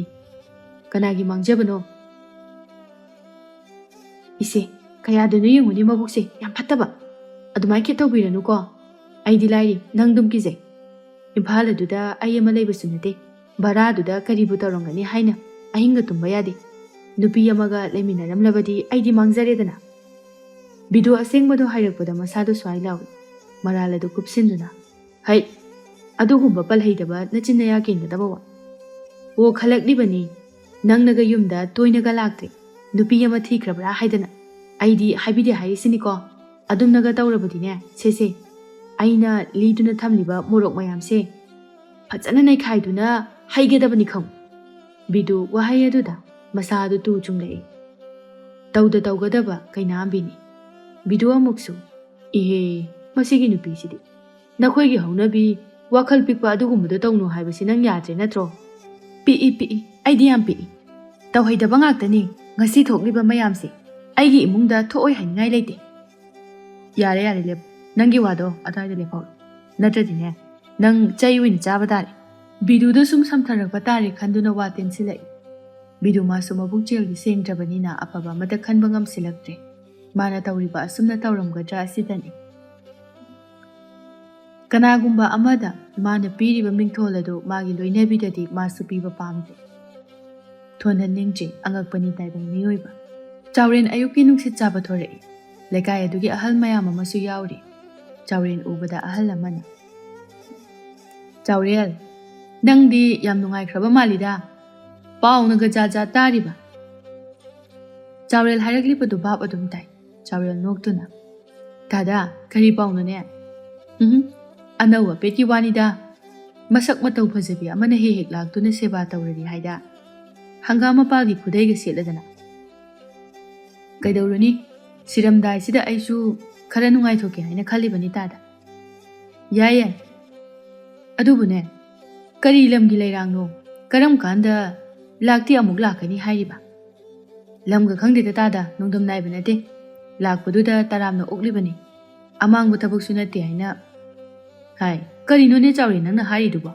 ꯀꯅꯥꯒꯤ ꯃꯥꯡꯖꯕꯅꯣ?" "ꯏꯆꯦ, ꯀꯌꯥꯗꯅꯣ ꯌꯦꯡꯉꯨꯅꯦ ꯃꯕꯨꯛꯁꯦ, ꯌꯥꯝ ꯐꯠꯇꯕ꯫ ꯑꯗꯨꯃꯥꯏꯅ ꯈꯤꯠ ꯇꯧꯕꯤꯔꯅꯨꯀꯣ꯫ ꯑꯩꯗꯤ ꯂꯥꯏꯔꯤ, ꯅꯪ ꯑꯗꯨꯝ ꯀꯤꯖꯩ꯫ ꯏꯝꯐꯥꯜ ꯑꯗꯨꯗ ꯑꯩ ꯑꯃ ꯂꯩꯕꯁꯨ ꯅꯠꯇꯦ꯫ ꯚꯔꯥꯗꯨꯗ ꯀꯔꯤꯕꯨ ꯇꯧꯔꯝꯒꯅꯤ ꯍꯥꯏꯅ ꯑꯍꯤꯡꯒ ꯇꯨꯝꯕ ꯌꯥꯗꯦ꯫ ꯅꯨꯄꯤ ꯑꯃꯒ ꯂꯩꯃꯤꯟꯅꯔꯝꯂꯕꯗꯤ ꯑꯩꯗꯤ ꯃꯥꯡꯖꯔꯦꯗꯅ"꯫ ꯕꯤꯗꯨ ꯑꯁꯦꯡꯕꯗꯣ ꯍꯥꯏꯔꯛꯄꯗ ꯃꯁꯥꯗꯣ ꯁ꯭ꯋꯥꯏ ꯂꯥꯎꯏ꯫ ꯃꯔꯥꯜ ꯑꯗꯨ ꯀꯨꯞꯁꯤꯟꯗꯨꯅ, "ꯍꯩ, ꯑꯗꯨꯒꯨꯝꯕ ꯄꯜꯍꯩꯗꯕ ꯅꯆꯤꯟ ꯅꯌꯥ ꯀꯦꯟꯒꯗꯕ ꯋꯥ꯫ ꯑꯣ, ꯈꯜꯂꯛꯂꯤꯕꯅꯤ, ꯅꯪꯅꯒ ꯌꯨꯝꯗ ꯇꯣꯏꯅꯒ ꯂꯥꯛꯇ꯭ꯔꯦ, ꯅꯨꯄꯤ ꯑꯃ ꯊꯤꯈ꯭ꯔꯕ꯭ꯔꯥ ꯍꯥꯏꯗꯅ꯫ ꯑꯩꯗꯤ ꯍꯥꯏꯕꯤꯗꯦ ꯍꯥꯏꯔꯤꯁꯤꯅꯤꯀꯣ꯫ ꯑꯗꯨꯝꯅꯒ ꯇꯧꯔꯕꯗꯤꯅꯦ, ꯁꯦ ꯁꯦ, ꯑꯩꯅ ꯂꯤꯗꯨꯅ ꯊꯝꯂꯤꯕ ꯃꯣꯔꯣꯛ ꯃꯌꯥꯝꯁꯦ ꯐꯖꯅ ꯅꯩꯈꯥꯏꯗꯨꯅ ꯍꯩꯒꯗꯕꯅꯤ ꯈꯪꯉꯨ"꯫ ꯕꯤꯗꯨ ꯋꯥꯍꯩ ꯑꯗꯨꯗ ꯃꯁꯥꯗꯨ ꯇꯨ ꯆꯨꯡꯂꯛꯏ꯫ ꯇꯧꯗ ꯇꯧꯒꯗꯕ ꯀꯩꯅꯥꯝꯕꯤꯅꯤ꯫ ꯕꯤꯗꯨ ꯑꯃꯨꯛꯁꯨ, "ꯏꯍꯦ, ꯃꯁꯤꯒꯤ ꯅꯨꯄꯤꯁꯤꯗꯤ"꯫ ꯅꯈꯣꯏꯒꯤ ꯍꯧꯅꯕꯤ, ꯋꯥꯈꯜ ꯄꯤꯛꯄ ꯑꯗꯨꯒꯨꯝꯕꯗꯣ ꯇꯧꯅꯨ ꯍꯥꯏꯕꯁꯤ ꯅꯪ ꯌꯥꯗ꯭ꯔꯦ ꯅꯠꯇ꯭ꯔꯣ? ꯄꯤꯛꯏ, ꯄꯤꯛꯏ, ꯑꯩꯗꯤ ꯌꯥꯝ ꯄꯤꯛꯏ꯫ ꯇꯧꯍꯩꯗꯕ ꯉꯥꯛꯇꯅꯤ ꯉꯁꯤ ꯊꯣꯛꯂꯤꯕ ꯃꯌꯥꯝꯁꯦ꯫ ꯑꯩꯒꯤ ꯏꯃꯨꯡꯗ ꯊꯣꯛꯑꯣꯏ ꯍꯥꯏꯅꯤꯡꯉꯥꯏ ꯂꯩꯇꯦ꯫ ꯌꯥꯔꯦ, ꯌꯥꯔꯦ, ꯂꯦꯞ꯫ ꯅꯪꯒꯤ ꯋꯥꯗꯣ ꯑꯗ꯭ꯋꯥꯏꯗ ꯂꯦꯞꯍꯧꯔꯣ꯫ ꯅꯠꯇ꯭ꯔꯗꯤꯅꯦ, ꯅꯪ ꯆꯩ ꯑꯣꯏꯅ ꯆꯥꯕ ꯇꯥꯔꯦ꯫ ꯕꯤꯗꯨꯗ ꯁꯨꯝ ꯁꯝꯊꯔꯛꯄ ꯇꯥꯔꯦ ꯈꯟꯗꯨꯅ ꯋꯥ ꯇꯦꯟꯁꯤꯜꯂꯛꯏ꯫ ꯕꯤꯗꯨ ꯃꯥꯁꯨ ꯃꯕꯨꯛꯆꯦꯜꯗꯤ ꯁꯦꯡꯗ꯭ꯔꯕꯅꯤꯅ ꯑꯐꯕ ꯑꯃꯠꯇ ꯈꯟꯕ ꯉꯝꯁꯤꯜꯂꯛꯇ꯭ꯔꯦ꯫ ꯃꯥꯅ ꯇꯧꯔꯤꯕ ꯑꯁꯨꯝꯅ ꯇꯧꯔꯝꯒꯗ꯭ꯔꯥ ꯑꯁꯤꯗꯅꯤ꯫ ꯀꯅꯥꯒꯨꯝꯕ ꯑꯃꯗ ꯃꯥꯅ ꯄꯤꯔꯤꯕ ꯃꯤꯡꯊꯣꯜ ꯑꯗꯨ ꯃꯥꯒꯤ ꯂꯣꯏꯅꯕꯤꯗꯗꯤ ꯃꯥꯁꯨ ꯄꯤꯕ ꯄꯥꯝꯗꯦ꯫ ꯊꯣꯟꯍꯟꯅꯤꯡꯗ꯭ꯔꯤ ꯑꯉꯛꯄꯅꯤ ꯇꯥꯏꯕꯪ ꯃꯤꯑꯣꯏꯕ꯫ ꯆꯥꯎꯔꯦꯟ ꯑꯌꯨꯛꯀꯤ ꯅꯨꯡꯁꯤꯠ ꯆꯥꯕ ꯊꯣꯔꯛꯏ꯫ ꯂꯩꯀꯥꯏ ꯑꯗꯨꯒꯤ ꯑꯍꯜ ꯃꯌꯥꯝ ꯑꯃꯁꯨ ꯌꯥꯎꯔꯤ꯫ ꯆꯥꯎꯔꯦꯟ ꯎꯕꯗ ꯑꯍꯜ ꯑꯃꯅ, "ꯆꯥꯎꯔꯦꯜ, ꯅꯪꯗꯤ ꯌꯥꯝ ꯅꯨꯡꯉꯥꯏꯈ꯭ꯔꯕ ꯃꯥꯜꯂꯤꯗ꯫ ꯄꯥꯎꯅꯒ ꯖꯥꯠ ꯖꯥꯠ ꯇꯥꯔꯤꯕ?" ꯆꯥꯎꯔꯦꯜ ꯍꯥꯏꯔꯛꯂꯤꯕꯗꯨ ꯚꯥꯞ ꯑꯗꯨꯝ ꯇꯥꯏ꯫ ꯆꯥꯎꯔꯦꯜ ꯅꯣꯛꯇꯨꯅ, "ꯗꯥꯗꯥ, ꯀꯔꯤ ꯄꯥꯎꯅꯣꯅꯦ?" "ꯎꯝ, ꯑꯅꯧ ꯑꯄꯦꯠꯀꯤ ꯋꯥꯅꯤꯗ꯫ ꯃꯁꯛ ꯃꯇꯧ ꯐꯖꯕꯤ ꯑꯃꯅ ꯍꯦꯛ ꯍꯦꯛ ꯂꯥꯛꯇꯨꯅ ꯁꯦꯕꯥ ꯇꯧꯔꯔꯤ ꯍꯥꯏꯗ꯫ ꯍꯪꯒꯥꯝ ꯃꯄꯥꯜꯒꯤ ꯈꯨꯗꯩꯒ ꯁꯦꯠꯂꯗꯅ꯫ ꯀꯩꯗꯧꯔꯨꯅꯤ? ꯁꯤꯔꯝꯗꯥꯏꯁꯤꯗ ꯑꯩꯁꯨ ꯈꯔ ꯅꯨꯡꯉꯥꯏꯊꯣꯛꯀꯦ ꯍꯥꯏꯅ ꯈꯜꯂꯤꯕꯅꯤ ꯇꯥꯗ꯫ ꯌꯥꯏ, ꯌꯥꯏ꯫ ꯑꯗꯨꯕꯨꯅꯦ, ꯀꯔꯤ ꯂꯝꯒꯤ ꯂꯩꯔꯥꯡꯅꯣ? ꯀꯔꯝ ꯀꯥꯟꯗ ꯂꯥꯛꯇꯤ ꯑꯃꯨꯛ ꯂꯥꯛꯀꯅꯤ ꯍꯥꯏꯔꯤꯕ?" "ꯂꯝꯒ ꯈꯪꯗꯦꯗ ꯇꯥꯗ, ꯅꯣꯡꯗꯝ ꯅꯥꯏꯕ ꯅꯠꯇꯦ꯫ ꯂꯥꯛꯄꯗꯨꯗ ꯇꯔꯥꯝꯅ ꯑꯣꯛꯂꯤꯕꯅꯤ꯫ ꯑꯃꯥꯡꯕ ꯊꯕꯛꯁꯨ ꯅꯠꯇꯦ ꯍꯥꯏꯅ ꯍꯥꯏ꯫" "ꯀꯔꯤꯅꯣꯅꯦ ꯆꯥꯎꯔꯦ ꯅꯪꯅ ꯍꯥꯏꯔꯤꯗꯨꯕꯣ?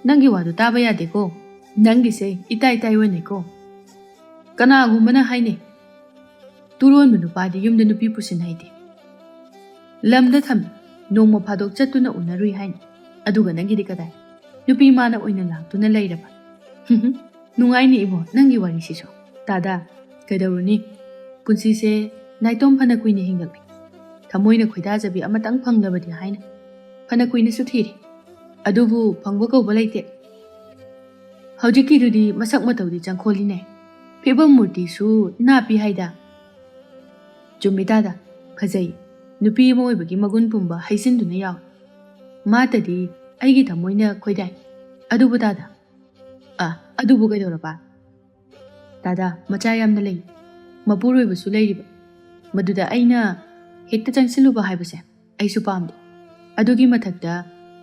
ꯅꯪꯒꯤ ꯋꯥꯗꯨ ꯇꯥꯕ ꯌꯥꯗꯦꯀꯣ꯫ ꯅꯪꯒꯤꯁꯦ ꯏꯇꯥꯏ ꯇꯥꯏ ꯑꯣꯏꯅꯩꯀꯣ꯫ ꯀꯅꯥꯒꯨꯝꯕꯅ ꯍꯥꯏꯅꯩ, ꯇꯨꯔꯣꯟꯕ ꯅꯨꯄꯥꯗꯤ ꯌꯨꯝꯗ ꯅꯨꯄꯤ ꯄꯨꯁꯤꯟ ꯍꯩꯇꯦ꯫ ꯂꯝꯗ ꯊꯝꯃꯤ, ꯅꯣꯡꯃ ꯐꯥꯗꯣꯛ ꯆꯠꯇꯨꯅ ꯎꯅꯔꯨꯏ ꯍꯥꯏꯅꯤ꯫ ꯑꯗꯨꯒ ꯅꯪꯒꯤꯗꯤ ꯀꯗꯥꯏ? ꯅꯨꯄꯤ ꯃꯥꯅ ꯑꯣꯏꯅ ꯂꯥꯛꯇꯨꯅ ꯂꯩꯔꯕ?" "ꯅꯨꯡꯉꯥꯏꯅꯤ ꯏꯕꯣ, ꯅꯪꯒꯤ ꯋꯥꯔꯤꯁꯤꯁꯨ꯫ ꯇꯥꯗ, ꯀꯩꯗꯧꯔꯨꯅꯤ? ꯄꯨꯟꯁꯤꯁꯦ ꯅꯥꯏꯇꯣꯝ ꯐꯅ ꯀꯨꯏꯅ ꯍꯤꯡꯂꯛꯂꯤ꯫ ꯊꯃꯣꯏꯅ ꯈꯣꯏꯗꯥꯖꯕꯤ ꯑꯃꯇꯪ ꯐꯪꯂꯕꯗꯤ ꯍꯥꯏꯅ ꯐꯅ ꯀꯨꯏꯅꯁꯨ ꯊꯤꯔꯤ꯫ ꯑꯗꯨꯕꯨ ꯐꯪꯕ ꯀꯧꯕ ꯂꯩꯇꯦ꯫ ꯍꯧꯖꯤꯛꯀꯤꯗꯨꯗꯤ ꯃꯁꯛ ꯃꯇꯧꯗꯤ ꯆꯪꯈꯣꯜꯂꯤꯅꯦ꯫ ꯐꯤꯕꯝ ꯃꯨꯔꯇꯤꯁꯨ ꯅꯥꯄꯤ ꯍꯥꯏꯗ꯫" "ꯆꯨꯝꯃꯤ ꯇꯥꯗ, ꯐꯖꯩ꯫ ꯅꯨꯄꯤ ꯑꯃ ꯑꯣꯏꯕꯒꯤ ꯃꯒꯨꯟ ꯄꯨꯝꯕ ꯍꯩꯖꯤꯟꯗꯨꯅ ꯌꯥꯎꯏ꯫ ꯃꯥꯇꯗꯤ ꯑꯩꯒꯤ ꯊꯃꯣꯏꯅ ꯈꯣꯏꯗꯥꯏ꯫ ꯑꯗꯨꯕꯨ ꯇꯥꯗ꯫" "ꯑ, ꯑꯗꯨꯕꯨ ꯀꯩꯗꯧꯔꯕ?" "ꯇꯥꯗ, ꯃꯆꯥ ꯌꯥꯝꯅ ꯂꯩ꯫ ꯃꯄꯨꯔꯣꯏꯕꯁꯨ ꯂꯩꯔꯤꯕ꯫ ꯃꯗꯨꯗ ꯑꯩꯅ ꯍꯦꯛꯇ ꯆꯪꯁꯤꯜꯂꯨꯕ ꯍꯥꯏꯕꯁꯦ ꯑꯩꯁꯨ ꯄꯥꯝꯗꯦ꯫ ꯑꯗꯨꯒꯤ ꯃꯊꯛꯇ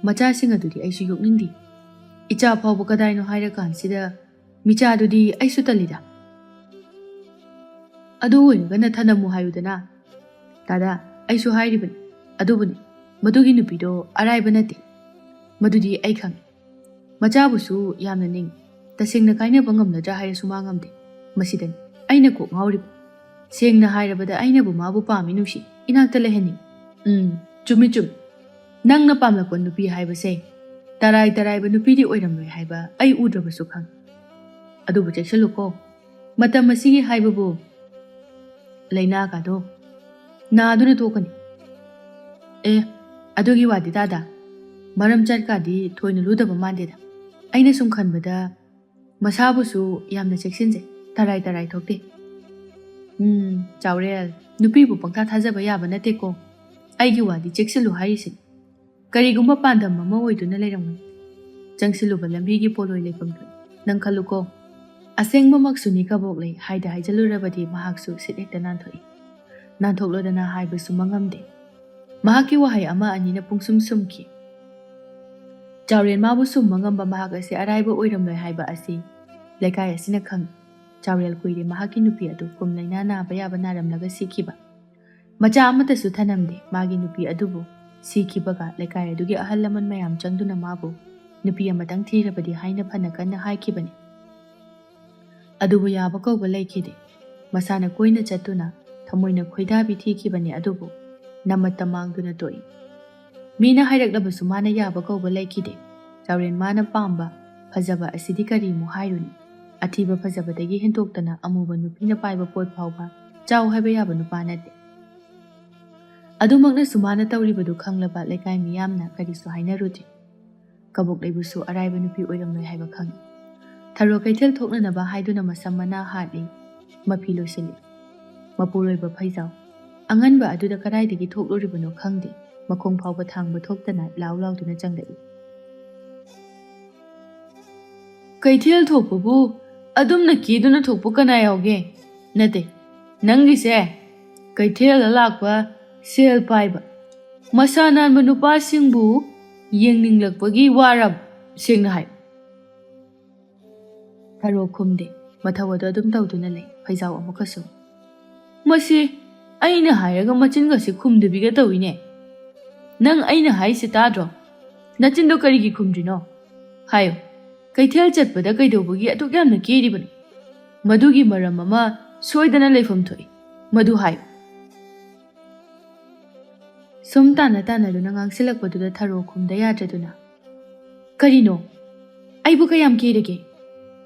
ꯃꯆꯥꯁꯤꯡ ꯑꯗꯨꯗꯤ ꯑꯩꯁꯨ ꯌꯣꯛꯅꯤꯡꯗꯦ꯫ ꯏꯆꯥ ꯐꯥꯎꯕ ꯀꯗꯥꯏꯅꯣ ꯍꯥꯏꯔꯀꯥꯟꯁꯤꯗ ꯃꯤꯆꯥꯗꯨꯗꯤ ꯑꯩꯁꯨ ꯇꯜꯂꯤꯗ꯫ ꯑꯗꯨ ꯑꯣꯏꯔꯒꯅ ꯊꯅꯝꯃꯨ ꯍꯥꯏꯌꯨꯗꯅ꯫ ꯗꯥꯗꯥ, ꯑꯩꯁꯨ ꯍꯥꯏꯔꯤꯕꯅꯤ꯫ ꯑꯗꯨꯕꯨꯅꯤ, ꯃꯗꯨꯒꯤ ꯅꯨꯄꯤꯗꯣ ꯑꯔꯥꯏꯕ ꯅꯠꯇꯦ꯫ ꯃꯗꯨꯗꯤ ꯑꯩ ꯈꯪꯏ꯫ ꯃꯆꯥꯕꯨꯁꯨ ꯌꯥꯝꯅ ꯅꯤꯡꯏ꯫ ꯇꯁꯦꯡꯅ ꯀꯥꯏꯅꯕ ꯉꯝꯂꯗ꯭ꯔꯥ ꯍꯥꯏꯔꯁꯨ ꯃꯥ ꯉꯝꯗꯦ꯫ ꯃꯁꯤꯗꯅꯤ ꯑꯩꯅ ꯀꯣꯛ ꯉꯥꯎꯔꯤꯕ꯫ ꯁꯦꯡꯅ ꯍꯥꯏꯔꯕꯗ ꯑꯩꯅꯕꯨ ꯃꯥꯕꯨ ꯄꯥꯝꯃꯤ ꯅꯨꯡꯁꯤ, ꯏꯅꯥꯛꯇ ꯂꯩꯍꯟꯅꯤꯡꯏ꯫ ꯎꯝ, ꯆꯨꯝꯃꯤ ꯆꯨꯝꯃꯤ꯫ ꯅꯪꯅ ꯄꯥꯝꯂꯛꯄ ꯅꯨꯄꯤ ꯍꯥꯏꯕꯁꯦ ꯇꯔꯥꯏ ꯇꯔꯥꯏꯕ ꯅꯨꯄꯤꯗꯤ ꯑꯣꯏꯔꯝꯂꯣꯏ ꯍꯥꯏꯕ ꯑꯩ ꯎꯗ꯭ꯔꯕꯁꯨ ꯈꯪꯏ꯫ ꯑꯗꯨꯕꯨ ꯆꯦꯛꯁꯤꯜꯂꯨꯀꯣ꯫ ꯃꯇꯝ ꯑꯁꯤꯒꯤ ꯍꯥꯏꯕꯕꯨ ꯂꯥꯏꯅꯥꯒꯗꯣ ꯅꯥꯗꯨꯅ ꯇꯣꯛꯀꯅꯤ꯫ ꯑꯦ, ꯑꯗꯨꯒꯤ ꯋꯥꯗꯤ ꯗꯥꯗꯥ, ꯃꯔꯝ ꯆꯠꯀꯥꯗꯤ ꯊꯣꯏꯅ ꯂꯨꯗꯕ ꯃꯥꯟꯗꯦꯗ꯫ ꯑꯩꯅ ꯁꯨꯝ ꯈꯟꯕꯗ ꯃꯁꯥꯕꯨꯁꯨ ꯌꯥꯝꯅ ꯆꯦꯛꯁꯤꯟꯖꯩ, ꯇꯔꯥꯏ ꯇꯔꯥꯏ ꯊꯣꯛꯇꯦ꯫ ꯎꯝ, ꯆꯥꯎꯔꯦꯜ, ꯅꯨꯄꯤꯕꯨ ꯄꯪꯊꯥ ꯊꯥꯖꯕ ꯌꯥꯕ ꯅꯠꯇꯦꯀꯣ꯫ ꯑꯩꯒꯤ ꯋꯥꯗꯤ ꯆꯦꯛꯁꯤꯜꯂꯨ ꯍꯥꯏꯔꯤꯁꯤꯅꯤ꯫ ꯀꯔꯤꯒꯨꯝꯕ ꯄꯥꯟꯗꯝ ꯑꯃ ꯑꯣꯏꯗꯨꯅ ꯂꯩꯔꯝꯒꯅꯤ꯫ ꯆꯪꯁꯤꯜꯂꯨꯕ ꯂꯝꯕꯤꯒꯤ ꯄꯣꯠꯂꯣꯏ ꯂꯩꯐꯝ ꯊꯣꯛꯏ꯫ ꯅꯪ ꯈꯜꯂꯨꯀꯣ꯫ ꯑꯁꯦꯡꯕꯃꯛꯁꯨꯅꯤ ꯀꯕꯣꯛꯂꯩ ꯍꯥꯏꯗ ꯍꯥꯏꯖꯜꯂꯨꯔꯕꯗꯤ ꯃꯍꯥꯛꯁꯨ ꯁꯤꯠ ꯍꯦꯛꯇ ꯅꯥꯟꯊꯣꯛꯏ꯫ ꯅꯥꯟꯊꯣꯛꯂꯣꯗꯅ ꯍꯥꯏꯕꯁꯨ ꯃꯉꯝꯗꯦ꯫ ꯃꯍꯥꯛꯀꯤ ꯋꯥꯍꯩ ꯑꯃ ꯑꯅꯤꯅ ꯄꯨꯡꯁꯨꯝ ꯁꯨꯝꯈꯤ꯫ ꯆꯥꯎꯔꯦꯟ ꯃꯥꯕꯨ ꯁꯨꯝꯕ ꯉꯝꯕ ꯃꯍꯥꯛ ꯑꯁꯤ ꯑꯔꯥꯏꯕ ꯑꯣꯏꯔꯝꯂꯣꯏ ꯍꯥꯏꯕ ꯑꯁꯤ ꯂꯩꯀꯥꯏ ꯑꯁꯤꯅ ꯈꯪꯏ꯫ ꯆꯥꯎꯔꯦꯜ ꯀꯨꯏꯔꯦ ꯃꯍꯥꯛꯀꯤ ꯅꯨꯄꯤ ꯑꯗꯨ ꯀꯨꯝ ꯂꯥꯏꯅꯥ ꯅꯥꯕ ꯌꯥꯕ ꯅꯥꯔꯝꯂꯒ ꯁꯤꯈꯤꯕ꯫ ꯃꯆꯥ ꯑꯃꯠꯇꯁꯨ ꯊꯅꯝꯗꯦ꯫ ꯃꯥꯒꯤ ꯅꯨꯄꯤ ꯑꯗꯨꯕꯨ ꯁꯤꯈꯤꯕꯒ ꯂꯩꯀꯥꯏ ꯑꯗꯨꯒꯤ ꯑꯍꯜ ꯂꯃꯟ ꯃꯌꯥꯝ ꯆꯪꯗꯨꯅ ꯃꯥꯕꯨ ꯅꯨꯄꯤ ꯑꯃꯇꯪ ꯊꯤꯔꯕꯗꯤ ꯍꯥꯏꯅ ꯐꯅ ꯀꯟꯅ ꯍꯥꯏꯈꯤꯕꯅꯤ꯫ ꯑꯗꯨꯕꯨ ꯌꯥꯕ ꯀꯧꯕ ꯂꯩꯈꯤꯗꯦ꯫ ꯃꯁꯥꯅ ꯀꯣꯏꯅ ꯆꯠꯇꯨꯅ ꯊꯃꯣꯏꯅ ꯈꯣꯏꯗꯥꯕꯤ ꯊꯤꯈꯤꯕꯅꯤ, ꯑꯗꯨꯕꯨ ꯅꯃꯠꯇ ꯃꯥꯡꯗꯨꯅ ꯇꯣꯛꯏ꯫ ꯃꯤꯅ ꯍꯥꯏꯔꯛꯂꯕꯁꯨ ꯃꯥꯅ ꯌꯥꯕ ꯀꯧꯕ ꯂꯩꯈꯤꯗꯦ꯫ ꯆꯥꯎꯔꯦꯟ ꯃꯥꯅ ꯄꯥꯝꯕ ꯐꯖꯕ ꯑꯁꯤꯗꯤ ꯀꯔꯤꯃꯨꯛ ꯍꯥꯏꯔꯨꯅꯤ? ꯑꯊꯤꯕ ꯐꯖꯕꯗꯒꯤ ꯍꯦꯟꯗꯣꯛꯇꯅ ꯑꯃꯨꯕ ꯅꯨꯄꯤꯅ ꯄꯥꯏꯕ ꯄꯣꯠ ꯐꯥꯎꯕ ꯆꯥꯎ ꯍꯥꯏꯕ ꯌꯥꯕ ꯅꯨꯄꯥ ꯅꯠꯇꯦ꯫ ꯑꯗꯨꯃꯛꯅꯁꯨ ꯃꯥꯅ ꯇꯧꯔꯤꯕꯗꯨ ꯈꯪꯂꯕ ꯂꯩꯀꯥꯏ ꯃꯤꯌꯥꯝꯅ ꯀꯔꯤꯁꯨ ꯍꯥꯏꯅꯔꯨꯗ꯭ꯔꯦ꯫ ꯀꯕꯣꯛꯂꯩꯕꯨꯁꯨ ꯑꯔꯥꯏꯕ ꯅꯨꯄꯤ ꯑꯣꯏꯔꯝꯂꯣꯏ ꯍꯥꯏꯕ ꯈꯪꯏ꯫ ꯊꯔꯣ ꯀꯩꯊꯦꯜ ꯊꯣꯛꯅꯅꯕ ꯍꯥꯏꯗꯨꯅ ꯃꯁꯝ ꯃꯅꯥ ꯍꯥꯠꯂꯤ, ꯃꯐꯤ ꯂꯣꯏꯁꯤꯜꯂꯤ꯫ ꯃꯄꯨꯔꯣꯏꯕ ꯐꯩꯖꯥꯎ ꯑꯉꯟꯕ ꯑꯗꯨꯗ ꯀꯗꯥꯏꯗꯒꯤ ꯊꯣꯛꯂꯨꯔꯤꯕꯅꯣ ꯈꯪꯗꯦ, ꯃꯈꯣꯡ ꯐꯥꯎꯕ ꯊꯥꯡꯕ ꯊꯣꯛꯇꯅ ꯂꯥꯎ ꯂꯥꯎꯗꯨꯅ ꯆꯪꯂꯛꯏ꯫ ꯀꯩꯊꯦꯜ ꯊꯣꯛꯄꯕꯨ ꯑꯗꯨꯝꯅ ꯀꯦꯗꯨꯅ ꯊꯣꯛꯄ ꯀꯅꯥ ꯌꯥꯎꯒꯦ? ꯅꯠꯇꯦ, ꯅꯪꯒꯤꯁꯦ ꯀꯩꯊꯦꯜꯗ ꯂꯥꯛꯄ ꯁꯦꯜ ꯄꯥꯏꯕ, ꯃꯁꯥ ꯅꯥꯟꯕ ꯅꯨꯄꯥꯁꯤꯡꯕꯨ ꯌꯦꯡꯅꯤꯡꯂꯛꯄꯒꯤ ꯋꯥꯔꯕ? ꯁꯦꯡꯅ ꯍꯥꯏꯌꯨ꯫ ꯊꯔꯣ ꯈꯨꯝꯗꯦ꯫ ꯃꯊꯧ ꯑꯗꯨ ꯑꯗꯨꯝ ꯇꯧꯗꯨꯅ ꯂꯩ, ꯐꯩꯖꯥꯎ ꯑꯃꯨꯛꯀꯁꯨ꯫ ꯃꯁꯤ ꯑꯩꯅ ꯍꯥꯏꯔꯒ ꯃꯆꯤꯟꯒꯁꯦ ꯈꯨꯝꯗꯕꯤꯒ ꯇꯧꯏꯅꯦ꯫ ꯅꯪ ꯑꯩꯅ ꯍꯥꯏꯁꯦ ꯇꯥꯗ꯭ꯔꯣ? ꯅꯆꯤꯟꯗꯣ ꯀꯔꯤꯒꯤ ꯈꯨꯝꯗ꯭ꯔꯤꯅꯣ? ꯍꯥꯏꯌꯨ꯫ ꯀꯩꯊꯦꯜ ꯆꯠꯄꯗ ꯀꯩꯗꯧꯕꯒꯤ ꯑꯗꯨꯛ ꯌꯥꯝꯅ ꯀꯦꯔꯤꯕꯅꯣ? ꯃꯗꯨꯒꯤ ꯃꯔꯝ ꯑꯃ ꯁꯣꯏꯗꯅ ꯂꯩꯐꯝ ꯊꯣꯛꯏ꯫ ꯃꯗꯨ ꯍꯥꯏꯌꯨ꯫ ꯁꯨꯝ ꯇꯥꯟꯅ ꯇꯥꯟꯅꯗꯨꯅ ꯉꯥꯡꯁꯤꯜꯂꯛꯄꯗꯨꯗ ꯊꯔꯣ ꯈꯨꯝꯗ ꯌꯥꯗ꯭ꯔꯗꯨꯅ, "ꯀꯔꯤꯅꯣ? ꯑꯩꯕꯨ ꯀꯌꯥꯝ ꯀꯦꯔꯒꯦ?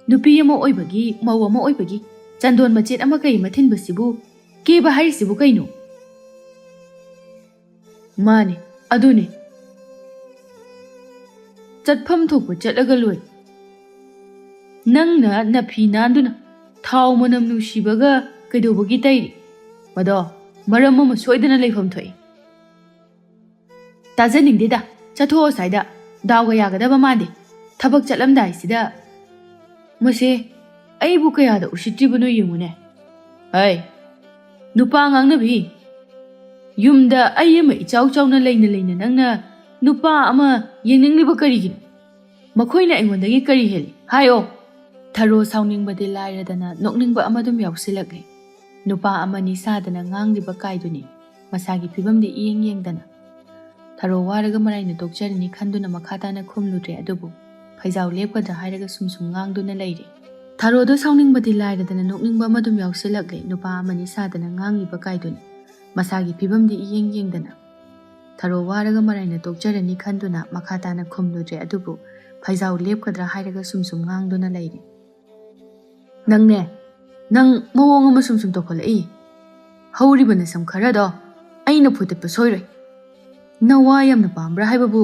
ꯅꯨꯄꯤ ꯑꯃ ꯑꯣꯏꯕꯒꯤ, ꯃꯧ ꯑꯃ ꯑꯣꯏꯕꯒꯤ ꯆꯟꯗꯣꯟ ꯃꯆꯦꯠ ꯑꯃ ꯀꯩ ꯑꯃ ꯊꯤꯟꯕꯁꯤꯕꯨ ꯀꯦꯕ ꯍꯥꯏꯔꯤꯁꯤꯕꯨ ꯀꯩꯅꯣ?" "ꯃꯥꯅꯦ, ꯑꯗꯨꯅꯦ꯫ ꯆꯠꯐꯝ ꯊꯣꯛꯄ ꯆꯠꯂꯒ ꯂꯣꯏ꯫ ꯅꯪꯅ ꯅꯐꯤ ꯅꯥꯟꯗꯨꯅ ꯊꯥꯎ ꯃꯅꯝ ꯅꯨꯡꯁꯤꯕꯒ ꯀꯩꯗꯧꯕꯒꯤ ꯇꯩꯔꯤ? ꯃꯗꯣ ꯃꯔꯝ ꯑꯃ ꯁꯣꯏꯗꯅ ꯂꯩꯐꯝ ꯊꯣꯛꯏ꯫" "ꯇꯥꯖꯅꯤꯡꯗꯦꯗ, ꯆꯠꯊꯣꯛꯑꯣ ꯑꯁ꯭ꯋꯥꯏꯗ꯫ ꯗꯥꯎꯒ ꯌꯥꯒꯗꯕ ꯃꯥꯟꯗꯦ꯫ ꯊꯕꯛ ꯆꯠꯂꯝꯗꯥꯏꯁꯤꯗ ꯃꯁꯦ ꯑꯩꯕꯨ ꯀꯌꯥꯗ ꯎꯁꯤꯠꯇ꯭ꯔꯤꯕꯅꯣ ꯌꯦꯡꯉꯨꯅꯦ꯫ ꯍꯩ, ꯅꯨꯄꯥ ꯉꯥꯡꯅꯕꯤ, ꯌꯨꯝꯗ ꯑꯩ ꯑꯃ ꯏꯆꯥꯎ ꯆꯥꯎꯅ ꯂꯩꯅ ꯂꯩꯅ ꯅꯪꯅ ꯅꯨꯄꯥ ꯑꯃ ꯌꯦꯡꯅꯤꯡꯂꯤꯕ ꯀꯔꯤꯒꯤꯅꯣ? ꯃꯈꯣꯏꯅ ꯑꯩꯉꯣꯟꯗꯒꯤ ꯀꯔꯤ ꯍꯦꯜꯂꯤ? ꯍꯥꯏꯌꯣ!" ꯊꯔꯣ ꯁꯥꯎꯅꯤꯡꯕꯗꯤ ꯂꯥꯏꯔꯗꯅ ꯅꯣꯛꯅꯤꯡꯕ ꯑꯃꯗꯨꯝ ꯌꯥꯎꯁꯤꯜꯂꯛꯂꯦ꯫ ꯅꯨꯄꯥ ꯑꯃꯅꯤ ꯁꯥꯗꯅ ꯉꯥꯡꯂꯤꯕ ꯀꯥꯏꯗꯨꯅꯤ꯫ ꯃꯁꯥꯒꯤ ꯐꯤꯕꯝꯗꯤ ꯏꯌꯦꯡ ꯌꯦꯡꯗꯅ꯫ ꯊꯔꯣ ꯋꯥꯔꯒ ꯃꯔꯥꯏꯅ ꯇꯣꯛꯆꯔꯅꯤ ꯈꯟꯗꯨꯅ ꯃꯈꯥ ꯇꯥꯅ ꯈꯨꯝꯂꯨꯗ꯭ꯔꯦ, ꯑꯗꯨꯕꯨ ꯐꯩꯖꯥꯎ ꯂꯦꯞꯀꯗ꯭ꯔꯥ ꯍꯥꯏꯔꯒ ꯁꯨꯝ ꯁꯨꯝ ꯉꯥꯡꯗꯨꯅ ꯂꯩꯔꯦ꯫ ꯊꯔꯣꯗꯣ ꯁꯥꯎꯅꯤꯡꯕꯗꯤ ꯂꯥꯏꯔꯗꯅ ꯅꯣꯛꯅꯤꯡꯕ ꯑꯃꯗꯨꯝ ꯌꯥꯎꯁꯤꯜꯂꯛꯂꯦ꯫ ꯅꯨꯄꯥ ꯑꯃꯅꯤ ꯁꯥꯗꯅ ꯉꯥꯡꯂꯤꯕ ꯀꯥꯏꯗꯨꯅꯤ꯫ ꯃꯁꯥꯒꯤ ꯐꯤꯕꯝꯗꯤ ꯏꯌꯦꯡ ꯌꯦꯡꯗꯅ꯫ ꯊꯔꯣ ꯋꯥꯔꯒ ꯃꯔꯥꯏꯅ ꯇꯣꯛꯆꯔꯅꯤ ꯈꯟꯗꯨꯅ ꯃꯈꯥ ꯇꯥꯅ ꯈꯨꯝꯂꯨꯗ꯭ꯔꯦ, ꯑꯗꯨꯕꯨ ꯐꯩꯖꯥꯎ ꯂꯦꯞꯀꯗ꯭ꯔꯥ ꯍꯥꯏꯔꯒ ꯁꯨꯝ ꯁꯨꯝ ꯉꯥꯡꯗꯨꯅ ꯂꯩꯔꯦ꯫ "ꯅꯪꯅꯦ, ꯅꯪ ꯃꯑꯣꯡ ꯑꯃ ꯁꯨꯝ ꯁꯨꯝ ꯇꯧꯈꯠꯂꯛꯏ꯫ ꯍꯧꯔꯤꯕ ꯅꯁꯝ ꯈꯔꯗꯣ ꯑꯩꯅ ꯐꯨꯠꯇꯠꯄ ꯁꯣꯏꯔꯣꯏ꯫ ꯅꯋꯥ ꯌꯥꯝꯅ ꯄꯥꯝꯕ꯭ꯔꯥ ꯍꯥꯏꯕꯕꯨ,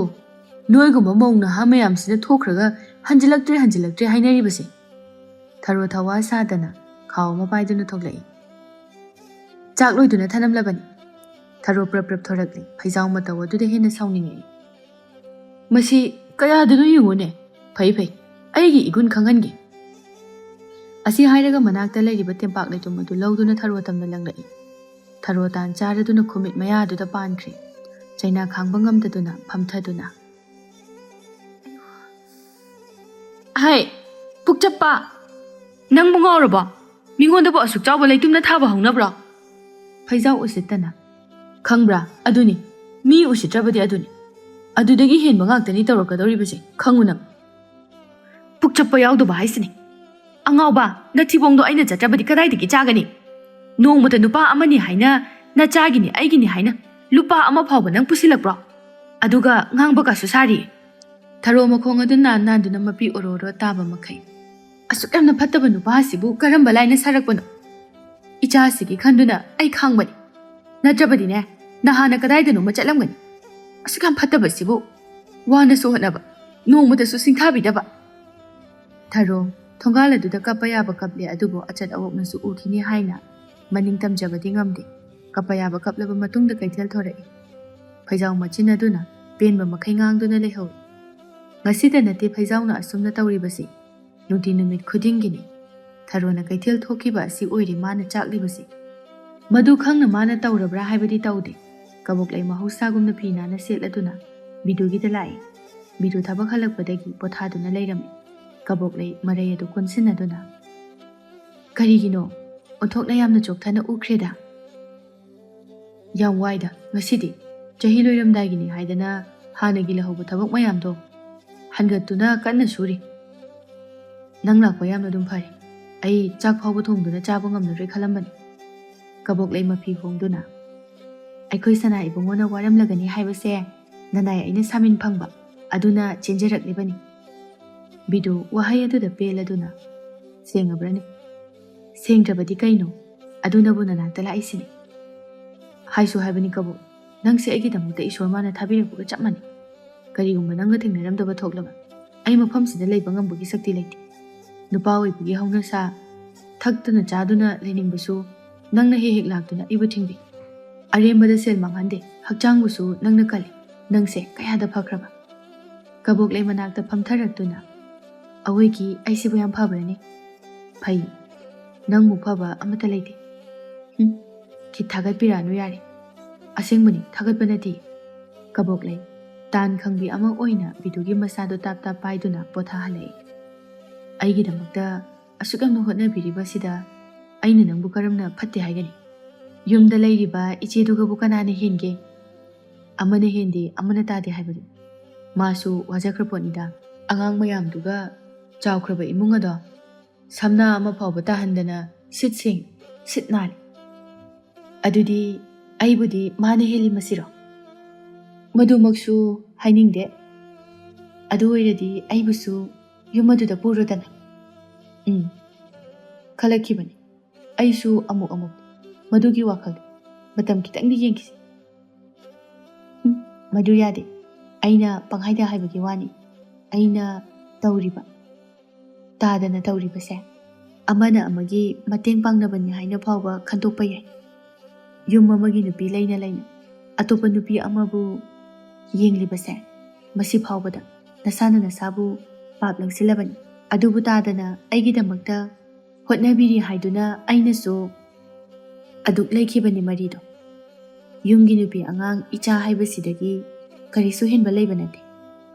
ꯅꯣꯏꯒꯨꯝꯕ ꯃꯧ ꯅꯍꯥ ꯃꯌꯥꯝꯁꯤꯅ ꯊꯣꯛꯈ꯭ꯔꯒ ꯍꯟꯖꯤꯜꯂꯛꯇ꯭ꯔꯦ, ꯍꯟꯖꯤꯜꯂꯛꯇ꯭ꯔꯦ ꯍꯥꯏꯅꯔꯤꯕꯁꯦ?" ꯊꯔꯣ ꯊꯋꯥ ꯁꯥꯗꯅ ꯈꯥꯎ ꯑꯃ ꯄꯥꯏꯗꯨꯅ ꯊꯣꯛꯂꯛꯏ꯫ ꯆꯥꯛ ꯂꯣꯏꯗꯨꯅ ꯊꯅꯝꯂꯕꯅꯤ꯫ ꯊꯔꯣ ꯄ꯭ꯔꯞ ꯄ꯭ꯔꯞ ꯊꯣꯔꯛꯂꯤ꯫ ꯐꯩꯖꯥꯎ ꯃꯇꯧ ꯑꯗꯨꯗ ꯍꯦꯟꯅ ꯁꯥꯎꯅꯤꯡꯉꯛꯏ꯫ "ꯃꯁꯤ ꯀꯌꯥꯗꯅꯣ ꯌꯦꯡꯉꯨꯅꯦ꯫ ꯐꯩ ꯐꯩ, ꯑꯩꯒꯤ ꯏꯒꯨꯟ ꯈꯪꯍꯟꯒꯦ꯫" ꯑꯁꯤ ꯍꯥꯏꯔꯒ ꯃꯅꯥꯛꯇ ꯂꯩꯔꯤꯕ ꯇꯦꯝꯄꯥꯛ ꯂꯩꯇꯨꯝ ꯑꯗꯨ ꯂꯧꯗꯨꯅ ꯊꯔꯣ ꯇꯝꯅ ꯂꯪꯂꯛꯏ꯫ ꯊꯔꯣ ꯇꯥꯟ ꯆꯥꯔꯗꯨꯅ ꯈꯨꯃꯤꯠ ꯃꯌꯥꯗꯨꯗ ꯄꯥꯟꯈ꯭ꯔꯦ꯫ ꯆꯩꯅꯥ ꯈꯥꯡꯕ ꯉꯝꯗꯗꯨꯅ ꯐꯝꯊꯗꯨꯅ, "ꯍꯥꯏ, ꯄꯨꯛꯆꯞꯄ, ꯅꯪꯕꯨ ꯉꯥꯎꯔꯕꯣ? ꯃꯤꯉꯣꯟꯗꯕꯨ ꯑꯁꯨꯛ ꯆꯥꯎꯕ ꯂꯩꯇꯨꯝꯅ ꯊꯥꯕ ꯍꯧꯅꯕ꯭ꯔꯣ?" ꯐꯩꯖꯥꯎ ꯎꯁꯤꯠꯇꯅ, "ꯈꯪꯕ꯭ꯔꯥ? ꯑꯗꯨꯅꯤ, ꯃꯤ ꯎꯁꯤꯠꯇ꯭ꯔꯕꯗꯤ ꯑꯗꯨꯅꯤ꯫ ꯑꯗꯨꯗꯒꯤ ꯍꯦꯟꯕ ꯉꯥꯛꯇꯅꯤ ꯇꯧꯔꯛꯀꯗꯧꯔꯤꯕꯁꯦ, ꯈꯪꯉꯨ ꯅꯪ꯫ ꯄꯨꯛꯆꯞꯄ ꯌꯥꯎꯗꯕ ꯍꯥꯏꯁꯤꯅꯤ꯫ ꯑꯉꯥꯎꯕ, ꯅꯊꯤꯕꯣꯡꯗꯣ ꯑꯩꯅ ꯆꯠꯇ꯭ꯔꯕꯗꯤ ꯀꯗꯥꯏꯗꯒꯤ ꯆꯥꯒꯅꯤ? ꯅꯣꯡꯃꯇ ꯅꯨꯄꯥ ꯑꯃꯅꯤ ꯍꯥꯏꯅ, ꯅꯆꯥꯒꯤꯅꯤ, ꯑꯩꯒꯤꯅꯤ ꯍꯥꯏꯅ ꯂꯨꯄꯥ ꯑꯃ ꯐꯥꯎꯕ ꯅꯪ ꯄꯨꯁꯤꯜꯂꯛꯄ꯭ꯔꯣ? ꯑꯗꯨꯒ ꯉꯥꯡꯕꯒꯁꯨ ꯁꯥꯔꯤ?" ꯊꯔꯣ ꯃꯈꯣꯡ ꯑꯗꯨ ꯅꯥꯟ ꯅꯥꯟꯗꯨꯅ ꯃꯄꯤ ꯑꯣꯔꯣ ꯑꯣꯔꯣ ꯇꯥꯕ ꯃꯈꯩ, "ꯑꯁꯨꯛ ꯌꯥꯝꯅ ꯐꯠꯇꯕ ꯅꯨꯄꯥ ꯑꯁꯤꯕꯨ ꯀꯔꯝꯕ ꯂꯥꯏꯅ ꯁꯥꯔꯛꯄꯅꯣ? ꯏꯆꯥ ꯑꯁꯤꯒꯤ ꯈꯟꯗꯨꯅ ꯑꯩ ꯈꯥꯡꯕꯅꯤ꯫ ꯅꯠꯇ꯭ꯔꯕꯗꯤꯅꯦ, ꯅꯍꯥꯟꯅ ꯀꯗꯥꯏꯗꯅꯣꯃ ꯆꯠꯂꯝꯒꯅꯤ꯫ ꯑꯁꯨꯛ ꯌꯥꯝ ꯐꯠꯇꯕꯁꯤꯕꯨ, ꯋꯥꯅꯁꯨ ꯍꯣꯠꯅꯕ, ꯅꯣꯡꯃꯇꯁꯨ ꯁꯤꯡꯊꯥꯕꯤꯗꯕ꯫" ꯊꯔꯣ, ꯊꯣꯡꯒꯥꯜ ꯑꯗꯨꯗ ꯀꯞꯄ ꯌꯥꯕ ꯀꯞꯂꯦ, ꯑꯗꯨꯕꯨ ꯑꯆꯠ ꯑꯋꯣꯛꯅꯁꯨ ꯎꯈꯤꯅꯤ ꯍꯥꯏꯅ ꯃꯅꯤꯡ ꯇꯝꯖꯕꯗꯤ ꯉꯝꯗꯦ꯫ ꯀꯞꯄ ꯌꯥꯕ ꯀꯞꯂꯕ ꯃꯇꯨꯡꯗ ꯀꯩꯊꯦꯜ ꯊꯣꯔꯛꯏ꯫ ꯐꯩꯖꯥꯎ ꯃꯆꯤꯟ ꯑꯗꯨꯅ ꯄꯦꯟꯕ ꯃꯈꯩ ꯉꯥꯡꯗꯨꯅ ꯂꯩꯍꯧꯏ꯫ ꯉꯁꯤꯗ ꯅꯠꯇꯦ ꯐꯩꯖꯥꯎꯅ ꯑꯁꯨꯝꯅ ꯇꯧꯔꯤꯕꯁꯤ, ꯅꯨꯡꯇꯤ ꯅꯨꯃꯤꯠ ꯈꯨꯗꯤꯡꯒꯤꯅꯤ꯫ ꯊꯔꯣꯅ ꯀꯩꯊꯦꯜ ꯊꯣꯛꯈꯤꯕ ꯑꯁꯤ ꯑꯣꯏꯔꯦ ꯃꯥꯅ ꯆꯥꯛꯂꯤꯕꯁꯤ꯫ ꯃꯗꯨ ꯈꯪꯅ ꯃꯥꯅ ꯇꯧꯔꯕ꯭ꯔꯥ ꯍꯥꯏꯕꯗꯤ ꯇꯧꯗꯦ꯫ ꯀꯕꯣꯛꯂꯩ ꯃꯍꯧꯁꯥꯒꯨꯝꯅ ꯐꯤ ꯅꯥꯟꯅ ꯁꯦꯠꯂꯗꯨꯅ ꯕꯤꯗꯨꯒꯤꯗ ꯂꯥꯛꯏ꯫ ꯕꯤꯗꯨ ꯊꯕꯛ ꯍꯜꯂꯛꯄꯗꯒꯤ ꯄꯣꯊꯥꯗꯨꯅ ꯂꯩꯔꯝꯃꯤ꯫ ꯀꯕꯣꯛꯂꯩ ꯃꯔꯩ ꯑꯗꯨ ꯀꯣꯟꯁꯤꯟꯅꯗꯨꯅ, "ꯀꯔꯤꯒꯤꯅꯣ? ꯑꯣꯟꯊꯣꯛꯅ ꯌꯥꯝꯅ ꯆꯣꯛꯊꯅ ꯎꯈ꯭ꯔꯦꯗ꯫" "ꯌꯥꯝ ꯋꯥꯏꯗ ꯉꯁꯤꯗꯤ꯫ ꯆꯍꯤ ꯂꯣꯏꯔꯝꯗꯥꯏꯒꯤꯅꯤ ꯍꯥꯏꯗꯅ ꯍꯥꯟꯅꯒꯤ ꯂꯩꯍꯧꯕ ꯊꯕꯛ ꯃꯌꯥꯝꯗꯣ ꯍꯟꯒꯠꯇꯨꯅ ꯀꯟꯅ ꯁꯨꯔꯤ꯫ ꯅꯪ ꯂꯥꯛꯄ ꯌꯥꯝꯅ ꯑꯗꯨꯝ ꯐꯔꯦ꯫ ꯑꯩ ꯆꯥꯛ ꯐꯥꯎꯕ ꯊꯣꯡꯗꯨꯅ ꯆꯥꯕ ꯉꯝꯂꯔꯣꯏ ꯈꯜꯂꯝꯕꯅꯤ꯫" ꯀꯕꯣꯛꯂꯩ ꯃꯐꯤ ꯍꯣꯡꯗꯨꯅ, "ꯑꯩꯈꯣꯏ ꯁꯅꯥ ꯏꯕꯨꯡꯉꯣꯅ ꯋꯥꯔꯝꯂꯒꯅꯤ ꯍꯥꯏꯕꯁꯦ ꯅꯅꯥꯏ ꯑꯩꯅ ꯁꯥꯃꯤꯟ ꯐꯪꯕ ꯑꯗꯨꯅ ꯆꯦꯟꯖꯔꯛꯂꯤꯕꯅꯤ꯫" ꯕꯤꯗꯨ ꯋꯥꯍꯩ ꯑꯗꯨꯗ ꯄꯦꯜꯂꯗꯨꯅ, "ꯁꯦꯡꯉꯕ꯭ꯔꯅꯦ?" "ꯁꯦꯡꯗ꯭ꯔꯕꯗꯤ ꯀꯩꯅꯣ? ꯑꯗꯨꯅꯕꯨ ꯅꯅꯥꯛꯇ ꯂꯥꯛꯏꯁꯤꯅꯤ꯫" "ꯍꯥꯏꯁꯨ ꯍꯥꯏꯕꯅꯤ ꯀꯕꯣꯛ, ꯅꯪꯁꯦ ꯑꯩꯒꯤꯗꯃꯛꯇ ꯏꯁꯣꯔ ꯃꯥꯅ ꯊꯥꯕꯤꯔꯛꯄꯒ ꯆꯞ ꯃꯥꯟꯅꯩ꯫ ꯀꯔꯤꯒꯨꯝꯕ ꯅꯪꯒ ꯊꯦꯡꯅꯔꯝꯗꯕ ꯊꯣꯛꯂꯕ ꯑꯩ ꯃꯐꯝꯁꯤꯗ ꯂꯩꯕ ꯉꯝꯕꯒꯤ ꯁꯛꯇꯤ ꯂꯩꯇꯦ꯫ ꯅꯨꯄꯥ ꯑꯣꯏꯕꯒꯤ ꯍꯧꯅꯁꯥ, ꯊꯛꯇꯨꯅ ꯆꯥꯗꯨꯅ ꯂꯩꯅꯤꯡꯕꯁꯨ ꯅꯪꯅ ꯍꯦꯛ ꯍꯦꯛ ꯂꯥꯛꯇꯨꯅ ꯑꯩꯕꯨ ꯊꯤꯡꯕꯤ꯫ ꯑꯔꯦꯝꯕꯗ ꯁꯦꯜ ꯃꯥꯡꯍꯟꯗꯦ, ꯍꯛꯆꯥꯡꯕꯨꯁꯨ ꯅꯪꯅ ꯀꯜꯂꯤ꯫ ꯅꯪꯁꯦ ꯀꯌꯥꯗ ꯐꯈ꯭ꯔꯕ꯫" ꯀꯕꯣꯛꯂꯩ ꯃꯅꯥꯛꯇ ꯐꯝꯊꯔꯛꯇꯨꯅ, "ꯑꯋꯣꯏꯒꯤ ꯑꯩꯁꯤꯕꯨ ꯌꯥꯝ ꯐꯕ꯭ꯔꯅꯦ? ꯐꯩ꯫ ꯅꯪꯃꯨꯛ ꯐꯕ ꯑꯃꯠꯇ ꯂꯩꯇꯦ꯫ ꯍꯨꯝ, ꯈꯤꯠ ꯊꯥꯒꯠꯄꯤꯔꯛꯑꯅꯨ ꯌꯥꯔꯦ꯫ ꯑꯁꯦꯡꯕꯅꯤ, ꯊꯥꯒꯠꯄ ꯅꯠꯇꯦ꯫ ꯀꯕꯣꯛꯂꯩ, ꯇꯥꯟ ꯈꯪꯕꯤ ꯑꯃ ꯑꯣꯏꯅ ꯕꯤꯗꯨꯒꯤ ꯃꯁꯥꯗꯣ ꯇꯥꯞ ꯇꯥꯞ ꯄꯥꯏꯗꯨꯅ ꯄꯣꯊꯥꯍꯜꯂꯛꯏ꯫ "ꯑꯩꯒꯤꯗꯃꯛꯇ ꯑꯁꯨꯛ ꯌꯥꯝꯅ ꯍꯣꯠꯅꯕꯤꯔꯤꯕꯁꯤꯗ ꯑꯩꯅ ꯅꯪꯕꯨ ꯀꯔꯝꯅ ꯐꯠꯇꯦ ꯍꯥꯏꯒꯅꯤ? ꯌꯨꯝꯗ ꯂꯩꯔꯤꯕ ꯏꯆꯦꯗꯨꯒꯕꯨ ꯀꯅꯥꯅ ꯍꯦꯟꯒꯦ? ꯑꯃꯅ ꯍꯦꯟꯗꯦ, ꯑꯃꯅ ꯇꯥꯗꯦ ꯍꯥꯏꯕꯗꯨ꯫ ꯃꯥꯁꯨ ꯋꯥꯖꯈ꯭ꯔ ꯄꯣꯠꯅꯤꯗ꯫ ꯑꯉꯥꯡ ꯃꯌꯥꯝꯗꯨꯒ ꯆꯥꯎꯈ꯭ꯔꯕ ꯏꯃꯨꯡ ꯑꯗꯣ ꯁꯝꯅꯥ ꯑꯃ ꯐꯥꯎꯕ ꯇꯥꯍꯟꯗꯅ ꯁꯤꯠ ꯁꯦꯡ, ꯁꯤꯠ ꯅꯥꯜꯂꯤ꯫ ꯑꯗꯨꯗꯤ ꯑꯩꯕꯨꯗꯤ ꯃꯥꯅ ꯍꯦꯜꯂꯤ ꯃꯁꯤꯔꯣ? ꯃꯗꯨꯃꯛꯁꯨ ꯍꯥꯏꯅꯤꯡꯗꯦ꯫ ꯑꯗꯨ ꯑꯣꯏꯔꯗꯤ ꯑꯩꯕꯨꯁꯨ ꯌꯨꯝ ꯑꯗꯨꯗ ꯄꯨꯔꯣꯗꯅ꯫" ꯎꯝ, ꯈꯜꯂꯛꯈꯤꯕꯅꯤ꯫ ꯑꯩꯁꯨ ꯑꯃꯨꯛ ꯑꯃꯨꯛ ꯃꯗꯨꯒꯤ ꯋꯥꯈꯜꯗ ꯃꯇꯝ ꯈꯤꯇꯪꯗꯤ ꯌꯦꯡꯈꯤꯁꯤ꯫ ꯎꯝ, ꯃꯗꯨ ꯌꯥꯗꯦ꯫ ꯑꯩꯅ ꯄꯪꯍꯥꯏꯗ ꯍꯥꯏꯕꯒꯤ ꯋꯥꯅꯤ꯫ ꯑꯩꯅ ꯇꯧꯔꯤꯕ, ꯇꯥꯗꯅ ꯇꯧꯔꯤꯕꯁꯦ, ꯑꯃꯅ ꯑꯃꯒꯤ ꯃꯇꯦꯡ ꯄꯥꯡꯅꯕꯅꯤ ꯍꯥꯏꯅ ꯐꯥꯎꯕ ꯈꯟꯗꯣꯛꯄ ꯌꯥꯏ꯫ ꯌꯨꯝ ꯑꯃꯒꯤ ꯅꯨꯄꯤ ꯂꯩꯅ ꯂꯩꯅ ꯑꯇꯣꯞꯄ ꯅꯨꯄꯤ ꯑꯃꯕꯨ ꯌꯦꯡꯂꯤꯕꯁꯦ, ꯃꯁꯤ ꯐꯥꯎꯕꯗ ꯅꯁꯥꯅ ꯅꯁꯥꯕꯨ ꯄꯥꯞ ꯂꯪꯁꯤꯜꯂꯕꯅꯤ꯫ ꯑꯗꯨꯕꯨ ꯇꯥꯗꯅ ꯑꯩꯒꯤꯗꯃꯛꯇ ꯍꯣꯠꯅꯕꯤꯔꯤ ꯍꯥꯏꯗꯨꯅ ꯑꯩꯅꯁꯨ ꯑꯗꯨꯛ ꯂꯩꯈꯤꯕꯅꯤ ꯃꯔꯤꯗꯣ꯫ ꯌꯨꯝꯒꯤ ꯅꯨꯄꯤ ꯑꯉꯥꯡ ꯏꯆꯥ ꯍꯥꯏꯕꯁꯤꯗꯒꯤ ꯀꯔꯤꯁꯨ ꯍꯦꯟꯕ ꯂꯩꯕ ꯅꯠꯇꯦ꯫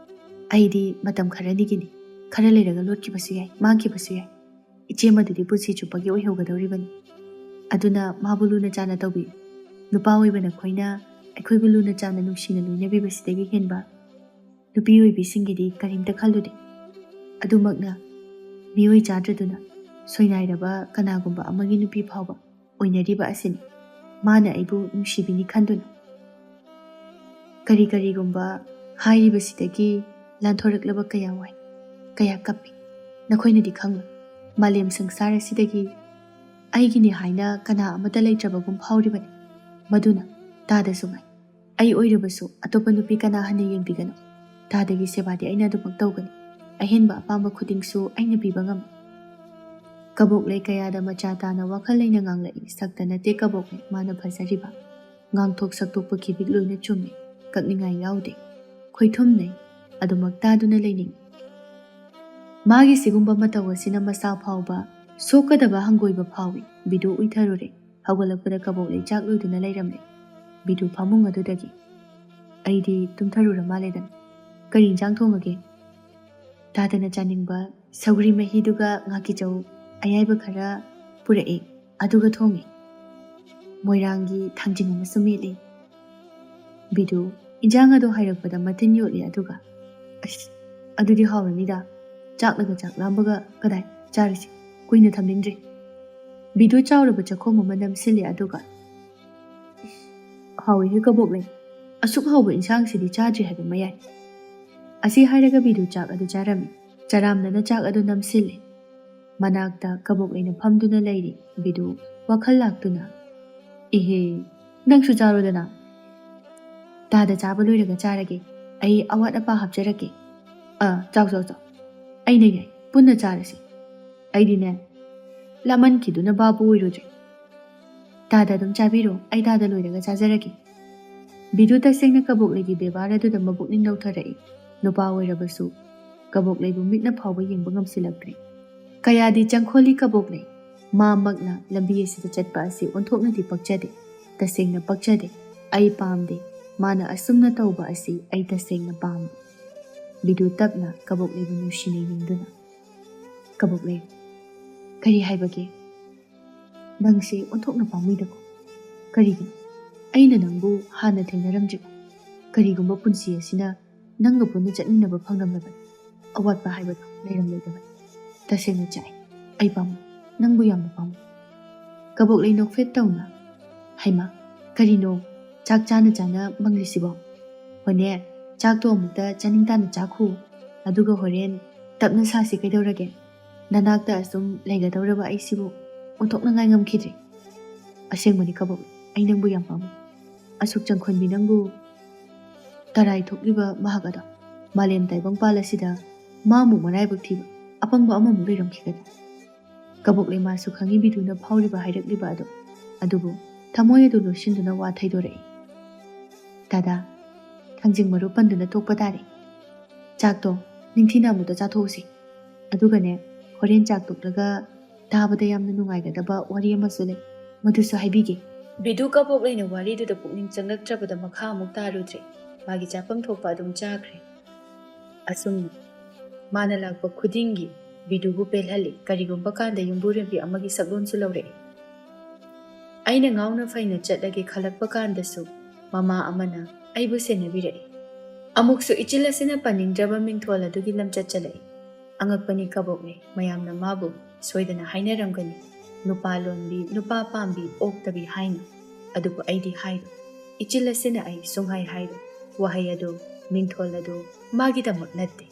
ꯑꯩꯗꯤ ꯃꯇꯝ ꯈꯔꯅꯤꯒꯤꯅꯤ, ꯈꯔ ꯂꯩꯔꯒ ꯂꯣꯠꯈꯤꯕꯁꯨ ꯌꯥꯏ, ꯃꯥꯡꯈꯤꯕꯁꯨ ꯌꯥꯏ꯫ ꯏꯆꯦ ꯃꯗꯨꯗꯤ ꯄꯨꯟꯁꯤ ꯆꯨꯞꯄꯒꯤ ꯑꯣꯏꯍꯧꯒꯗꯧꯔꯤꯕꯅꯤ꯫ ꯑꯗꯨꯅ ꯃꯥꯕꯨ ꯂꯨꯅ ꯆꯥꯅ ꯇꯧꯕꯤꯌꯨ꯫ ꯅꯨꯄꯥ ꯑꯣꯏꯕ ꯅꯈꯣꯏꯅ ꯑꯩꯈꯣꯏꯕꯨ ꯂꯨꯅ ꯆꯥꯅ ꯅꯨꯡꯁꯤꯅ ꯂꯣꯏꯅꯕꯤꯕꯁꯤꯗꯒꯤ ꯍꯦꯟꯕ ꯅꯨꯄꯤ ꯑꯣꯏꯕꯤꯁꯤꯡꯒꯤꯗꯤ ꯀꯔꯤꯝꯇ ꯈꯜꯂꯨꯗꯦ꯫ ꯑꯗꯨꯃꯛꯅ ꯃꯤꯑꯣꯏ ꯆꯥꯗ꯭ꯔꯗꯨꯅ ꯁꯣꯏꯅꯥꯏꯔꯕ ꯀꯅꯥꯒꯨꯝꯕ ꯑꯃꯒꯤ ꯅꯨꯄꯤ ꯐꯥꯎꯕ ꯑꯣꯏꯅꯔꯤꯕ ꯑꯁꯤꯅꯤ꯫ ꯃꯥꯅ ꯑꯩꯕꯨ ꯅꯨꯡꯁꯤꯕꯤꯅꯤ ꯈꯟꯗꯨꯅ꯫ ꯀꯔꯤ ꯀꯔꯤꯒꯨꯝꯕ ꯍꯥꯏꯔꯤꯕꯁꯤꯗꯒꯤ ꯂꯥꯟꯊꯣꯔꯛꯂꯕ ꯀꯌꯥ ꯋꯥꯏ, ꯀꯌꯥ ꯀꯞꯄꯤ꯫ ꯅꯈꯣꯏꯅꯗꯤ ꯈꯪꯂꯣꯏ꯫ ꯃꯥꯂꯦꯝ ꯁꯪꯁꯥꯔ ꯑꯁꯤꯗꯒꯤ ꯑꯩꯒꯤꯅꯤ ꯍꯥꯏꯅ ꯀꯅꯥ ꯑꯃꯠꯇ ꯂꯩꯇ꯭ꯔꯕꯒꯨꯝ ꯐꯥꯎꯔꯤꯕꯅꯤ꯫ ꯃꯗꯨꯅ ꯇꯥꯗꯁꯨ ꯉꯥꯏ꯫ ꯑꯩ ꯑꯣꯏꯔꯕꯁꯨ ꯑꯇꯣꯞꯄ ꯅꯨꯄꯤ ꯀꯅꯥ ꯍꯟꯅ ꯌꯦꯡꯕꯤꯒꯅꯨ꯫ ꯇꯥꯗꯒꯤ ꯁꯦꯕꯥꯗꯤ ꯑꯩꯅ ꯑꯗꯨꯃꯛ ꯇꯧꯒꯅꯤ꯫ ꯑꯍꯦꯟꯕ ꯑꯄꯥꯝꯕ ꯈꯨꯗꯤꯡꯁꯨ ꯑꯩꯅ ꯄꯤꯕ ꯉꯝꯃꯤ꯫ ꯀꯕꯣꯛꯂꯩ ꯀꯌꯥꯗ ꯃꯆꯥ ꯇꯥꯅ ꯋꯥꯈꯜ ꯂꯩꯅ ꯉꯥꯡꯂꯛꯏ꯫ ꯁꯛꯇ ꯅꯠꯇꯦ ꯀꯕꯣꯛꯂꯩ, ꯃꯥꯅ ꯐꯖꯔꯤꯕ꯫ ꯉꯥꯡꯊꯣꯛ ꯁꯛꯇꯣꯛꯄ ꯈꯤꯕꯤꯛ ꯂꯣꯏꯅ ꯆꯨꯝꯃꯤ꯫ ꯀꯛꯅꯤꯡꯉꯥꯏ ꯌꯥꯎꯗꯦ꯫ ꯈꯣꯏꯊꯨꯝꯅꯩ꯫ ꯑꯗꯨꯃꯛ ꯇꯥꯗꯨꯅ ꯂꯩꯅꯤꯡꯏ꯫ ꯃꯥꯒꯤ ꯁꯤꯒꯨꯝꯕ ꯃꯇꯧ ꯑꯁꯤꯅ ꯃꯁꯥ ꯐꯥꯎꯕ ꯁꯣꯛꯀꯗꯕ ꯍꯪꯒꯣꯏꯕ ꯐꯥꯎꯏ꯫ ꯕꯤꯗꯨ ꯎꯏꯊꯔꯨꯔꯦ꯫ ꯍꯧꯒꯠꯂꯛꯄꯗ ꯀꯕꯣꯛꯂꯩ ꯆꯥꯛ ꯂꯣꯏꯗꯨꯅ ꯂꯩꯔꯝꯂꯦ꯫ ꯕꯤꯗꯨ ꯐꯃꯨꯡ ꯑꯗꯨꯗꯒꯤ꯫ ꯑꯩꯗꯤ ꯇꯨꯝꯊꯔꯨꯔ ꯃꯥꯜꯂꯦꯗꯅ꯫ ꯀꯔꯤ ꯏꯟꯖꯥꯡ ꯊꯣꯡꯉꯒꯦ? ꯇꯥꯗꯅ ꯆꯥꯅꯤꯡꯕ ꯁꯧꯒ꯭ꯔꯤ ꯃꯍꯤꯗꯨꯒ ꯉꯥꯀꯤꯆꯧ ꯑꯌꯥꯏꯕ ꯈꯔ ꯄꯨꯔꯛꯑꯦ, ꯑꯗꯨꯒ ꯊꯣꯡꯉꯦ꯫ ꯃꯣꯏꯔꯥꯡꯒꯤ ꯊꯥꯡꯖꯤꯡ ꯑꯃꯁꯨ ꯃꯦꯠꯂꯦ꯫ ꯕꯤꯗꯨ ꯏꯟꯖꯥꯡ ꯑꯗꯨ ꯍꯥꯏꯔꯛꯄꯗ ꯃꯇꯤꯟ ꯌꯣꯠꯂꯦ, ꯑꯗꯨꯒ, "ꯑꯁ, ꯑꯗꯨꯗꯤ ꯍꯥꯎꯔꯅꯤꯗ꯫ ꯆꯥꯛꯅꯒ ꯆꯥꯛ ꯂꯥꯝꯕꯒ ꯀꯗꯥꯏ ꯆꯥꯔꯁꯤ? ꯀꯨꯏꯅ ꯊꯝꯅꯤꯡꯗ꯭ꯔꯦ꯫" ꯕꯤꯗꯨ ꯆꯥꯎꯔꯕ ꯆꯥꯛꯈꯣꯝ ꯑꯃ ꯅꯝꯁꯤꯜꯂꯦ, ꯑꯗꯨꯒ, "ꯏꯁ, ꯍꯥꯎꯏꯍꯦ ꯀꯕꯣꯛꯂꯩ꯫ ꯑꯁꯨꯛ ꯍꯥꯎꯕ ꯏꯟꯁꯥꯡꯁꯤꯗꯤ ꯆꯥꯗ꯭ꯔꯤ ꯍꯥꯏꯕ ꯃꯌꯥꯏ꯫" ꯑꯁꯤ ꯍꯥꯏꯔꯒ ꯕꯤꯗꯨ ꯆꯥꯛ ꯑꯗꯨ ꯆꯥꯔꯝꯃꯤ꯫ ꯆꯔꯥꯝꯅꯅ ꯆꯥꯛ ꯑꯗꯨ ꯅꯝꯁꯤꯜꯂꯤ꯫ ꯃꯅꯥꯛꯇ ꯀꯕꯣꯛꯂꯩꯅ ꯐꯝꯗꯨꯅ ꯂꯩꯔꯤ꯫ ꯕꯤꯗꯨ ꯋꯥꯈꯜ ꯂꯥꯛꯇꯨꯅ, "ꯏꯍꯦ, ꯅꯪꯁꯨ ꯆꯥꯔꯣꯗꯅ꯫ ꯇꯥꯗ ꯆꯥꯕ ꯂꯣꯏꯔꯒ ꯆꯥꯔꯒꯦ꯫ ꯑꯩ ꯑꯋꯥꯠ ꯑꯄꯥ ꯍꯥꯞꯆꯔꯛꯀꯦ꯫ ꯑꯥ, ꯆꯥꯎ, ꯆꯥꯎ, ꯆꯥꯎ꯫ ꯑꯩꯅ ꯌꯥꯏ, ꯄꯨꯟꯅ ꯆꯥꯔꯁꯤ꯫ ꯑꯩꯗꯤꯅꯦ, ꯂꯥꯃꯟꯈꯤꯗꯨꯅ ꯕꯥꯕꯨ ꯑꯣꯏꯔꯨꯗ꯭ꯔꯦ꯫ ꯇꯥꯗ ꯑꯗꯨꯝ ꯆꯥꯕꯤꯔꯣ, ꯑꯩ ꯇꯥꯗ ꯂꯣꯏꯔꯒ ꯆꯥꯖꯔꯒꯦ꯫" ꯕꯤꯗꯨ ꯇꯁꯦꯡꯅ ꯀꯕꯣꯛꯂꯩꯒꯤ ꯕꯦꯕꯥꯔ ꯑꯗꯨꯗ ꯃꯕꯨꯛꯅꯤꯡ ꯅꯧꯊꯔꯛꯏ꯫ ꯅꯨꯄꯥ ꯑꯣꯏꯔꯕꯁꯨ ꯀꯕꯣꯛꯂꯩꯕꯨ ꯃꯤꯠꯅ ꯐꯥꯎꯕ ꯌꯦꯡꯕ ꯉꯝꯁꯤꯜꯂꯛꯇ꯭ꯔꯦ꯫ ꯀꯌꯥꯗꯤ ꯆꯪꯈꯣꯜꯂꯤ ꯀꯕꯣꯛꯂꯩ꯫ ꯃꯥꯃꯛꯅ ꯂꯝꯕꯤ ꯑꯁꯤꯗ ꯆꯠꯄ ꯑꯁꯤ ꯑꯣꯟꯊꯣꯛꯅꯗꯤ ꯄꯛꯆꯗꯦ꯫ ꯇꯁꯦꯡꯅ ꯄꯛꯆꯗꯦ꯫ ꯑꯩ ꯄꯥꯝꯗꯦ꯫ ꯃꯥꯅ ꯑꯁꯨꯝꯅ ꯇꯧꯕ ꯑꯁꯤ ꯑꯩ ꯇꯁꯦꯡꯅ ꯄꯥꯝꯗꯦ꯫ ꯕꯤꯗꯨ ꯇꯞꯅ ꯀꯕꯣꯛꯂꯩꯕꯨ ꯅꯨꯡꯁꯤꯅ ꯌꯦꯡꯗꯨꯅ, "ꯀꯕꯣꯛꯂꯩ, ꯀꯔꯤ ꯍꯥꯏꯕꯒꯦ? ꯅꯪꯁꯦ ꯑꯣꯟꯊꯣꯛꯅ ꯄꯥꯝꯃꯨꯏꯗꯀꯣ꯫ ꯀꯔꯤꯒꯤꯅꯣ? ꯑꯩꯅ ꯅꯪꯕꯨ ꯍꯥꯟꯅ ꯊꯦꯡꯅꯔꯝꯗ꯭ꯔꯤꯕ? ꯀꯔꯤꯒꯨꯝꯕ ꯄꯨꯟꯁꯤ ꯑꯁꯤꯅ ꯅꯪꯒ ꯄꯨꯟꯅ ꯆꯠꯃꯤꯟꯅꯕ ꯐꯪꯂꯝꯂꯕꯗꯤ ꯑꯋꯥꯠꯄ ꯍꯥꯏꯕꯗꯨ ꯂꯩꯔꯝꯂꯣꯏꯗꯕꯅꯤ꯫ ꯇꯁꯦꯡꯅ ꯆꯥꯛꯏ꯫ ꯑꯩ ꯄꯥꯝꯃꯨꯏ꯫ ꯅꯪꯕꯨ ꯌꯥꯝꯅ ꯄꯥꯝꯃꯨꯏ꯫" ꯀꯕꯣꯛꯂꯩ ꯅꯣꯛꯐꯦꯠ ꯇꯧꯅ, "ꯍꯩꯃꯥ, ꯀꯔꯤꯅꯣ ꯆꯥꯛ ꯆꯥꯅ ꯆꯥꯅ ꯃꯪꯂꯤꯁꯤꯕꯣ? ꯍꯣꯅꯦ, ꯆꯥꯛꯇꯣ ꯑꯃꯨꯛꯇ ꯆꯥꯅꯤꯡ ꯇꯥꯅ ꯆꯥꯈꯣ꯫ ꯑꯗꯨꯒ ꯍꯣꯔꯦꯟ ꯇꯞꯅ ꯁꯥꯁꯤ ꯀꯩꯗꯧꯔꯒꯦ? ꯅꯅꯥꯛꯇ ꯑꯁꯨꯝ ꯂꯩꯒꯗꯧꯔꯕ ꯑꯩꯁꯤꯕꯨ ꯑꯣꯟꯊꯣꯛꯅ ꯉꯥꯏ ꯉꯝꯈꯤꯗ꯭ꯔꯦ꯫ ꯑꯁꯦꯡꯕꯅꯤ ꯀꯕꯣꯛꯂꯩ, ꯑꯩ ꯅꯪꯕꯨ ꯌꯥꯝ ꯄꯥꯝꯃꯨꯏ꯫ ꯑꯁꯨꯛ ꯆꯪꯈꯣꯟꯕꯤ ꯅꯪꯕꯨ ꯇꯔꯥꯏ ꯊꯣꯛꯂꯤꯕ ꯃꯍꯥꯛ ꯑꯗꯣ ꯃꯥꯂꯦꯝ ꯇꯥꯏꯕꯪꯄꯥꯜ ꯑꯁꯤꯗ ꯃꯥꯃꯨꯛ ꯃꯔꯥꯏꯕꯛ ꯊꯤꯕ ꯑꯄꯪꯕ ꯑꯃꯃꯨꯛ ꯂꯩꯔꯝꯈꯤꯒꯗ꯭ꯔꯥ?" ꯀꯕꯣꯛꯂꯩ ꯃꯥꯁꯨ ꯈꯪꯏ ꯕꯤꯗꯨꯅ ꯐꯥꯎꯔꯤꯕ ꯍꯥꯏꯔꯛꯂꯤꯕ ꯑꯗꯣ꯫ ꯑꯗꯨꯕꯨ ꯊꯃꯣꯏ ꯑꯗꯨ ꯂꯣꯠꯁꯤꯟꯗꯨꯅ ꯋꯥ ꯊꯩꯗꯣꯔꯛꯏ꯫ "ꯗꯥꯗꯥ, ꯊꯥꯡꯖꯤꯡ ꯃꯔꯨ ꯄꯟꯗꯨꯅ ꯇꯣꯛꯄ ꯇꯥꯔꯦ꯫ ꯆꯥꯛꯇꯣ ꯅꯤꯡꯊꯤꯅ ꯑꯃꯨꯛꯇ ꯆꯥꯊꯣꯛꯎꯁꯤ꯫ ꯑꯗꯨꯒꯅꯦ, ꯍꯣꯔꯦꯟ ꯆꯥꯛ ꯇꯣꯛꯂꯒ ꯇꯥꯕꯗ ꯌꯥꯝꯅ ꯅꯨꯡꯉꯥꯏꯒꯗꯕ ꯋꯥꯔꯤ ꯑꯃꯁꯨ ꯂꯩ, ꯃꯗꯨꯁꯨ ꯍꯥꯏꯕꯤꯒꯦ꯫" ꯕꯤꯗꯨ ꯀꯕꯣꯛꯂꯩꯅ ꯋꯥꯔꯤꯗꯨꯗ ꯄꯨꯛꯅꯤꯡ ꯆꯪꯂꯛꯇ꯭ꯔꯕꯗ ꯃꯈꯥ ꯑꯃꯨꯛ ꯇꯥꯔꯨꯗ꯭ꯔꯦ꯫ ꯃꯥꯒꯤ ꯆꯥꯐꯝ ꯊꯣꯛꯄ ꯑꯗꯨꯝ ꯆꯥꯈ꯭ꯔꯦ꯫ ꯑꯁꯨꯝꯅ ꯃꯥꯅ ꯂꯥꯛꯄ ꯈꯨꯗꯤꯡꯒꯤ ꯕꯤꯗꯨꯕꯨ ꯄꯦꯜꯍꯜꯂꯤ꯫ ꯀꯔꯤꯒꯨꯝꯕ ꯀꯥꯟꯗ ꯌꯨꯝꯕꯨꯔꯦꯝꯕꯤ ꯑꯃꯒꯤ ꯁꯛꯂꯣꯟꯁꯨ ꯂꯧꯔꯛꯏ꯫ ꯑꯩꯅ ꯉꯥꯎꯅ ꯐꯩꯅ ꯆꯠꯂꯒꯦ ꯈꯜꯂꯛꯄ ꯀꯥꯟꯗꯁꯨ ꯃꯃꯥ ꯑꯃꯅ ꯑꯩꯕꯨ ꯁꯦꯟꯅꯕꯤꯔꯛꯏ꯫ ꯑꯃꯨꯛꯁꯨ ꯏꯆꯤꯜ ꯑꯁꯤꯅ ꯄꯟꯅꯤꯡꯗ꯭ꯔꯕ ꯃꯤꯡꯊꯣꯜ ꯑꯗꯨꯒꯤ ꯂꯝꯆꯠ ꯆꯠꯂꯛꯏ꯫ ꯑꯉꯛꯄꯅꯤ ꯀꯕꯣꯛꯂꯩ, ꯃꯌꯥꯝꯅ ꯃꯥꯕꯨ ꯁꯣꯏꯗꯅ ꯍꯥꯏꯅꯔꯝꯒꯅꯤ, ꯅꯨꯄꯥ ꯂꯣꯟꯕꯤ, ꯅꯨꯄꯥ ꯄꯥꯝꯕꯤ, ꯑꯣꯛꯇꯕꯤ ꯍꯥꯏꯅ꯫ ꯑꯗꯨꯕꯨ ꯑꯩꯗꯤ ꯍꯥꯏꯔꯣꯏ꯫ ꯏꯆꯤꯜ ꯑꯁꯤꯅ ꯑꯩ ꯁꯨꯡꯍꯥꯏ ꯍꯥꯏꯔꯣꯏ꯫ ꯋꯥꯍꯩ ꯑꯗꯨ, ꯃꯤꯡꯊꯣꯜ ꯑꯗꯨ ꯃꯥꯒꯤꯗꯃꯛ ꯅꯠꯇꯦ꯫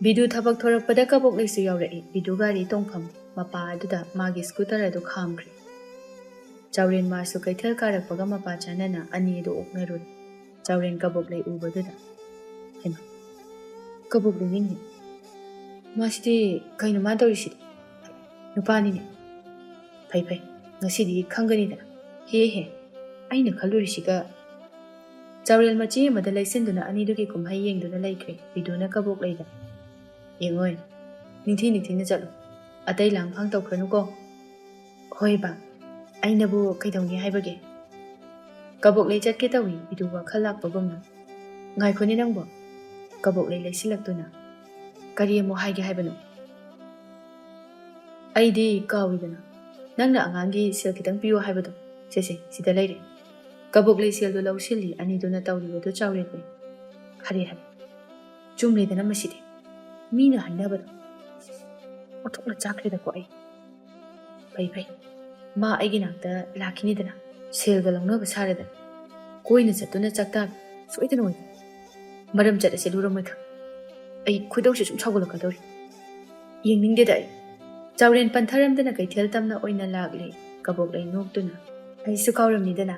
ꯕꯤꯗꯨ ꯊꯕꯛ ꯊꯣꯔꯛꯄꯗ ꯀꯕꯣꯛꯂꯩꯁꯨ ꯌꯥꯎꯔꯛꯏ꯫ ꯕꯤꯗꯨ ꯒꯥꯔꯤ ꯇꯣꯡꯐꯝ ꯃꯄꯥ ꯑꯗꯨꯗ ꯃꯥꯒꯤ ꯁ꯭ꯀꯨꯇꯔ ꯑꯗꯨ ꯈꯥꯝꯈ꯭ꯔꯦ꯫ ꯆꯥꯎꯔꯦꯟ ꯃꯥꯁꯨ ꯀꯩꯊꯦꯜ ꯀꯥꯔꯛꯄꯒ ꯃꯄꯥ ꯆꯥꯅꯅ ꯑꯅꯤ ꯑꯗꯨ ꯑꯣꯛꯅꯔꯨꯔꯦ꯫ ꯆꯥꯎꯔꯦꯟ ꯀꯕꯣꯛꯂꯩ ꯎꯕꯗꯨꯗ, "ꯍꯩꯃꯥ, ꯀꯕꯣꯛꯂꯩ ꯅꯤꯡꯅꯤ꯫ ꯃꯥꯁꯤꯗꯤ ꯀꯩꯅꯣ ꯃꯥ ꯇꯧꯔꯤꯁꯤꯗꯤ? ꯅꯨꯄꯥꯅꯤꯅꯦ꯫ ꯐꯩ ꯐꯩ, ꯉꯁꯤꯗꯤ ꯈꯪꯒꯅꯤꯗꯅ꯫ ꯍꯦ ꯍꯦ, ꯑꯩꯅ ꯈꯜꯂꯨꯔꯤꯁꯤꯒ"꯫ ꯆꯥꯎꯔꯦꯜ ꯃꯆꯦ ꯑꯃꯗ ꯂꯩꯁꯤꯟꯗꯨꯅ ꯑꯅꯤꯗꯨꯒꯤ ꯀꯨꯝꯍꯩ ꯌꯦꯡꯗꯨꯅ ꯂꯩꯈ꯭ꯔꯦ ꯕꯤꯗꯨꯅ ꯀꯕꯣꯛꯂꯩꯗ꯫ "ꯌꯦꯡꯉꯣꯏ, ꯅꯤꯡꯊꯤ ꯅꯤꯡꯊꯤꯅ ꯆꯠꯂꯨ꯫ ꯑꯇꯩ ꯂꯥꯡꯐꯥꯡ ꯇꯧꯈ꯭ꯔꯅꯨꯀꯣ"꯫ "ꯍꯣꯏ ꯕꯥ, ꯑꯩꯅꯕꯨ ꯀꯩꯗꯧꯅꯤ ꯍꯥꯏꯕꯒꯦ?" ꯀꯕꯣꯛꯂꯩ ꯆꯠꯀꯦ ꯇꯧꯏ ꯕꯤꯗꯨ ꯋꯥꯈꯜ ꯂꯥꯛꯄꯒꯨꯝꯅ꯫ "ꯉꯥꯏꯈꯣꯅꯦ ꯅꯪꯕꯣ"꯫ ꯀꯕꯣꯛꯂꯩ ꯂꯩꯁꯤꯜꯂꯛꯇꯨꯅ, "ꯀꯔꯤ ꯑꯃꯨꯛ ꯍꯥꯏꯒꯦ ꯍꯥꯏꯕꯅꯣ?" "ꯑꯩꯗꯤ ꯀꯥꯎꯏꯗꯅ, ꯅꯪꯅ ꯑꯉꯥꯡꯒꯤ ꯁꯦꯜ ꯈꯤꯇꯪ ꯄꯤꯌꯨ ꯍꯥꯏꯕꯗꯣ꯫ ꯁꯦ ꯁꯦ, ꯁꯤꯗ ꯂꯩꯔꯦ"꯫ ꯀꯕꯣꯛꯂꯩ ꯁꯦꯜꯗꯨ ꯂꯧꯁꯤꯜꯂꯤ꯫ ꯑꯅꯤꯗꯨꯅ ꯇꯧꯔꯤꯕꯗꯨ ꯆꯥꯎꯔꯦꯜ ꯎꯏ꯫ "ꯍꯔꯦ ꯍꯔꯦ, ꯆꯨꯝꯂꯦꯗꯅ ꯃꯁꯤꯗꯤ꯫ ꯃꯤꯅ ꯍꯥꯏꯅꯕꯗꯣ ꯑꯣꯟꯊꯣꯛꯅ ꯆꯥꯈ꯭ꯔꯦꯗꯀꯣ ꯑꯩ꯫ ꯐꯩ ꯐꯩ, ꯃꯥ ꯑꯩꯒꯤ ꯅꯥꯛꯇ ꯂꯥꯛꯈꯤꯅꯤꯗꯅ, ꯁꯦꯜꯒ ꯂꯧꯅꯕ ꯁꯥꯔꯗꯅ꯫ ꯀꯣꯏꯅ ꯆꯠꯇꯨꯅ ꯆꯥꯛꯇꯥꯕꯤ ꯁꯣꯏꯗꯅ ꯑꯣꯏ꯫ ꯃꯔꯝ ꯆꯠ ꯑꯁꯤ ꯂꯨꯔꯝꯃꯣꯏꯗ꯫ ꯑꯩ ꯈꯣꯏꯗꯧꯁꯦ ꯁꯨꯝ ꯁꯥꯎꯒꯠꯂꯛꯀꯗꯧꯔꯤ꯫ ꯌꯦꯡꯅꯤꯡꯗꯦꯗ ꯑꯩ"꯫ ꯆꯥꯎꯔꯦꯟ ꯄꯟꯊꯔꯝꯗꯅ ꯀꯩꯊꯦꯜ ꯇꯝꯅ ꯑꯣꯏꯅ ꯂꯥꯛꯂꯦ꯫ ꯀꯕꯣꯛꯂꯩ ꯅꯣꯛꯇꯨꯅ, "ꯑꯩꯁꯨ ꯀꯥꯎꯔꯝꯅꯤꯗꯅ꯫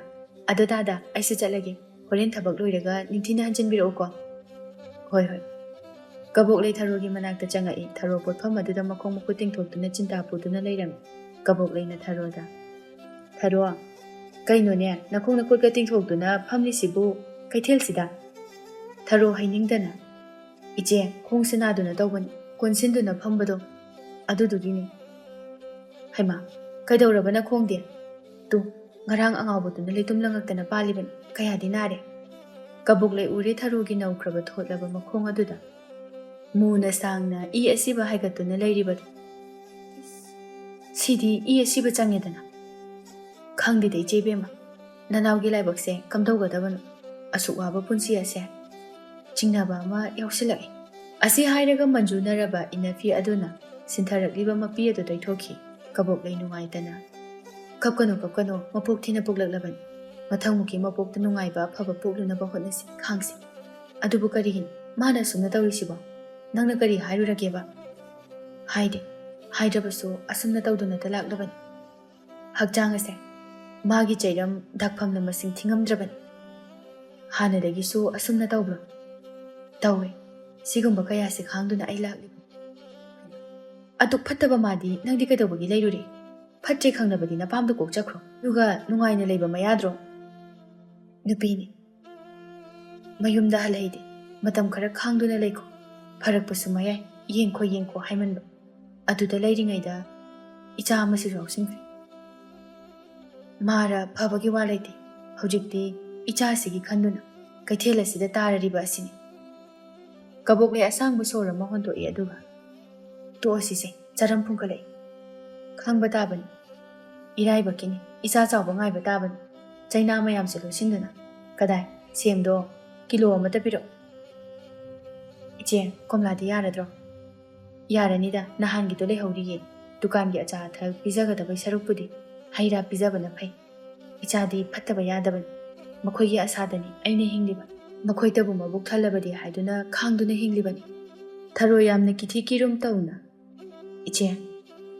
ꯑꯗꯣ ꯇꯥꯗ, ꯑꯩꯁꯨ ꯆꯠꯂꯒꯦ꯫ ꯍꯣꯔꯦꯟ ꯊꯕꯛ ꯂꯣꯏꯔꯒ ꯅꯤꯡꯊꯤꯅ ꯍꯟꯖꯤꯟꯕꯤꯔꯛꯎꯀꯣ"꯫ "ꯍꯣꯏ ꯍꯣꯏ"꯫ ꯀꯕꯣꯛꯂꯩ ꯊꯔꯣꯒꯤ ꯃꯅꯥꯛꯇ ꯆꯪꯉꯛꯏ꯫ ꯊꯔꯣ ꯄꯣꯠꯐꯝ ꯑꯗꯨꯗ ꯃꯈꯣꯡ ꯃꯈꯨꯠ ꯇꯤꯡꯊꯣꯛꯇꯨꯅ ꯆꯤꯟꯇꯥ ꯄꯨꯗꯨꯅ ꯂꯩꯔꯝꯃꯤ꯫ ꯀꯕꯣꯛꯂꯩꯅ ꯊꯔꯣꯗ, "ꯊꯔꯣ, ꯀꯩꯅꯣꯅꯦ, ꯅꯈꯣꯡ ꯅꯈꯨꯠꯀ ꯇꯤꯡꯊꯣꯛꯇꯨꯅ ꯐꯝꯂꯤꯁꯤꯕꯨ ꯀꯩꯊꯦꯜꯁꯤꯗ?" ꯊꯔꯣ ꯍꯩꯅꯤꯡꯗꯅ, "ꯏꯆꯦ, ꯈꯣꯡꯁꯦ ꯅꯥꯗꯨꯅ ꯇꯧꯕꯅꯤ, ꯀꯣꯟꯁꯤꯟꯗꯨꯅ ꯐꯝꯕꯗꯣ, ꯑꯗꯨꯗꯨꯒꯤꯅꯤ"꯫ "ꯍꯩꯃꯥ, ꯀꯩꯗꯧꯔꯕ ꯅꯈꯣꯡꯗꯤ?" "ꯇꯨ, ꯉꯔꯥꯡ ꯑꯉꯥꯎꯕꯗꯨꯅ ꯂꯩꯇꯨꯝ ꯂꯪꯉꯛꯇꯅ ꯄꯥꯜꯂꯤꯕꯅꯤ, ꯀꯌꯥꯗꯤ ꯅꯥꯔꯦ"꯫ ꯀꯕꯣꯛꯂꯩ ꯎꯔꯦ ꯊꯔꯣꯒꯤ ꯅꯧꯈ꯭ꯔꯕ ꯊꯣꯠꯂꯕ ꯃꯈꯣꯡ ꯑꯗꯨꯗ ꯃꯨꯅ ꯁꯥꯡꯅ ꯏ ꯑꯁꯤꯕ ꯍꯥꯏꯒꯠꯇꯨꯅ ꯂꯩꯔꯤꯕꯗꯨ꯫ "ꯁꯤꯗꯤ ꯏ ꯑꯁꯤꯕ ꯆꯪꯉꯦꯗꯅ꯫ ꯈꯪꯗꯦꯗ ꯏꯆꯦ ꯏꯕꯦꯝꯃ, ꯅꯅꯥꯎꯒꯤ ꯂꯥꯏꯕꯛꯁꯦ ꯀꯝꯗꯧꯒꯗꯕꯅꯣ? ꯑꯁꯨꯛ ꯋꯥꯕ ꯄꯨꯟꯁꯤ ꯑꯁꯦ ꯆꯤꯡꯅꯕ ꯑꯃ ꯌꯥꯎꯁꯤꯜꯂꯛꯏ꯫" ꯑꯁꯤ ꯍꯥꯏꯔꯒ ꯃꯟꯖꯨꯅꯔꯕ ꯏꯅꯐꯤ ꯑꯗꯨꯅ ꯁꯤꯟꯊꯔꯛꯂꯤꯕ ꯃꯄꯤ ꯑꯗꯨ ꯇꯩꯊꯣꯛꯈꯤ꯫ ꯀꯕꯣꯛꯂꯩ ꯅꯨꯡꯉꯥꯏꯇꯅ, "ꯀꯞꯀꯅꯨ, ꯀꯞꯀꯅꯨ, ꯃꯄꯣꯛ ꯊꯤꯅ ꯄꯣꯛꯂꯛꯂꯕꯅꯤ꯫ ꯃꯊꯪꯃꯨꯛꯀꯤ ꯃꯄꯣꯛꯇ ꯅꯨꯡꯉꯥꯏꯕ ꯑꯐꯕ ꯄꯣꯛꯂꯨꯅꯕ ꯍꯣꯠꯅꯁꯤ, ꯈꯥꯡꯁꯤ꯫ ꯑꯗꯨꯕꯨ ꯀꯔꯤꯒꯤꯅꯣ ꯃꯥꯅ ꯑꯁꯨꯝꯅ ꯇꯧꯔꯤꯁꯤꯕꯣ? ꯅꯪꯅ ꯀꯔꯤ ꯍꯥꯏꯔꯨꯔꯒꯦꯕ?" "ꯍꯥꯏꯗꯦ, ꯍꯥꯏꯗ꯭ꯔꯕꯁꯨ ꯑꯁꯨꯝꯅ ꯇꯧꯗꯨꯅꯇ ꯂꯥꯛꯂꯕꯅꯤ꯫ ꯍꯛꯆꯥꯡ ꯑꯁꯦ ꯃꯥꯒꯤ ꯆꯩꯔꯝ ꯗꯥꯛꯐꯝꯅ ꯃꯁꯤꯡ ꯊꯤꯉꯝꯗ꯭ꯔꯕꯅꯤ꯫" "ꯍꯥꯟꯅꯗꯒꯤꯁꯨ ꯑꯁꯨꯝꯅ ꯇꯧꯕ꯭ꯔꯣ?" "ꯇꯧꯋꯦ꯫ ꯁꯤꯒꯨꯝꯕ ꯀꯌꯥꯁꯤ ꯈꯥꯡꯗꯨꯅ ꯑꯩ ꯂꯥꯛꯂꯤꯕꯅꯤ꯫" "ꯑꯗꯨꯛ ꯐꯠꯇꯕ ꯃꯥꯗꯤ ꯅꯪꯗꯤ ꯀꯩꯗꯧꯕꯒꯤ ꯂꯩꯔꯨꯔꯦ? ꯐꯠꯇ꯭ꯔꯦ ꯈꯪꯂꯕꯗꯤ ꯅꯄꯥꯝꯗ ꯀꯣꯛ ꯆꯠꯈ꯭ꯔꯣ, ꯑꯗꯨꯒ ꯅꯨꯡꯉꯥꯏꯅ ꯂꯩꯕ ꯃꯌꯥꯗ꯭ꯔꯣ?" "ꯅꯨꯄꯤꯅꯤ, ꯃꯌꯨꯝꯗ ꯍꯜꯍꯩꯗꯦ꯫ ꯃꯇꯝ ꯈꯔ ꯈꯥꯡꯗꯨꯅ ꯂꯩꯈꯣ꯫ ꯐꯔꯛꯄꯁꯨ ꯃꯌꯥꯏ, ꯌꯦꯡꯈꯣ ꯌꯦꯡꯈꯣ ꯍꯥꯏꯃꯟꯕ꯫ ꯑꯗꯨꯗ ꯂꯩꯔꯤꯉꯩꯗ ꯏꯆꯥ ꯑꯃꯁꯨ ꯌꯥꯎꯁꯤꯟꯈ꯭ꯔꯦ꯫ ꯃꯥꯔ ꯐꯕꯒꯤ ꯋꯥ ꯂꯩꯇꯦ꯫ ꯍꯧꯖꯤꯛꯇꯤ ꯏꯆꯥꯁꯤꯒꯤ ꯈꯟꯗꯨꯅ ꯀꯩꯊꯦꯜ ꯑꯁꯤꯗ ꯇꯥꯔꯔꯤꯕ ꯑꯁꯤꯅꯤ꯫" ꯀꯕꯣꯛꯂꯩ ꯑꯁꯥꯡꯕ ꯁꯣꯔ ꯑꯃ ꯍꯣꯟꯗꯣꯛꯏ, ꯑꯗꯨꯒ, "ꯇꯣꯛꯑꯁꯤꯁꯦ, ꯆꯔꯝ ꯐꯨꯝꯒꯠꯂꯛꯏ꯫ ꯈꯪꯕ ꯇꯥꯕꯅꯤ꯫ ꯏꯔꯥꯏꯕꯛꯀꯤꯅꯤ꯫ ꯏꯆꯥ ꯆꯥꯎꯕ ꯉꯥꯏꯕ ꯇꯥꯕꯅꯤ꯫" ꯆꯩꯅꯥ ꯃꯌꯥꯝꯁꯦ ꯂꯣꯠꯁꯤꯟꯗꯨꯅ, "ꯀꯗꯥꯏ? ꯁꯦꯝꯗꯣ ꯀꯤꯂꯣ ꯑꯃꯇ ꯄꯤꯔꯛꯑꯣ꯫" "ꯏꯆꯦ, ꯀꯣꯝꯂꯥꯗꯤ ꯌꯥꯔꯗ꯭ꯔꯣ?" "ꯌꯥꯔꯅꯤꯗ, ꯅꯍꯥꯟꯒꯤꯗꯣ ꯂꯩꯍꯧꯔꯤꯌꯦ꯫ ꯗꯨꯀꯥꯟꯒꯤ ꯑꯆꯥ ꯑꯊꯛ ꯄꯤꯖꯒꯗꯕꯩ ꯁꯔꯨꯛꯄꯨꯗꯤ ꯍꯩ ꯔꯥ ꯄꯤꯖꯕꯅ ꯐꯩ꯫ ꯏꯆꯥꯗꯤ ꯐꯠꯇꯕ ꯌꯥꯗꯕꯅꯤ꯫ ꯃꯈꯣꯏꯒꯤ ꯑꯁꯥꯗꯅꯤ ꯑꯩꯅ ꯍꯤꯡꯂꯤꯕ꯫ ꯃꯈꯣꯏꯇꯕꯨ ꯃꯕꯨꯛ ꯊꯜꯂꯕꯗꯤ ꯍꯥꯏꯗꯨꯅ ꯈꯥꯡꯗꯨꯅ ꯍꯤꯡꯂꯤꯕꯅꯤ꯫" ꯊꯔꯣꯏ ꯌꯥꯝꯅ ꯀꯤꯊꯤ ꯀꯤꯔꯨꯝ ꯇꯧꯅ, "ꯏꯆꯦ,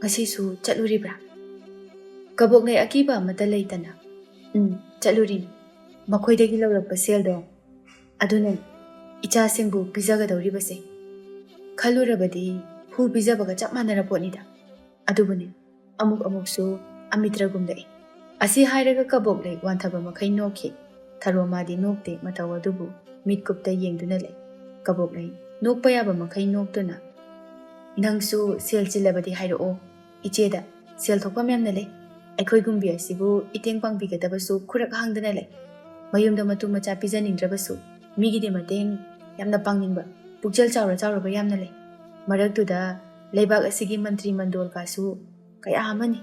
ꯉꯁꯤꯁꯨ ꯆꯠꯂꯨꯔꯤꯕ꯭ꯔꯥ?" ꯀꯕꯣꯛꯂꯩ ꯑꯀꯤꯕ ꯑꯃꯠꯇ ꯂꯩꯇꯅ, "ꯎꯝ, ꯆꯠꯂꯨꯔꯤꯅꯤ꯫ ꯃꯈꯣꯏꯗꯒꯤ ꯂꯧꯔꯛꯄ ꯁꯦꯜꯗꯣ ꯑꯗꯨꯅ ꯏꯆꯥꯁꯤꯡꯕꯨ ꯄꯤꯖꯒꯗꯧꯔꯤꯕꯁꯦ꯫ ꯈꯜꯂꯨꯔꯕꯗꯤ ꯍꯨ ꯄꯤꯖꯕꯒ ꯆꯞ ꯃꯥꯟꯅꯔ ꯄꯣꯠꯅꯤꯗ꯫ ꯑꯗꯨꯕꯨꯅꯦ, ꯑꯃꯨꯛ ꯑꯃꯨꯛꯁꯨ ꯑꯃꯤꯇ꯭ꯔꯒꯨꯝꯂꯛꯏ꯫" ꯑꯁꯤ ꯍꯥꯏꯔꯒ ꯀꯕꯣꯛꯂꯩ ꯋꯥꯟꯊꯕ ꯃꯈꯩ ꯅꯣꯛꯈꯤ꯫ ꯊꯔꯣ ꯃꯥꯗꯤ ꯅꯣꯛꯇꯦ, ꯃꯇꯧ ꯑꯗꯨꯕꯨ ꯃꯤꯠꯀꯨꯞꯇ ꯌꯦꯡꯗꯨꯅ ꯂꯩ꯫ ꯀꯕꯣꯛꯂꯩ ꯅꯣꯛꯄ ꯌꯥꯕ ꯃꯈꯩ ꯅꯣꯛꯇꯨꯅ, "ꯅꯪꯁꯨ ꯁꯦꯜ ꯆꯤꯜꯂꯕꯗꯤ ꯍꯥꯏꯔꯛꯑꯣ꯫ ꯏꯆꯦꯗ ꯁꯦꯜ ꯊꯣꯛꯐꯝ ꯌꯥꯝꯅ ꯂꯩ꯫ ꯑꯩꯈꯣꯏ ꯒꯨꯝꯕꯤ ꯑꯁꯤꯕꯨ ꯏꯇꯦꯡ ꯄꯥꯡꯕꯤꯒꯗꯕꯁꯨ ꯈꯨꯔꯛ ꯍꯥꯡꯗꯅ ꯂꯩ꯫" ꯃꯌꯨꯝꯗ ꯃꯇꯨ ꯃꯆꯥ ꯄꯤꯖꯅꯤꯡꯗ꯭ꯔꯕꯁꯨ ꯃꯤꯒꯤꯗꯤ ꯃꯇꯦꯡ ꯌꯥꯝꯅ ꯄꯥꯡꯅꯤꯡꯕ, ꯄꯨꯛꯆꯦꯜ ꯆꯥꯎꯔ ꯆꯥꯎꯔꯕ ꯌꯥꯝꯅ ꯂꯩ꯫ ꯃꯔꯛꯇꯨꯗ ꯂꯩꯕꯥꯛ ꯑꯁꯤꯒꯤ ꯃꯟꯇ꯭ꯔꯤ ꯃꯟꯗꯣꯜ ꯀꯥꯁꯨ ꯀꯌꯥ ꯑꯃꯅꯤ꯫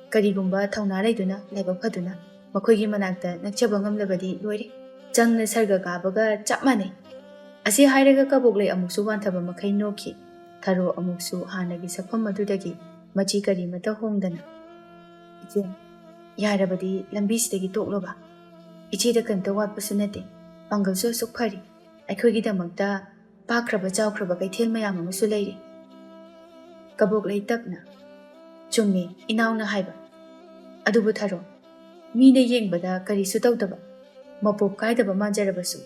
ꯀꯔꯤꯒꯨꯝꯕ ꯊꯧꯅꯥ ꯂꯩꯗꯨꯅ, ꯂꯥꯏꯕꯛ ꯐꯗꯨꯅ ꯃꯈꯣꯏꯒꯤ ꯃꯅꯥꯛꯇ ꯅꯛꯆꯕ ꯉꯝꯂꯕꯗꯤ ꯂꯣꯏꯔꯦ꯫ ꯆꯪꯅ ꯁꯔꯒ ꯀꯥꯕꯒ ꯆꯞ ꯃꯥꯟꯅꯩ꯫ ꯑꯁꯤ ꯍꯥꯏꯔꯒ ꯀꯕꯣꯛꯂꯩ ꯑꯃꯨꯛꯁꯨ ꯋꯥꯟꯊꯕ ꯃꯈꯩ ꯅꯣꯛꯈꯤ꯫ ꯊꯔꯣ ꯑꯃꯨꯛꯁꯨ ꯍꯥꯟꯅꯒꯤ ꯁꯛꯐꯝ ꯑꯗꯨꯗꯒꯤ ꯃꯆꯤ ꯀꯔꯤꯃꯇ ꯍꯣꯡꯗꯅ, "ꯏꯆꯦ, ꯌꯥꯔꯕꯗꯤ ꯂꯝꯕꯤꯁꯤꯗꯒꯤ ꯇꯣꯛꯂꯣꯕ꯫ ꯏꯆꯦꯗ ꯀꯔꯤꯝꯇ ꯋꯥꯠꯄꯁꯨ ꯅꯠꯇꯦ꯫ ꯄꯥꯡꯒꯜꯁꯨ ꯑꯁꯨꯛ ꯐꯔꯤ꯫ ꯑꯩꯈꯣꯏꯒꯤꯗꯃꯛꯇ ꯄꯥꯛꯈ꯭ꯔꯕ ꯆꯥꯎꯈ꯭ꯔꯕ ꯀꯩꯊꯦꯜ ꯃꯌꯥꯝ ꯑꯃꯁꯨ ꯂꯩꯔꯤ꯫" ꯀꯕꯣꯛꯂꯩ ꯇꯞꯅ, "ꯆꯨꯝꯃꯤ ꯏꯅꯥꯎꯅ ꯍꯥꯏꯕ꯫ ꯑꯗꯨꯕꯨ ꯊꯔꯣ, ꯃꯤꯅ ꯌꯦꯡꯕꯗ ꯀꯔꯤꯁꯨ ꯇꯧꯗꯕ, ꯃꯄꯣꯞ ꯀꯥꯏꯗꯕ ꯃꯥꯟꯖꯔꯕꯁꯨ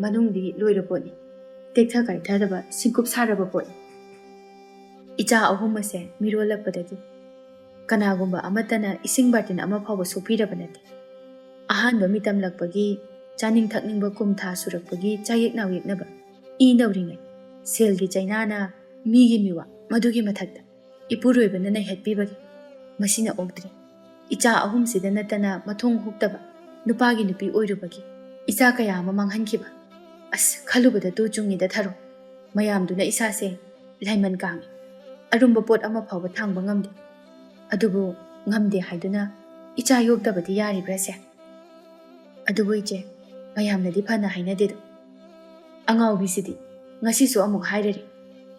ꯃꯅꯨꯡꯗꯤ ꯂꯣꯏꯔ ꯄꯣꯠꯅꯤ꯫ ꯇꯦꯛꯊ ꯀꯥꯏꯊꯔꯕ, ꯁꯤꯡꯀꯨꯞ ꯁꯥꯔꯕ ꯄꯣꯠꯅꯤ꯫" ꯏꯆꯥ ꯑꯍꯨꯝ ꯑꯁꯦ ꯃꯤꯔꯣꯜꯂꯛꯄꯗꯒꯤ ꯀꯅꯥꯒꯨꯝꯕ ꯑꯃꯠꯇꯅ ꯏꯁꯤꯡ ꯕꯥꯔꯇꯤꯟ ꯑꯃ ꯐꯥꯎꯕ ꯁꯣꯛꯄꯤꯔꯕ ꯅꯠꯇꯦ꯫ ꯑꯍꯥꯟꯕ ꯃꯤꯇꯝꯂꯛꯄꯒꯤ, ꯆꯥꯅꯤꯡ ꯊꯛꯅꯤꯡꯕ ꯀꯨꯝ ꯊꯥ ꯁꯨꯔꯛꯄꯒꯤ ꯆꯥꯌꯦꯛ ꯅꯥꯎꯌꯦꯛꯅꯕ, ꯏ ꯅꯧꯔꯤꯉꯩ, ꯁꯦꯜꯒꯤ ꯆꯩꯅꯥꯅ ꯃꯤꯒꯤ ꯃꯤꯋꯥ, ꯃꯗꯨꯒꯤ ꯃꯊꯛꯇ ꯏꯄꯨꯔꯣꯏꯕꯅ ꯅꯩꯍꯠꯄꯤꯕꯒꯤ ꯃꯁꯤꯅ ꯑꯣꯛꯇ꯭ꯔꯤ꯫ ꯏꯆꯥ ꯑꯍꯨꯝꯁꯤꯗ ꯅꯠꯇꯅ ꯃꯊꯣꯡ ꯍꯨꯛꯇꯕ ꯅꯨꯄꯥꯒꯤ ꯅꯨꯄꯤ ꯑꯣꯏꯔꯨꯕꯒꯤ ꯏꯆꯥ ꯀꯌꯥ ꯑꯃ ꯃꯥꯡꯍꯟꯈꯤꯕ꯫ ꯑꯁ, ꯈꯜꯂꯨꯕꯗ ꯇꯨ ꯆꯨꯡꯉꯤꯗ ꯊꯔꯣ꯫ ꯃꯌꯥꯝꯗꯨꯅ ꯏꯁꯥꯁꯦ ꯂꯥꯏꯃꯟ ꯀꯥꯡꯉꯤ꯫ ꯑꯔꯨꯝꯕ ꯄꯣꯠ ꯑꯃ ꯐꯥꯎꯕ ꯊꯥꯡꯕ ꯉꯝꯗꯦ꯫ ꯑꯗꯨꯕꯨ ꯉꯝꯗꯦ ꯍꯥꯏꯗꯨꯅ ꯏꯆꯥ ꯌꯣꯛꯇꯕꯗꯤ ꯌꯥꯔꯤꯕ꯭ꯔꯥꯁꯦ? ꯑꯗꯨꯕꯨ ꯏꯆꯦ, ꯃꯌꯥꯝꯅꯗꯤ ꯐꯅ ꯍꯥꯏꯅꯗꯦꯗꯣ꯫ ꯑꯉꯥꯎꯕꯤꯁꯤꯗꯤ ꯉꯁꯤꯁꯨ ꯑꯃꯨꯛ ꯍꯥꯏꯔꯔꯤ꯫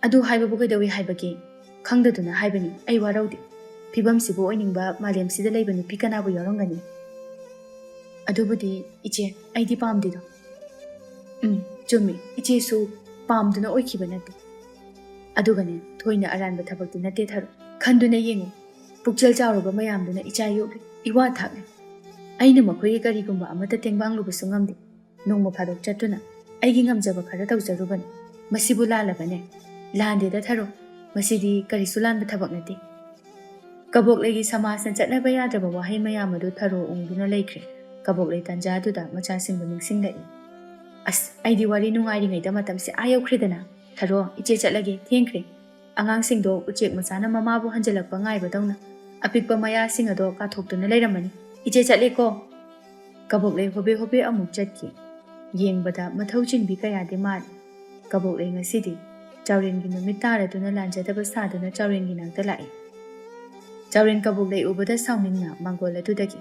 ꯑꯗꯨ ꯍꯥꯏꯕꯕꯨ ꯀꯩꯗꯧꯏ ꯍꯥꯏꯕꯒꯦ? ꯈꯪꯗꯗꯨꯅ ꯍꯥꯏꯕꯅꯤ, ꯑꯩ ꯋꯥꯔꯧꯗꯦ꯫ ꯐꯤꯕꯝꯁꯤꯕꯨ ꯑꯣꯏꯅꯤꯡꯕ ꯃꯥꯂꯦꯝꯁꯤꯗ ꯂꯩꯕ ꯅꯨꯄꯤ ꯀꯅꯥꯕꯨ ꯌꯥꯎꯔꯝꯒꯅꯤ? ꯑꯗꯨꯕꯨꯗꯤ ꯏꯆꯦ, ꯑꯩꯗꯤ ꯄꯥꯝꯗꯦꯗꯣ꯫ ꯎꯝ, ꯆꯨꯝꯃꯤ, ꯏꯆꯦꯁꯨ ꯄꯥꯝꯗꯨꯅ ꯑꯣꯏꯈꯤꯕ ꯅꯠꯇꯦ꯫ ꯑꯗꯨꯒꯅꯦ, ꯊꯣꯏꯅ ꯑꯔꯥꯟꯕ ꯊꯕꯛꯇꯤ ꯅꯠꯇꯦ ꯊꯔꯣ꯫ ꯈꯟꯗꯨꯅ ꯌꯦꯡꯉꯨ, ꯄꯨꯛꯆꯦꯜ ꯆꯥꯎꯔꯕ ꯃꯌꯥꯝꯗꯨꯅ ꯏꯆꯥ ꯌꯣꯛꯂꯤ, ꯏꯋꯥ ꯊꯥꯛꯂꯤ꯫ ꯑꯩꯅ ꯃꯈꯣꯏꯒꯤ ꯀꯔꯤꯒꯨꯝꯕ ꯑꯃꯠꯇ ꯇꯦꯡꯕꯥꯡꯂꯨꯕꯁꯨ ꯉꯝꯗꯦ꯫ ꯅꯣꯡꯃ ꯐꯥꯗꯣꯛ ꯆꯠꯇꯨꯅ ꯑꯩꯒꯤ ꯉꯝꯖꯕ ꯈꯔ ꯇꯧꯖꯔꯨꯕꯅꯤ꯫ ꯃꯁꯤꯕꯨ ꯂꯥꯜꯂꯕꯅꯦ? ꯂꯥꯟꯗꯦꯗ ꯊꯔꯣ, ꯃꯁꯤꯗꯤ ꯀꯔꯤꯁꯨ ꯂꯥꯟꯕ ꯊꯕꯛ ꯅꯠꯇꯦ꯫ ꯀꯕꯣꯛꯂꯩꯒꯤ ꯁꯃꯥꯖꯅ ꯆꯠꯅꯕ ꯌꯥꯗ꯭ꯔꯕ ꯋꯥꯍꯩ ꯃꯌꯥꯝ ꯑꯗꯨ ꯊꯔꯣ ꯎꯪꯗꯨꯅ ꯂꯩꯈ꯭ꯔꯦ꯫ ꯀꯕꯣꯛꯂꯩ ꯇꯥꯟꯖꯥꯗꯨꯗ ꯃꯆꯥꯁꯤꯡꯕꯨ ꯅꯤꯡꯁꯤꯡꯂꯛꯏ꯫ ꯑꯁ, ꯑꯩꯗꯤ ꯋꯥꯔꯤ ꯅꯨꯡꯉꯥꯏꯔꯤꯉꯩꯗ ꯃꯇꯝꯁꯦ ꯑꯥ ꯌꯧꯈ꯭ꯔꯦꯗꯅ꯫ ꯊꯔꯣ, ꯏꯆꯦ ꯆꯠꯂꯒꯦ, ꯊꯦꯡꯈ꯭ꯔꯦ꯫ ꯑꯉꯥꯡꯁꯤꯡꯗꯣ ꯎꯆꯦꯛ ꯃꯆꯥꯅ ꯃꯃꯥꯕꯨ ꯍꯟꯖꯤꯜꯂꯛꯄ ꯉꯥꯏꯕꯗꯧꯅ ꯑꯄꯤꯛꯄ ꯃꯌꯥꯁꯤꯡ ꯑꯗꯣ ꯀꯥꯊꯣꯛꯇꯨꯅ ꯂꯩꯔꯝꯃꯅꯤ꯫ ꯏꯆꯦ ꯆꯠꯂꯦꯀꯣ꯫ ꯀꯕꯣꯛꯂꯩ ꯍꯣꯕꯦ ꯍꯣꯕꯦ ꯑꯃꯨꯛ ꯆꯠꯈꯤ꯫ ꯌꯦꯡꯕꯗ ꯃꯊꯧ ꯆꯤꯟꯕꯤ ꯀꯌꯥꯗꯤ ꯃꯥꯜꯂꯤ꯫ ꯀꯕꯣꯛꯂꯩ ꯉꯁꯤꯗꯤ ꯆꯥꯎꯔꯦꯟꯒꯤ ꯅꯨꯃꯤꯠ ꯇꯥꯔꯗꯨꯅ ꯂꯥꯟꯖꯗꯕ ꯁꯥꯗꯨꯅ ꯆꯥꯎꯔꯦꯟꯒꯤ ꯅꯥꯛꯇ ꯂꯥꯛꯏ꯫ ꯆꯥꯎꯔꯦꯟ ꯀꯕꯣꯛꯂꯩ ꯎꯕꯗ ꯁꯥꯎꯅꯤꯡꯅ ꯃꯥꯡꯒꯣꯜ ꯑꯗꯨꯗꯒꯤ,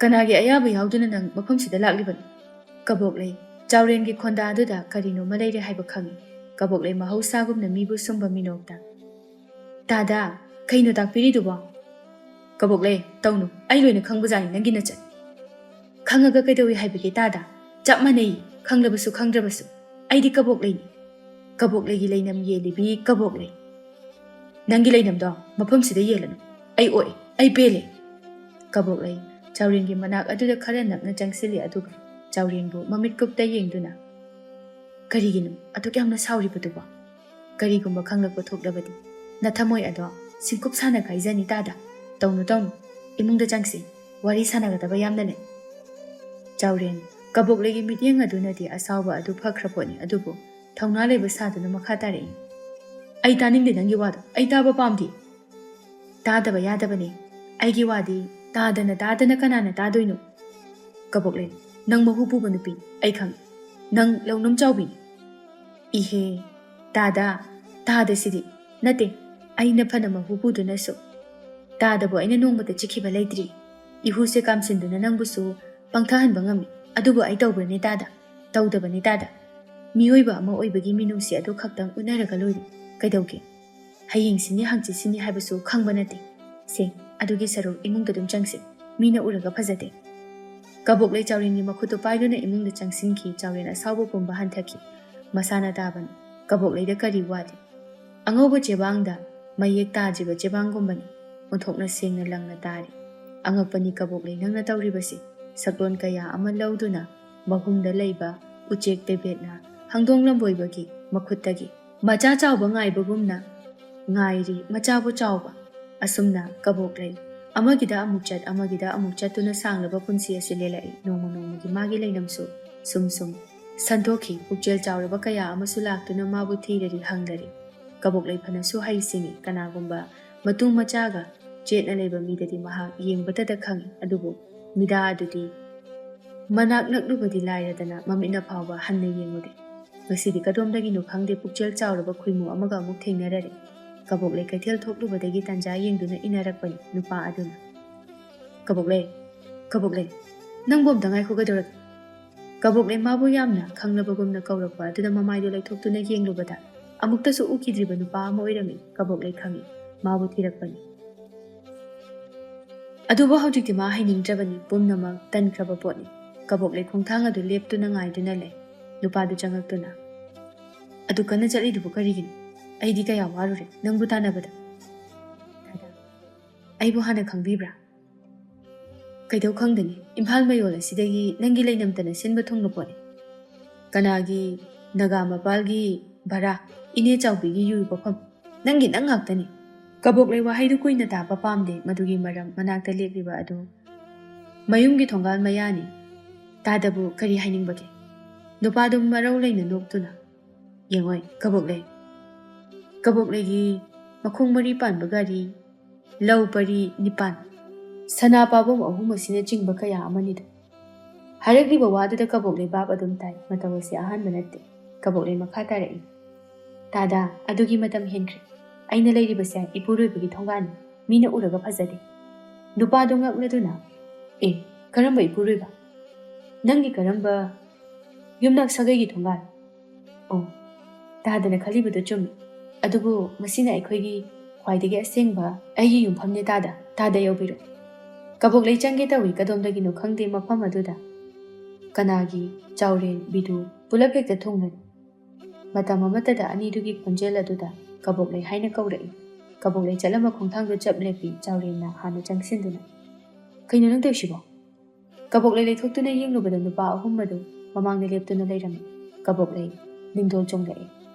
"ꯀꯅꯥꯒꯤ ꯑꯌꯥꯕ ꯌꯥꯎꯗꯨꯅ ꯅꯪ ꯃꯐꯝꯁꯤꯗ ꯂꯥꯛꯂꯤꯕꯅꯣ?" ꯀꯕꯣꯛꯂꯩ ꯆꯥꯎꯔꯦꯟꯒꯤ ꯈꯣꯟꯗꯥꯗꯨꯗ ꯀꯔꯤꯅꯣꯃ ꯂꯩꯔꯦ ꯍꯥꯏꯕ ꯈꯪꯏ꯫ ꯀꯕꯣꯛꯂꯩ ꯃꯍꯧꯁꯥꯒꯨꯝꯅ ꯃꯤꯕꯨ ꯁꯨꯝꯕ ꯃꯤꯅꯣꯛꯇ, "ꯇꯥꯗꯥ, ꯀꯩꯅꯣ ꯇꯥꯛꯄꯤꯔꯤꯗꯨꯕꯣ?" "ꯀꯕꯣꯛꯂꯩ, ꯇꯧꯅꯨ, ꯑꯩ ꯂꯣꯏꯅ ꯈꯪꯕꯖꯥꯠꯅꯤ ꯅꯪꯒꯤ ꯅꯆꯠ꯫" "ꯈꯪꯉꯒ ꯀꯩꯗꯧꯏ ꯍꯥꯏꯕꯒꯦ ꯇꯥꯗꯥ? ꯆꯞ ꯃꯥꯟꯅꯩ, ꯈꯪꯂꯕꯁꯨ ꯈꯪꯗ꯭ꯔꯕꯁꯨ꯫ ꯑꯩꯗꯤ ꯀꯕꯣꯛꯂꯩꯅꯤ꯫ ꯀꯕꯣꯛꯂꯩꯒꯤ ꯂꯩꯅꯝ ꯌꯦꯜꯂꯤꯕꯤ ꯀꯕꯣꯛꯂꯩ꯫ ꯅꯪꯒꯤ ꯂꯩꯅꯝꯗꯣ ꯃꯐꯝꯁꯤꯗ ꯌꯦꯜꯂꯅꯨ꯫ ꯑꯩ ꯑꯣꯛꯑꯦ, ꯑꯩ ꯄꯦꯜꯂꯦ꯫" ꯀꯕꯣꯛꯂꯩ ꯆꯥꯎꯔꯦꯟꯒꯤ ꯃꯅꯥꯛ ꯑꯗꯨꯗ ꯈꯔ ꯅꯛꯅ ꯆꯪꯁꯤꯜꯂꯤ, ꯑꯗꯨꯒ ꯆꯥꯎꯔꯦꯟꯕꯨ ꯃꯃꯤꯠ ꯀꯨꯞꯇ ꯌꯦꯡꯗꯨꯅ, "ꯀꯔꯤꯒꯤꯅꯣ ꯑꯗꯨꯛ ꯌꯥꯝꯅ ꯁꯥꯎꯔꯤꯕꯗꯨꯕꯣ? ꯀꯔꯤꯒꯨꯝꯕ ꯈꯪꯂꯛꯄ ꯊꯣꯛꯂꯕꯗꯤ ꯅꯊꯃꯣꯏ ꯑꯗꯣ ꯁꯤꯡꯀꯨꯞ ꯁꯥꯟꯅ ꯀꯥꯏꯖꯅꯤ ꯇꯥꯗꯥ꯫ ꯇꯧꯅꯨ, ꯇꯧꯅꯨ, ꯏꯃꯨꯡꯗ ꯆꯪꯁꯤ, ꯋꯥꯔꯤ ꯁꯥꯟꯅꯒꯗꯕ ꯌꯥꯝꯅ ꯂꯩ꯫" ꯆꯥꯎꯔꯦꯟ ꯀꯕꯣꯛꯂꯩꯒꯤ ꯃꯤꯠꯌꯦꯡ ꯑꯗꯨꯅꯗꯤ ꯑꯁꯥꯎꯕ ꯑꯗꯨ ꯐꯈ꯭ꯔ ꯄꯣꯠꯅꯤ, ꯑꯗꯨꯕꯨ ꯊꯧꯅꯥ ꯂꯩꯕ ꯁꯥꯗꯨꯅ ꯃꯈꯥ ꯇꯥꯔꯛꯏ, "ꯑꯩ ꯇꯥꯅꯤꯡꯗꯦ ꯅꯪꯒꯤ ꯋꯥꯗꯣ, ꯑꯩ ꯇꯥꯕ ꯄꯥꯝꯗꯦ꯫" "ꯇꯥꯗꯕ ꯌꯥꯗꯕꯅꯦ꯫ ꯑꯩꯒꯤ ꯋꯥꯗꯤ ꯇꯥꯗꯅ ꯇꯥꯗꯅ ꯀꯅꯥꯅ ꯇꯥꯗꯣꯏꯅꯣ? ꯀꯕꯣꯛꯂꯩ, ꯅꯪ ꯃꯍꯨ ꯄꯨꯕ ꯅꯨꯄꯤ, ꯑꯩ ꯈꯪꯏ꯫ ꯅꯪ ꯂꯧꯅꯝ ꯆꯥꯎꯕꯤꯅꯤ꯫" "ꯏꯍꯦ, ꯇꯥꯗꯥ, ꯇꯥꯗꯁꯤꯗꯤ꯫ ꯅꯠꯇꯦ, ꯑꯩꯅ ꯐꯅ ꯃꯍꯨ ꯄꯨꯗꯨꯅꯁꯨ ꯇꯥꯗꯕꯨ ꯑꯩꯅ ꯅꯣꯡꯃꯇ ꯆꯤꯛꯈꯤꯕ ꯂꯩꯇ꯭ꯔꯤ꯫ ꯏꯍꯨꯁꯦ ꯀꯥꯝꯁꯤꯟꯗꯨꯅ ꯅꯪꯕꯨꯁꯨ ꯄꯪꯊꯍꯟꯕ ꯉꯝꯃꯤ꯫ ꯑꯗꯨꯕꯨ ꯑꯩ ꯇꯧꯕ꯭ꯔꯅꯦ ꯇꯥꯗꯥ? ꯇꯧꯗꯕꯅꯦ ꯇꯥꯗꯥ꯫ ꯃꯤꯑꯣꯏꯕ ꯑꯃ ꯑꯣꯏꯕꯒꯤ ꯃꯤꯅꯨꯡꯁꯤ ꯑꯗꯨ ꯈꯛꯇꯪ ꯎꯠꯅꯔꯒ ꯂꯣꯏꯔꯦ꯫ ꯀꯩꯗꯧꯒꯦ? ꯍꯌꯦꯡꯁꯤꯅꯤ ꯍꯪꯆꯤꯠꯁꯤꯅꯤ ꯍꯥꯏꯕꯁꯨ ꯈꯪꯕ ꯅꯠꯇꯦ꯫ ꯁꯦ, ꯑꯗꯨꯒꯤ ꯁꯔꯨꯛ ꯏꯃꯨꯡꯗ ꯑꯗꯨꯝ ꯆꯪꯁꯤ꯫ ꯃꯤꯅ ꯎꯔꯒ ꯐꯖꯗꯦ꯫" ꯀꯕꯣꯛꯂꯩ ꯆꯥꯎꯔꯦꯟꯒꯤ ꯃꯈꯨꯠꯇꯨ ꯄꯥꯏꯗꯨꯅ ꯏꯃꯨꯡꯗ ꯆꯪꯁꯤꯟꯈꯤ꯫ ꯆꯥꯎꯔꯦꯟ ꯑꯁꯥꯎꯕ ꯄꯨꯝꯕ ꯍꯟꯊꯈꯤ꯫ ꯃꯁꯥꯅ ꯇꯥꯕꯅꯤ꯫ ꯀꯕꯣꯛꯂꯩꯗ ꯀꯔꯤ ꯋꯥꯠꯂꯤ? ꯑꯉꯧꯕ ꯆꯦꯕꯥꯡꯗ ꯃꯌꯦꯛ ꯇꯥꯗ꯭ꯔꯤꯕ ꯆꯦꯕꯥꯡꯒꯨꯝꯕꯅꯤ꯫ ꯑꯣꯟꯊꯣꯛꯅ ꯁꯦꯡꯅ ꯂꯪꯅ ꯇꯥꯔꯤ꯫ "ꯑꯉꯛꯄꯅꯤ ꯀꯕꯣꯛꯂꯩ ꯅꯪꯅ ꯇꯧꯔꯤꯕꯁꯤ꯫" ꯁꯛꯂꯣꯟ ꯀꯌꯥ ꯑꯃ ꯂꯧꯗꯨꯅ ꯃꯍꯨꯝꯗ ꯂꯩꯕ ꯎꯆꯦꯛ ꯇꯦꯕꯦꯠꯅ ꯍꯪꯗꯣꯡ ꯂꯝꯕꯣꯏꯕꯒꯤ ꯃꯈꯨꯠꯇꯒꯤ ꯃꯆꯥ ꯆꯥꯎꯕ ꯉꯥꯏꯕꯒꯨꯝꯅ ꯉꯥꯏꯔꯤ ꯃꯆꯥꯕꯨ ꯆꯥꯎꯕ꯫ ꯑꯁꯨꯝꯅ ꯀꯕꯣꯛꯂꯩ ꯑꯃꯒꯤꯗ ꯑꯃꯨꯛ ꯆꯠ, ꯑꯃꯒꯤꯗ ꯑꯃꯨꯛ ꯆꯠꯇꯨꯅ ꯁꯥꯡꯂꯕ ꯄꯨꯟꯁꯤ ꯑꯁꯤ ꯂꯦꯜꯂꯛꯏ꯫ ꯅꯣꯡꯃ ꯅꯣꯡꯃꯒꯤ ꯃꯥꯒꯤ ꯂꯩꯅꯝꯁꯨ ꯁꯨꯝ ꯁꯨꯝ ꯁꯟꯗꯣꯛꯈꯤ꯫ ꯄꯨꯛꯆꯦꯜ ꯆꯥꯎꯔꯕ ꯀꯌꯥ ꯑꯃꯁꯨ ꯂꯥꯛꯇꯨꯅ ꯃꯥꯕꯨ ꯊꯤꯔꯔꯤ, ꯍꯪꯂꯔꯤ꯫ ꯀꯕꯣꯛꯂꯩ ꯐꯅꯁꯨ ꯍꯩ ꯁꯤꯡꯉꯤ꯫ ꯀꯅꯥꯒꯨꯝꯕ ꯃꯇꯨ ꯃꯆꯥꯒ ꯆꯦꯠꯅ ꯂꯩꯕ ꯃꯤꯗꯗꯤ ꯃꯍꯥꯛ ꯌꯦꯡꯕꯇꯗ ꯈꯪꯏ꯫ ꯑꯗꯨꯕꯨ ꯃꯤꯗꯥ ꯑꯗꯨꯗꯤ ꯃꯅꯥꯛ ꯅꯛꯂꯨꯕꯗꯤ ꯂꯥꯏꯔꯗꯅ ꯃꯃꯤꯠꯅ ꯐꯥꯎꯕ ꯍꯟꯅ ꯌꯦꯡꯂꯨꯗꯦ꯫ ꯉꯁꯤꯗꯤ ꯀꯗꯣꯝꯗꯒꯤꯅꯣ ꯈꯪꯗꯦ, ꯄꯨꯛꯆꯦꯜ ꯆꯥꯎꯔꯕ ꯈꯣꯏꯃꯨ ꯑꯃꯒ ꯑꯃꯨꯛ ꯊꯦꯡꯅꯔꯔꯦ꯫ ꯀꯕꯣꯛꯂꯩ ꯀꯩꯊꯦꯜ ꯊꯣꯛꯂꯨꯕꯗꯒꯤ ꯇꯥꯟꯖꯥ ꯌꯦꯡꯗꯨꯅ ꯏꯟꯅꯔꯛꯄꯅꯤ ꯅꯨꯄꯥ ꯑꯗꯨꯅ꯫ "ꯀꯕꯣꯛꯂꯩ, ꯀꯕꯣꯛꯂꯩ, ꯅꯪꯕꯨ ꯑꯝꯇ ꯉꯥꯏꯈꯣ, ꯀꯩꯗꯧꯔꯒꯦ?" ꯀꯕꯣꯛꯂꯩ ꯃꯥꯕꯨ ꯌꯥꯝꯅ ꯈꯪꯂꯕꯒꯨꯝꯅ ꯀꯧꯔꯛꯄ ꯑꯗꯨꯗ ꯃꯃꯥꯏꯗꯨ ꯂꯩꯊꯣꯛꯇꯨꯅ ꯌꯦꯡꯂꯨꯕꯗ ꯑꯃꯨꯛꯇꯁꯨ ꯎꯈꯤꯗ꯭ꯔꯤꯕ ꯅꯨꯄꯥ ꯑꯃ ꯑꯣꯏꯔꯝꯃꯤ꯫ ꯀꯕꯣꯛꯂꯩ ꯈꯪꯏ, ꯃꯥꯕꯨ ꯊꯤꯔꯛꯄꯅꯤ꯫ ꯑꯗꯨꯕꯨ ꯍꯧꯖꯤꯛꯇꯤ ꯃꯥ ꯍꯩꯅꯤꯡꯗ꯭ꯔꯕꯅꯤ, ꯄꯨꯝꯅꯃꯛ ꯇꯟꯈ꯭ꯔꯕ ꯄꯣꯠꯅꯤ꯫ ꯀꯕꯣꯛꯂꯩ ꯈꯣꯡꯊꯥꯡ ꯑꯗꯨ ꯂꯦꯞꯇꯨꯅ ꯉꯥꯏꯗꯨꯅ ꯂꯩ꯫ ꯅꯨꯄꯥꯗꯨ ꯆꯪꯉꯛꯇꯨꯅ, "ꯑꯗꯨ ꯀꯟꯅ ꯆꯠꯂꯤꯗꯨꯕꯨ ꯀꯔꯤꯒꯤꯅꯣ? ꯑꯩꯗꯤ ꯀꯌꯥ ꯋꯥꯔꯨꯔꯦ ꯅꯪꯕꯨ ꯇꯥꯟꯅꯕꯗ꯫" "ꯑꯩꯕꯨ ꯍꯥꯟꯅ ꯈꯪꯕꯤꯕ꯭ꯔꯥ?" "ꯀꯩꯗꯧ ꯈꯪꯗꯅꯤ? ꯏꯝꯐꯥꯜ ꯃꯌꯣꯜ ꯑꯁꯤꯗꯒꯤ ꯅꯪꯒꯤ ꯂꯩꯅꯝꯇꯅ ꯁꯤꯟꯕ ꯊꯨꯡꯅ ꯄꯣꯠꯅꯤ꯫ ꯀꯅꯥꯒꯤ? ꯅꯥꯒꯥ ꯃꯄꯥꯜꯒꯤ ꯚꯔꯥ, ꯏꯅꯦ ꯆꯥꯎꯕꯤꯒꯤ ꯌꯨ ꯄꯣꯠꯐꯝ꯫ ꯅꯪꯒꯤ ꯅꯪ ꯉꯥꯛꯇꯅꯤ꯫" ꯀꯕꯣꯛꯂꯩ ꯋꯥꯍꯩꯗꯨ ꯀꯨꯏꯅ ꯇꯥꯕ ꯄꯥꯝꯗꯦ꯫ ꯃꯗꯨꯒꯤ ꯃꯔꯝ ꯃꯅꯥꯛꯇ ꯂꯦꯞꯂꯤꯕ ꯑꯗꯨ ꯃꯌꯨꯝꯒꯤ ꯊꯣꯡꯒꯥꯜ ꯃꯌꯥꯅꯤ꯫ ꯇꯥꯗꯕꯨ ꯀꯔꯤ ꯍꯥꯏꯅꯤꯡꯕꯒꯦ? ꯅꯨꯄꯥꯗꯨ ꯃꯔꯧ ꯂꯩꯅ ꯅꯣꯛꯇꯨꯅ, "ꯌꯦꯡꯉꯣꯏ, ꯀꯕꯣꯛꯂꯩ꯫ ꯀꯕꯣꯛꯂꯩꯒꯤ ꯃꯈꯣꯡ ꯃꯔꯤ ꯄꯥꯟꯕ ꯒꯥꯔꯤ, ꯂꯧ ꯄꯔꯤ ꯅꯤꯄꯥꯟ, ꯁꯅꯥ ꯄꯥꯕꯨꯡ ꯑꯍꯨꯝ ꯑꯁꯤꯅꯆꯤꯡꯕ ꯀꯌꯥ ꯑꯃꯅꯤꯗ꯫" ꯍꯥꯏꯔꯛꯂꯤꯕ ꯋꯥꯗꯨꯗ ꯀꯕꯣꯛꯂꯩ ꯚꯥꯞ ꯑꯗꯨꯝ ꯇꯥꯏ꯫ ꯃꯇꯧ ꯑꯁꯤ ꯑꯍꯥꯟꯕ ꯅꯠꯇꯦ꯫ ꯀꯕꯣꯛꯂꯩ ꯃꯈꯥ ꯇꯥꯔꯛꯏ, "ꯇꯥꯗꯥ, ꯑꯗꯨꯒꯤ ꯃꯇꯝ ꯍꯦꯟꯈ꯭ꯔꯦ꯫ ꯑꯩꯅ ꯂꯩꯔꯤꯕꯁꯦ ꯏꯄꯨꯔꯣꯏꯕꯒꯤ ꯊꯣꯡꯒꯥꯜꯅꯤ꯫ ꯃꯤꯅ ꯎꯔꯒ ꯐꯖꯗꯦ꯫" ꯅꯨꯄꯥꯗꯨ ꯉꯛꯂꯗꯨꯅ, "ꯑꯦ, ꯀꯔꯝꯕ ꯏꯄꯨꯔꯣꯏꯕ? ꯅꯪꯒꯤ ꯀꯔꯝꯕ ꯌꯨꯝꯅꯥꯛ ꯁꯥꯒꯩꯒꯤ ꯊꯣꯡꯒꯥꯜ?" "ꯑꯣ, ꯇꯥꯗꯅ ꯈꯜꯂꯤꯕꯗꯨ ꯆꯨꯝꯃꯤ꯫ ꯑꯗꯨꯕꯨ ꯃꯁꯤꯅ ꯑꯩꯈꯣꯏꯒꯤ ꯈ꯭ꯋꯥꯏꯗꯒꯤ ꯑꯁꯦꯡꯕ ꯑꯩꯒꯤ ꯌꯨꯝꯐꯝꯅꯦ ꯇꯥꯗ꯫ ꯇꯥꯗ ꯌꯧꯕꯤꯔꯣ꯫" ꯀꯕꯣꯛꯂꯩ ꯆꯪꯒꯦ ꯇꯧꯏ, ꯀꯗꯣꯝꯗꯒꯤꯅꯣ ꯈꯪꯗꯦ ꯃꯐꯝ ꯑꯗꯨꯗ꯫ ꯀꯅꯥꯒꯤ? ꯆꯥꯎꯔꯦꯟ, ꯕꯤꯗꯨ, ꯄꯨꯂꯞ ꯍꯦꯛꯇ ꯊꯨꯡꯂꯔꯦ꯫ ꯃꯇꯝ ꯑꯃꯠꯇꯗ ꯑꯅꯤꯗꯨꯒꯤ ꯈꯣꯟꯖꯦꯜ ꯑꯗꯨꯗ ꯀꯕꯣꯛꯂꯩ ꯍꯥꯏꯅ ꯀꯧꯔꯛꯏ꯫ ꯀꯕꯣꯛꯂꯩ ꯆꯠꯂꯝꯕ ꯈꯣꯡꯊꯥꯡꯗꯨ ꯆꯞ ꯂꯦꯞꯄꯤ, ꯆꯥꯎꯔꯦꯟꯅ ꯍꯥꯟꯅ ꯆꯪꯁꯤꯟꯗꯨꯅ, "ꯀꯩꯅꯣ ꯅꯪ ꯇꯧꯏꯁꯤꯕꯣ?" ꯀꯕꯣꯛꯂꯩ ꯂꯩꯊꯣꯛꯇꯨꯅ ꯌꯦꯡꯂꯨꯕꯗ ꯅꯨꯄꯥ ꯑꯍꯨꯝ ꯑꯗꯨ ꯃꯃꯥꯡꯗ ꯂꯦꯞꯇꯨꯅ ꯂꯩꯔꯝꯃꯤ꯫ ꯀꯕꯣꯛꯂꯩ ꯅꯤꯡꯗꯣꯜ ꯆꯣꯡꯂꯛꯏ꯫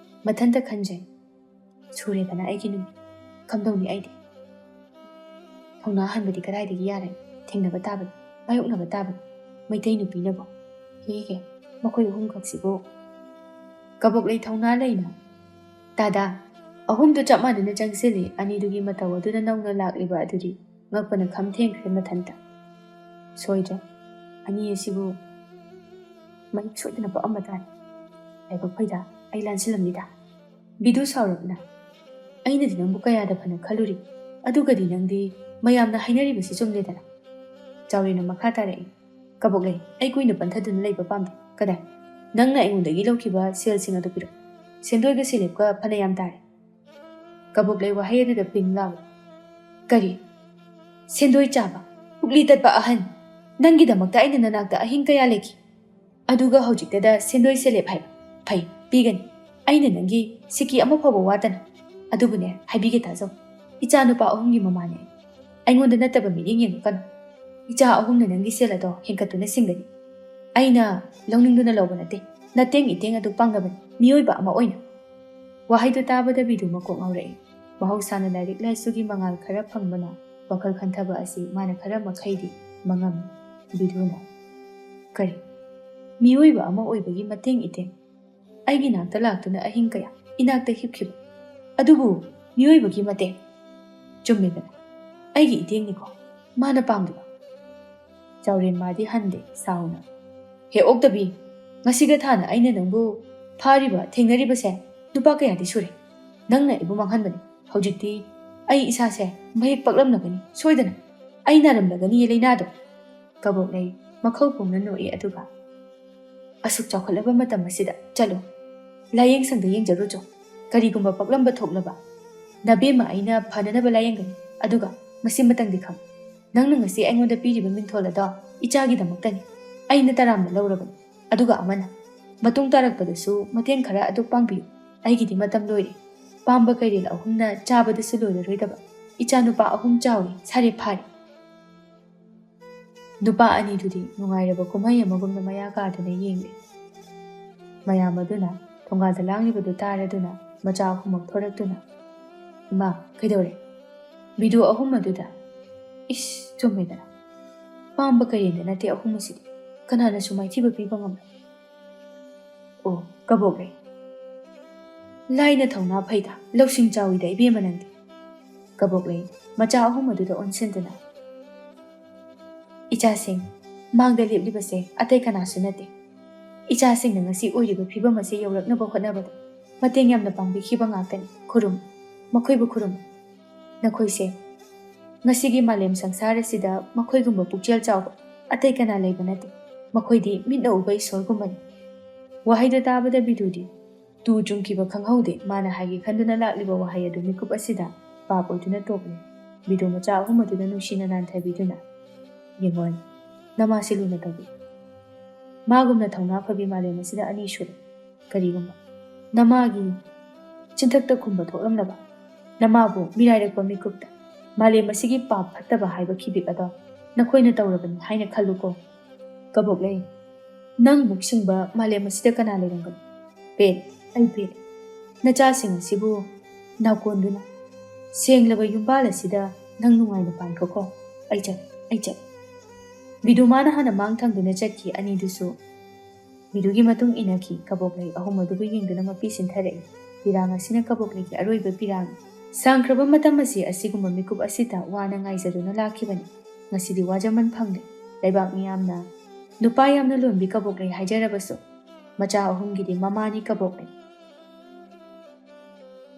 ꯃꯊꯟꯇ ꯈꯟꯖꯩ, "ꯁꯨꯔꯦꯗꯅ ꯑꯩꯒꯤ ꯅꯨꯃꯤꯠ꯫ ꯀꯝꯗꯧꯅꯤ ꯑꯩꯗꯤ? ꯊꯧꯅꯥ ꯍꯟꯕꯗꯤ ꯀꯗꯥꯏꯗꯒꯤ ꯌꯥꯔꯦ? ꯊꯦꯡꯅꯕ ꯇꯥꯕꯅꯤ, ꯃꯥꯌꯣꯛꯅꯕ ꯇꯥꯕꯅꯤ꯫ ꯃꯩꯇꯩ ꯅꯨꯄꯤꯅꯕꯨ꯫ ꯍꯦ ꯍꯦ, ꯃꯈꯣꯏ ꯑꯍꯨꯝꯈꯛꯁꯤꯕꯨ꯫" ꯀꯕꯣꯛꯂꯩ ꯊꯧꯅꯥ ꯂꯩꯅ, "ꯇꯥꯗꯥ!" ꯑꯍꯨꯝꯗꯨ ꯆꯞ ꯃꯥꯟꯅꯅ ꯆꯪꯁꯤꯜꯂꯤ꯫ ꯑꯅꯤꯗꯨꯒꯤ ꯃꯇꯧ ꯑꯗꯨꯅ ꯅꯧꯅ ꯂꯥꯛꯂꯤꯕ ꯑꯗꯨꯗꯤ ꯉꯛꯄꯅ ꯈꯝ ꯊꯦꯡꯈ꯭ꯔꯦ ꯃꯊꯟꯇ꯫ ꯁꯣꯏꯗ꯭ꯔꯦ꯫ ꯑꯅꯤ ꯑꯁꯤꯕꯨ ꯃꯍꯤꯛ ꯁꯣꯏꯗꯅ ꯄꯛꯑꯝꯕ ꯇꯥꯔꯦ꯫ ꯂꯥꯏꯕꯛ ꯐꯩꯗ, ꯑꯩ ꯂꯥꯟꯁꯤꯜꯂꯝꯃꯤꯗ꯫ ꯕꯤꯗꯨ ꯁꯥꯎꯔꯞꯅ, "ꯑꯩꯅꯗꯤ ꯅꯪꯕꯨ ꯀꯌꯥꯗ ꯐꯅ ꯈꯜꯂꯨꯔꯤ, ꯑꯗꯨꯒꯗꯤ ꯅꯪꯗꯤ ꯃꯌꯥꯝꯅ ꯍꯥꯏꯅꯔꯤꯕꯁꯤ ꯆꯨꯝꯂꯦꯗꯅ?" ꯆꯥꯎꯔꯦꯟꯅ ꯃꯈꯥ ꯇꯥꯔꯛꯏ, "ꯀꯕꯣꯛꯂꯩ, ꯑꯩ ꯀꯨꯏꯅ ꯄꯟꯊꯗꯨꯅ ꯂꯩꯕ ꯄꯥꯝꯗꯦ꯫ ꯀꯗꯥꯏ? ꯅꯪꯅ ꯑꯩꯉꯣꯟꯗꯒꯤ ꯂꯧꯈꯤꯕ ꯁꯦꯜꯁꯤꯡ ꯑꯗꯨ ꯄꯤꯔꯛꯎ꯫ ꯁꯦꯟꯗꯣꯏꯒ ꯁꯦꯂꯦꯞꯀ ꯐꯅ ꯌꯥꯝ ꯇꯥꯔꯦ꯫" ꯀꯕꯣꯛꯂꯩ ꯋꯥꯍꯩ ꯑꯗꯨꯗ ꯄꯤꯡ ꯂꯥꯎꯏ꯫ "ꯀꯔꯤ? ꯁꯦꯟꯗꯣꯏ ꯆꯥꯕ, ꯄꯨꯛꯂꯤ ꯇꯠꯄ ꯑꯍꯟ! ꯅꯪꯒꯤꯗꯃꯛꯇ ꯑꯩꯅ ꯅꯅꯥꯛꯇ ꯑꯍꯤꯡ ꯀꯌꯥ ꯂꯩꯈꯤ꯫ ꯑꯗꯨꯒ ꯍꯧꯖꯤꯛꯇꯗ ꯁꯦꯟꯗꯣꯏ ꯁꯦꯂꯦꯞ ꯍꯥꯏꯕ? ꯐꯩ, ꯄꯤꯒꯅꯤ꯫ ꯑꯩꯅ ꯅꯪꯒꯤ ꯁꯤꯀꯤ ꯑꯃ ꯐꯥꯎꯕ ꯋꯥꯠꯇꯅ꯫ ꯑꯗꯨꯕꯨꯅꯦ, ꯍꯥꯏꯕꯤꯒꯦ ꯇꯥꯖꯧ꯫ ꯏꯆꯥ ꯅꯨꯄꯥ ꯑꯍꯨꯝꯒꯤ ꯃꯃꯥꯅꯦ ꯑꯩ꯫ ꯑꯩꯉꯣꯟꯗ ꯅꯠꯇꯕ ꯃꯤꯠꯌꯦꯡ ꯌꯦꯡꯉꯛꯀꯅꯨ꯫ ꯏꯆꯥ ꯑꯍꯨꯝꯅ ꯅꯪꯒꯤ ꯁꯦꯜ ꯑꯗꯣ ꯍꯦꯟꯀꯠꯇꯨꯅ ꯁꯤꯡꯒꯅꯤ꯫ ꯑꯩꯅ ꯂꯧꯅꯤꯡꯗꯨꯅ ꯂꯧꯕ ꯅꯠꯇꯦ꯫ ꯅꯇꯦꯡ ꯏꯇꯦꯡ ꯑꯗꯨ ꯄꯥꯡꯅꯕꯅꯤ, ꯃꯤꯑꯣꯏꯕ ꯑꯃ ꯑꯣꯏꯅ꯫" ꯋꯥꯍꯩꯗꯨ ꯇꯥꯕꯗ ꯕꯤꯗꯨ ꯃꯀꯣꯛ ꯉꯥꯎꯔꯛꯏ꯫ ꯃꯍꯧꯁꯥꯅ ꯂꯥꯏꯔꯤꯛ ꯂꯥꯏꯁꯨꯒꯤ ꯃꯉꯥꯜ ꯈꯔ ꯐꯪꯕꯅ ꯋꯥꯈꯜ ꯈꯟꯊꯕ ꯑꯁꯤ ꯃꯥꯅ ꯈꯔ ꯃꯈꯩꯗꯤ ꯃꯉꯝꯃꯤ꯫ ꯕꯤꯗꯨꯅ, "ꯀꯔꯤ? ꯃꯤꯑꯣꯏꯕ ꯑꯃ ꯑꯣꯏꯕꯒꯤ ꯃꯇꯦꯡ ꯏꯇꯦꯡ? ꯑꯩꯒꯤ ꯅꯥꯛꯇ ꯂꯥꯛꯇꯨꯅ ꯑꯍꯤꯡ ꯀꯌꯥ ꯏꯅꯥꯛꯇ ꯍꯤꯞꯈꯤꯕ꯫ ꯑꯗꯨꯕꯨ ꯃꯤꯑꯣꯏꯕꯒꯤ ꯃꯇꯦꯡ? ꯆꯨꯝꯃꯤꯗꯅ, ꯑꯩꯒꯤ ꯏꯇꯦꯡꯅꯤꯀꯣ ꯃꯥꯅ ꯄꯥꯝꯂꯤꯕ?" ꯆꯥꯎꯔꯦꯟ ꯃꯥꯗꯤ ꯍꯟꯗꯦ, ꯁꯥꯎꯅ, "ꯍꯦ ꯑꯣꯛꯇꯕꯤ, ꯉꯁꯤꯒ ꯊꯥꯅ ꯑꯩꯅ ꯅꯪꯕꯨ ꯐꯥꯔꯤꯕ, ꯊꯦꯡꯅꯔꯤꯕꯁꯦ ꯅꯨꯄꯥ ꯀꯌꯥꯗꯤ ꯁꯨꯔꯦ꯫ ꯅꯪꯅ ꯑꯩꯕꯨ ꯃꯥꯡꯍꯟꯕꯅꯤ꯫ ꯍꯧꯖꯤꯛꯇꯤ ꯑꯩ ꯏꯁꯥꯁꯦ ꯃꯍꯤꯛ ꯄꯛꯂꯝꯂꯒꯅꯤ ꯁꯣꯏꯗꯅ꯫ ꯑꯩ ꯅꯥꯔꯝꯂꯒꯅꯤꯌꯦ ꯂꯥꯏꯅꯥꯗꯣ꯫" ꯀꯕꯣꯛꯂꯩ ꯃꯈꯧ ꯄꯨꯡꯅ ꯅꯣꯛꯏ, ꯑꯗꯨꯒ, "ꯑꯁꯨꯛ ꯆꯥꯎꯈꯠꯂꯕ ꯃꯇꯝ ꯑꯁꯤꯗ ꯆꯠꯂꯨ, ꯂꯥꯏꯌꯦꯡ ꯁꯪꯗ ꯌꯦꯡꯖꯔꯨꯆꯣ꯫ ꯀꯔꯤꯒꯨꯝꯕ ꯄꯛꯂꯝꯕ ꯊꯣꯛꯂꯕ, ꯅꯕꯦꯝꯃ ꯑꯩꯅ ꯐꯅꯅꯕ ꯂꯥꯏꯌꯦꯡꯒꯅꯤ꯫ ꯑꯗꯨꯒ ꯃꯁꯤꯃꯇꯪꯗꯤ ꯈꯪ, ꯅꯪꯅ ꯉꯁꯤ ꯑꯩꯉꯣꯟꯗ ꯄꯤꯔꯤꯕ ꯃꯤꯡꯊꯣꯜ ꯑꯗꯣ ꯏꯆꯥꯒꯤꯗꯃꯛꯇꯅꯤ꯫ ꯑꯩꯅ ꯇꯔꯥꯝꯅ ꯂꯧꯔꯕꯅꯤ꯫ ꯑꯗꯨꯒ ꯑꯃꯅ, ꯃꯇꯨꯡ ꯇꯥꯔꯛꯄꯗꯁꯨ ꯃꯇꯦꯡ ꯈꯔ ꯑꯗꯨꯛ ꯄꯥꯡꯕꯤꯌꯨ꯫ ꯑꯩꯒꯤꯗꯤ ꯃꯇꯝ ꯂꯣꯏꯔꯦ꯫ ꯄꯥꯝꯕ ꯀꯩꯔꯦꯜ ꯑꯍꯨꯝꯅ ꯆꯥꯕꯗꯁꯨ ꯂꯣꯏꯔꯔꯣꯏꯗꯕ ꯏꯆꯥ ꯅꯨꯄꯥ ꯑꯍꯨꯝ ꯆꯥꯎꯔꯦ, ꯁꯥꯔꯦ ꯐꯥꯔꯦ꯫" ꯅꯨꯄꯥ ꯑꯅꯤꯗꯨꯗꯤ ꯅꯨꯡꯉꯥꯏꯔꯕ ꯀꯨꯝꯍꯩ ꯑꯃꯒꯨꯝꯅ ꯃꯌꯥ ꯀꯥꯗꯨꯅ ꯌꯦꯡꯂꯦ꯫ ꯃꯌꯥꯝ ꯑꯗꯨꯅ ꯊꯣꯡꯒꯥꯜꯗ ꯂꯥꯡꯂꯤꯕꯗꯨ ꯇꯥꯔꯗꯨꯅ ꯃꯆꯥ ꯑꯍꯨꯝꯃꯛ ꯊꯣꯔꯛꯇꯨꯅ, "ꯏꯃꯥ, ꯀꯩꯗꯧꯔꯦ?" ꯕꯤꯗꯨ ꯑꯍꯨꯝ ꯑꯗꯨꯗ, "ꯏꯁ, ꯆꯨꯝꯃꯦꯗꯅ꯫ ꯄꯥꯝꯕ ꯀꯩꯔꯦꯟꯗ ꯅꯠꯇꯦ ꯑꯍꯨꯝ ꯑꯁꯤꯗꯤ꯫ ꯀꯅꯥꯅꯁꯨ ꯃꯥꯏꯊꯤꯕ ꯄꯤꯕ ꯉꯝꯂꯣꯏ꯫" "ꯑꯣ, ꯀꯕꯣꯛꯂꯩ꯫ ꯂꯥꯏꯅ ꯊꯧꯅꯥ ꯐꯩꯗ, ꯂꯧꯁꯤꯡ ꯆꯥꯎꯏꯗ ꯏꯕꯦꯝꯃ ꯅꯪꯗꯤ꯫" ꯀꯕꯣꯛꯂꯩ ꯃꯆꯥ ꯑꯍꯨꯝ ꯑꯗꯨꯗ ꯑꯣꯟꯁꯤꯟꯗꯨꯅ, ꯏꯆꯥꯁꯤꯡ, ꯃꯥꯡꯗ ꯂꯦꯞꯂꯤꯕꯁꯦ ꯑꯇꯩ ꯀꯅꯥꯁꯨ ꯅꯠꯇꯦ꯫ ꯏꯆꯥꯁꯤꯡꯅ ꯉꯁꯤ ꯑꯣꯏꯔꯤꯕ ꯐꯤꯕꯝ ꯑꯁꯤ ꯌꯧꯔꯛꯅꯕ ꯍꯣꯠꯅꯕꯗ ꯃꯇꯦꯡ ꯌꯥꯝꯅ ꯄꯥꯡꯕꯤꯈꯤꯕ ꯉꯥꯛꯇꯅꯤ꯫ ꯈꯨꯔꯨꯝ, ꯃꯈꯣꯏꯕꯨ ꯈꯨꯔꯨꯝ꯫ ꯅꯈꯣꯏꯁꯦ ꯉꯁꯤꯒꯤ ꯃꯥꯂꯦꯝ ꯁꯪꯁꯥꯔ ꯑꯁꯤꯗ ꯃꯈꯣꯏꯒꯨꯝꯕ ꯄꯨꯛꯆꯦꯜ ꯆꯥꯎꯕ ꯑꯇꯩ ꯀꯅꯥ ꯂꯩꯕ ꯅꯠꯇꯦ꯫ ꯃꯈꯣꯏꯗꯤ ꯃꯤꯠꯅ ꯎꯕ ꯏꯁꯣꯔꯒꯨꯝꯕꯅꯤ꯫ ꯋꯥꯍꯩꯗꯨ ꯇꯥꯕꯗ ꯕꯤꯗꯨꯗꯤ ꯇꯨ ꯆꯨꯡꯈꯤꯕ ꯈꯪꯍꯧꯗꯦ꯫ ꯃꯥꯅ ꯍꯥꯏꯒꯦ ꯈꯟꯗꯨꯅ ꯂꯥꯛꯂꯤꯕ ꯋꯥꯍꯩ ꯑꯗꯨ ꯃꯤꯀꯨꯞ ꯑꯁꯤꯗ ꯄꯥꯞ ꯑꯣꯏꯗꯨꯅ ꯇꯣꯛꯂꯤ꯫ ꯕꯤꯗꯨ ꯃꯆꯥ ꯑꯍꯨꯝ ꯑꯗꯨꯗ ꯅꯨꯡꯁꯤꯅ ꯅꯥꯟꯊꯕꯤꯗꯨꯅ, "ꯌꯦꯡꯉꯣ, ꯅꯃꯥꯁꯤ ꯂꯨꯅ ꯇꯧꯕꯤ꯫ ꯃꯥꯒꯨꯝꯅ ꯊꯧꯅꯥ ꯐꯕꯤ ꯃꯥꯂꯦꯝ ꯑꯁꯤꯗ ꯑꯅꯤ ꯁꯨꯔꯦ꯫ ꯀꯔꯤꯒꯨꯝꯕ ꯅꯃꯥꯒꯤ ꯆꯤꯟꯊꯛꯇ ꯈꯨꯝꯕ ꯊꯣꯛꯂꯝꯂꯕ, ꯅꯃꯥꯕꯨ ꯃꯤꯔꯥꯏꯔꯛꯄ ꯃꯤꯀꯨꯞꯇ ꯃꯥꯂꯦꯝ ꯑꯁꯤꯒꯤ ꯄꯥꯞ ꯐꯠꯇꯕ ꯍꯥꯏꯕ ꯈꯤꯕꯤꯛ ꯑꯗꯣ ꯅꯈꯣꯏꯅ ꯇꯧꯔꯕꯅꯤ ꯍꯥꯏꯅ ꯈꯜꯂꯨꯀꯣ꯫ ꯀꯕꯣꯛꯂꯩ, ꯅꯪ ꯃꯨꯛ ꯁꯤꯡꯕ ꯃꯥꯂꯦꯝ ꯑꯁꯤꯗ ꯀꯅꯥ ꯂꯩꯔꯝꯒꯅꯤ? ꯄꯦꯠ, ꯑꯩ ꯄꯦꯠ꯫ ꯅꯆꯥꯁꯤꯡ ꯑꯁꯤꯕꯨ ꯅꯥꯎꯀꯣꯟꯗꯨꯅ ꯁꯦꯡꯂꯕ ꯌꯨꯝꯕꯥꯜ ꯑꯁꯤꯗ ꯅꯪ ꯅꯨꯡꯉꯥꯏꯅ ꯄꯥꯟꯈ꯭ꯔꯣꯀꯣ꯫ ꯑꯩ ꯆꯠ, ꯑꯩ ꯆꯠ꯫" ꯕꯤꯗꯨ ꯃꯥꯅ ꯍꯥꯟꯅ ꯃꯥꯡ ꯊꯪꯗꯨꯅ ꯆꯠꯈꯤ꯫ ꯑꯅꯤꯗꯨꯁꯨ ꯕꯤꯗꯨꯒꯤ ꯃꯇꯨꯡ ꯏꯟꯅꯈꯤ꯫ ꯀꯕꯣꯛꯂꯩ ꯑꯍꯨꯝ ꯑꯗꯨꯕꯨ ꯌꯦꯡꯗꯨꯅ ꯃꯄꯤ ꯁꯤꯟꯊꯔꯛꯏ꯫ ꯄꯤꯔꯥꯡ ꯑꯁꯤꯅ ꯀꯕꯣꯛꯂꯩꯒꯤ ꯑꯔꯣꯏꯕ ꯄꯤꯔꯥꯡ꯫ ꯁꯥꯡꯈ꯭ꯔꯕ ꯃꯇꯝ ꯑꯁꯤ ꯑꯁꯤꯒꯨꯝꯕ ꯃꯤꯀꯨꯞ ꯑꯁꯤꯗ ꯋꯥꯅ ꯉꯥꯏꯖꯗꯨꯅ ꯂꯥꯛꯈꯤꯕꯅꯤ꯫ ꯉꯁꯤꯗꯤ ꯋꯥꯖꯃꯟ ꯐꯪꯂꯦ꯫ ꯂꯩꯕꯥꯛ ꯃꯤꯌꯥꯝꯅ ꯅꯨꯄꯥ ꯌꯥꯝꯅ ꯂꯣꯟꯕꯤ ꯀꯕꯣꯛꯂꯩ ꯍꯥꯏꯖꯔꯕꯁꯨ, ꯃꯆꯥ ꯑꯍꯨꯝꯒꯤꯗꯤ ꯃꯃꯥꯅꯤ ꯀꯕꯣꯛꯂꯩ꯫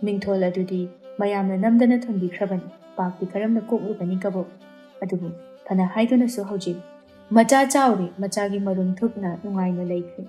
ꯃꯤꯡꯊꯣꯜ ꯑꯗꯨꯗꯤ ꯃꯌꯥꯝꯅ ꯅꯝꯗꯅ ꯊꯣꯟꯕꯤꯈ꯭ꯔꯕꯅꯤ꯫ ꯄꯥꯞꯇꯤ ꯀꯔꯝꯅ ꯀꯣꯛꯂꯨꯒꯅꯤ ꯀꯕꯣꯛꯂꯩ? ꯑꯗꯨꯕꯨ ꯐꯅ ꯍꯥꯏꯗꯨꯅꯁꯨ ꯍꯧꯖꯤꯛ ꯃꯆꯥ ꯆꯥꯎꯔꯦ, ꯃꯆꯥꯒꯤ ꯃꯔꯨꯝ ꯊꯨꯞꯅ ꯅꯨꯡꯉꯥꯏꯅ ꯂꯩꯈ꯭ꯔꯦ꯫